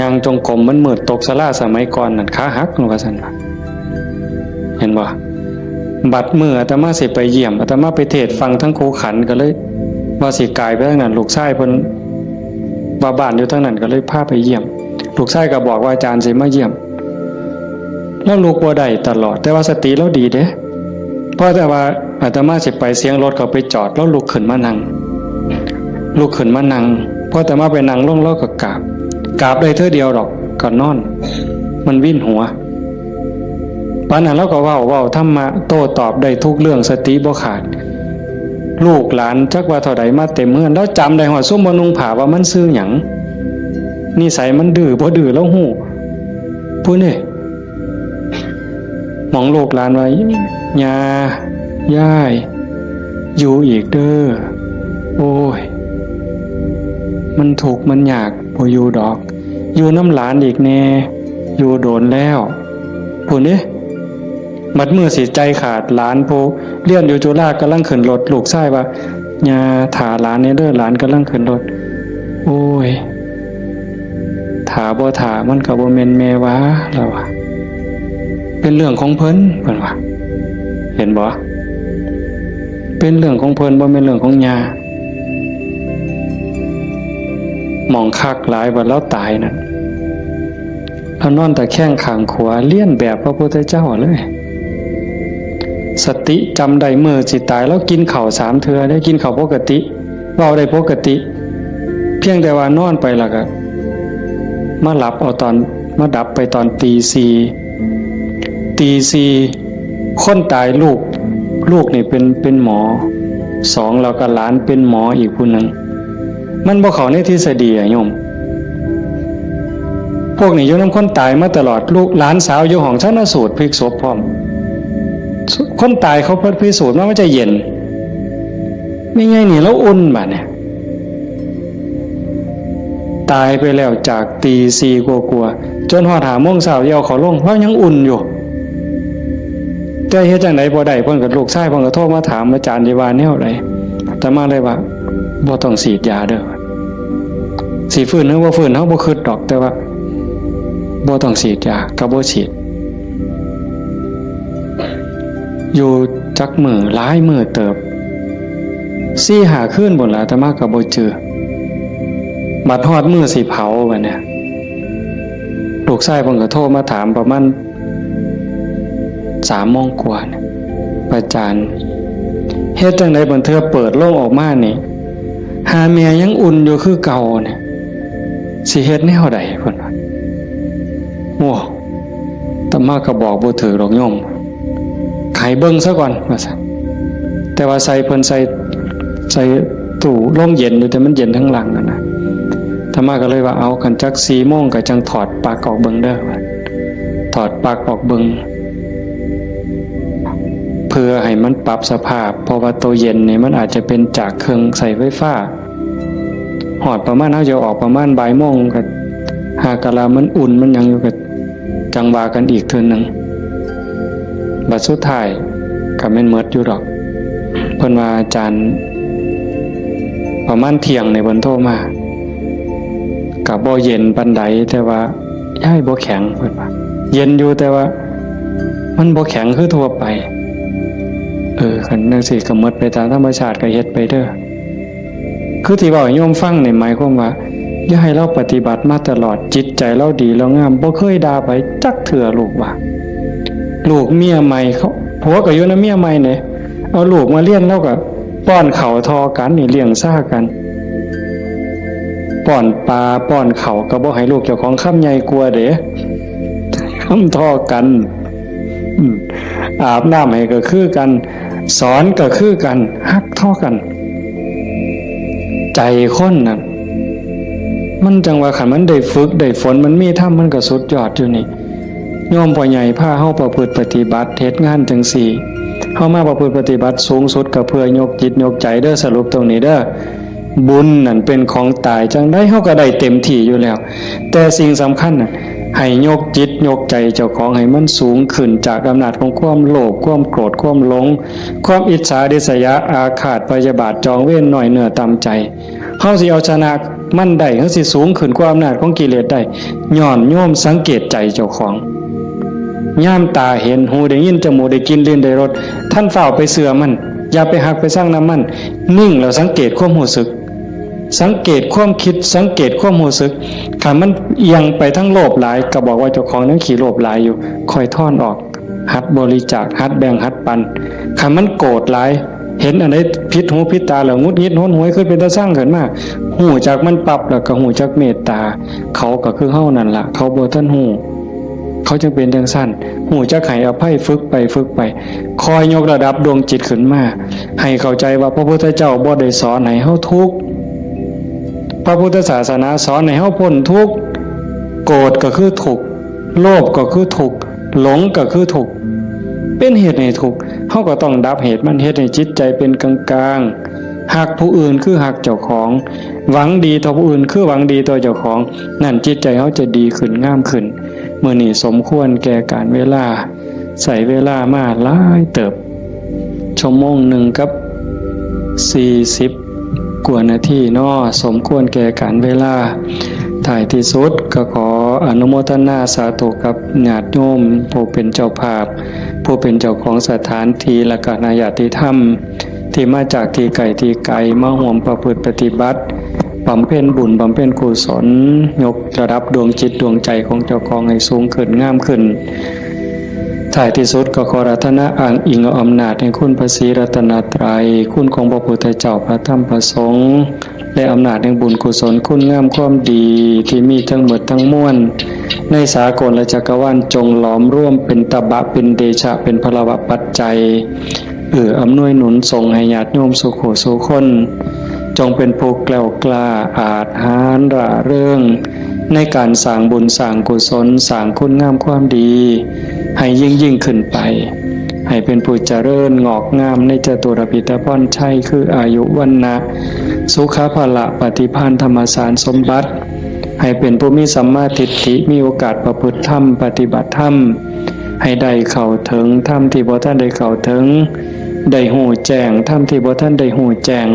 ย่างจงกรมมันมืด ตกศาลาสมัยก่อนนั่นขาหัก ว่าซั่นว่า เห็นบ่ บัดมื้ออาตมาสิไปเยี่ยม อาตมาไปเทศน์ฟังทั้งครูขันก็เลย ว่าสิกายไปทางนั้น ลูกชายเพิ่นว่าบ้านอยู่ทางนั้นก็เลยพาไปเยี่ยม ลูกชายก็บอกว่าอาจารย์สิมาเยี่ยม ลาวลุกบ่ได้ตลอด แต่ว่าสติลาวดีเด้ พอแต่ว่าอาตมาสิไปเสียงรถเขาไปจอด ลาวลุกขึ้นมานั่ง ลุกขึ้นมานั่ง พออาตมาไปนั่งลงลาวก็กราบ กราบได้เทื่อเดียวดอก ก็นอน มันวินหัว ปานนั้นลาวก็เว้า เว้าธรรมะโต้ตอบได้ทุกเรื่อง สติบ่ขาด ลูกหลานจักว่าเท่าใดมาเต็มเฮือน ลาวจำได้ฮอดซุมบ่นุ่งผ้าว่ามันชื่อหยัง นิสัยมันดื้อบ่ดื้อลาวฮู้ ผู้นี่ หม่องลูกหลานว่า ย่า ยาย อยู่อีกเด้อ โอ้ย มันทุกข์มันยาก บ่อยู่ดอก อยู่นำหลานอีกแน่ อยู่โดนแล้ว ผู้นี่ บัดมื้อสิใจขาด หลานผู้เรียนอยู่จุฬากำลังขึ้นรถ ลูกชายว่า ย่า ถ่าหลานแน่เด้อ หลานกำลังขึ้นรถ โอ้ย ถ่าบ่ถ่ามันก็บ่แม่นแม่ว่า ลาวว่า เป็นเรื่องของเพิ่น เพิ่นว่า เห็นบ่ เป็นเรื่องของเพิ่น บ่แม่นเรื่องของย่า หม่องคักหลายว่าลาวตายนั่น ลาวนอนตะแคงข้างขวา เลียนแบบพระพุทธเจ้าเลย สติจำได้มื้อสิตาย ลาวกินข้าวสามเทื่อเด้ กินข้าวปกติ เว้าได้ปกติ เพียงแต่ว่านอนไปแล้วก็ มาหลับเอาตอน มาดับไปตอนตีสี่ ตีสี่ คนตายลูก ลูกนี่เป็น เป็นหมอ สอง แล้วก็หลานเป็นหมออีกผู้หนึ่ง มันบ่เข้าในทฤษฎีอะโยม พวกนี้อยู่นำคนตายมาตลอด ลูกหลานสาวอยู่ห้องชันสูตรพลิกศพพร้อม คนตายเขาพิสูจน์มาว่าจะเย็น แม่ใหญ่นี่ลาวอุ่นบาดเนี่ย ตายไปแล้วจากตีสี่กว่าๆ จนฮอดห้าโมงเช้า เอาเขาลง ลาวยังอุ่นอยู่ แต่เฮ็ดจั่งใดบ่ได้ เพิ่นก็ ลูกชายเพิ่นก็โทรมาถาม อาจารย์สิว่าแนวใด อาตมาเลยว่า บ่ต้องฉีดยาเด้อ สิฟื้นหรือบ่ฟื้น เฮาบ่คิดดอก แต่ว่า บ่ต้องฉีดยา ก็บ่ฉีด อยู่จักมื้อ หลายมื้อเติบ สี่ห้าคืนพู้นล่ะ อาตมาก็บ่จื่อ บัดฮอดมื้อสิเผาบัดเนี่ย ลูกชายเพิ่นก็โทรมาถามประมาณสามโมงกว่าเนี่ย อาจารย์ เฮ็ดจั่งใดบางเทื่อเปิดโลงออกมานี่ หาแม่ยังอุ่นอยู่คือเก่าเนี่ย สิเฮ็ดแนวใดเพิ่นว่า โอ้ อาตมาก็บอกบ่ถืกดอกโยม ให้เบิ่งซะก่อน ว่าซั่น แต่ว่าใส่เพิ่นใส่ ใส่ตู้โรงเย็นอยู่ แต่มันเย็นทั้งหลังนั่นนะ อาตมาก็เลยว่า เอา คันจักสี่โมงก็จั่งถอดปลั๊กออกเบิ่งเด้อ ว่า ถอดปลั๊กออกเบิ่ง เพื่อให้มันปรับสภาพ เพราะว่าตัวเย็นนี่มันอาจจะเป็นจากเครื่องใช้ไฟฟ้า ฮอดประมาณ เฮาจะออกประมาณบ่ายโมง ก็หากะลามันอุ่นมันหยังอยู่ ก็จั่งว่ากันอีกเทื่อหนึ่ง บัดสุดท้ายก็แม่นหมดอยู่ดอก เพิ่นว่าอาจารย์ ประมาณเที่ยงนี่เพิ่นโทรมา ก็บ่เย็นปานใด แต่ว่า ยายบ่แข็ง เพิ่นว่า เย็นอยู่ แต่ว่ามันบ่แข็งคือทั่วไป เออ คันจั่งซี้ก็หมดไปตามธรรมชาติ ก็เฮ็ดไปเด้อ คือที่เว้าให้โยมฟังนี่หมายความว่า อย่าให้ลาวปฏิบัติมาตลอด จิตใจลาวดีลาวงาม บ่เคยด่าไผจักเทื่อ ลูกว่า ลูกเมียใหม่เขา ผัวก็อยู่นำเมียใหม่เนี่ย เอาลูกมาเรียน ลาวก็ป้อนข้าวท่อกันนี่ เลี้ยงซ่ากัน ป้อนปลาป้อนข้าวก็บ่ให้ลูกเจ้าของ คำใหญ่กว่าเด้ คำท่อกัน อืม อาบน้ำให้ก็คือกัน สอนก็คือกัน ฮักท่อกัน ใจคนน่ะ มันจั่งว่าคันมันได้ฝึกได้ฝน มันมีธรรม มันก็สุดยอดอยู่นี่ โยมพ่อใหญ่พาเฮาประพฤติปฏิบัติ เฮ็ดงานจั่งซี้ เฮามาประพฤติปฏิบัติสูงสุดก็เพื่อยกจิตยกใจเด้อ สรุปตรงนี้เด้อ บุญนั่นเป็นของตาย จั่งใดเฮาก็ได้เต็มที่อยู่แล้ว แต่สิ่งสำคัญน่ะ ให้ยกจิตยกใจเจ้าของให้มันสูงขึ้นจากอำนาจของความโลภ ความโกรธ ความหลง ความอิจฉาริษยา อาฆาตพยาบาท จองเวร น้อยเนื้อต่ำใจ เฮาสิเอาชนะมันได้ เฮาสิสูงขึ้นกว่าอำนาจของกิเลสได้ ย้อนโยมสังเกตใจเจ้าของ ยามตาเห็น หูได้ยิน จมูกได้กลิ่น ลิ้นได้รส ท่านฟ้าวไปเชื่อมัน อย่าไปฮักไปซังนำมัน นิ่งแล้วสังเกตความรู้สึก สังเกตความคิด สังเกตความรู้สึก คันมันเอียงไปทางโลภหลาย ก็บอกว่าเจ้าของยังขี้โลภหลายอยู่ ค่อยถอนออก หัดบริจาค หัดแบ่ง หัดปัน คันมันโกรธหลาย เห็นอันใดผิดหูผิดตาแล้วหงุดหงิดหนหวย คือเป็นตาซังขึ้นมา ฮู้จักมันปั๊บแล้วก็ฮู้จักเมตตา เขาก็คือเฮานั่นล่ะ เขาบ่ทันฮู้ เขาจั่งเป็นจั่งซั่น ฮู้จักให้อภัย ฝึกไปฝึกไป คอยยกระดับดวงจิตขึ้นมา ให้เข้าใจว่าพระพุทธเจ้าบ่ได้สอนให้เฮาทุกข์ พระพุทธศาสนาสอนให้เฮาพ้นทุกข์ โกรธก็คือทุกข์ โลภก็คือทุกข์ หลงก็คือทุกข์ เป็นเหตุให้ทุกข์ เฮาก็ต้องดับเหตุมัน เฮ็ดให้จิตใจเป็นกลางๆ ฮักผู้อื่นคือฮักเจ้าของ หวังดีต่อผู้อื่นคือหวังดีต่อเจ้าของ นั่นจิตใจเฮาจะดีขึ้น งามขึ้น มื้อนี้สมควรแก่กาลเวลา ใช้เวลามาหลายเติบ ชั่วโมงหนึ่งกับสี่สิบกว่านาทีเนาะ สมควรแก่กาลเวลา ท้ายที่สุดก็ขอ อนุโมทนาสาธุกับญาติโยม ผู้เป็นเจ้าภาพ ผู้เป็นเจ้าของสถานที่ และก็คณะญาติธรรม ที่มาจากที่ไกลที่ไกล มาร่วมประพฤติปฏิบัติ บำเพ็ญบุญ บำเพ็ญกุศล ยกระดับดวงจิตดวงใจของเจ้าของให้สูงขึ้น งามขึ้น ท้ายที่สุดก็ขออาราธนาอ้างอิงเอาอำนาจแห่งคุณพระศรีรัตนตรัย คุณของพระพุทธเจ้า พระธรรม พระสงฆ์ และอำนาจแห่งบุญกุศล คุณงามความดีที่มีทั้งหมดทั้งมวล ในสากลและจักรวาล จงหลอมรวมเป็นตบะ เป็นเดชะ เป็นพลวะปัจจัย เอื้ออำนวยหนุนส่งให้ญาติโยมสู่ผู้สู่คน จงเป็นผู้แกล้วกล้า อาจหาญร่าเริง ในการสร้างบุญสร้างกุศล สร้างคุณงามความดี ให้ยิ่งยิ่งขึ้นไป ให้เป็นผู้เจริญงอกงามในจตุรพิธพรชัย คืออายุ วรรณะ สุขะ พละ ปฏิภาณ ธรรมสารสมบัติ ให้เป็นผู้มีสัมมาทิฏฐิ มีโอกาสประพฤติธรรม ปฏิบัติธรรม ให้ได้เข้าถึงธรรมที่บ่ทันได้เข้าถึง ได้ฮู้แจ้งธรรมที่บ่ทันได้ฮู้แจ้ง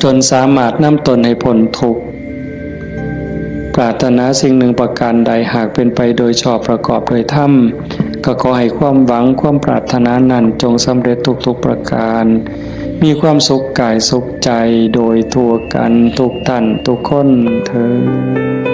จนสามารถนำตนให้พ้นทุกข์ ปรารถนาสิ่งหนึ่งประการใด หากเป็นไปโดยชอบประกอบโดยธรรม ก็ขอให้ความหวังความปรารถนานั้นจงสำเร็จทุกๆประการ มีความสุขกายสุขใจโดยทั่วกันทุกท่านทุกคนเทอญ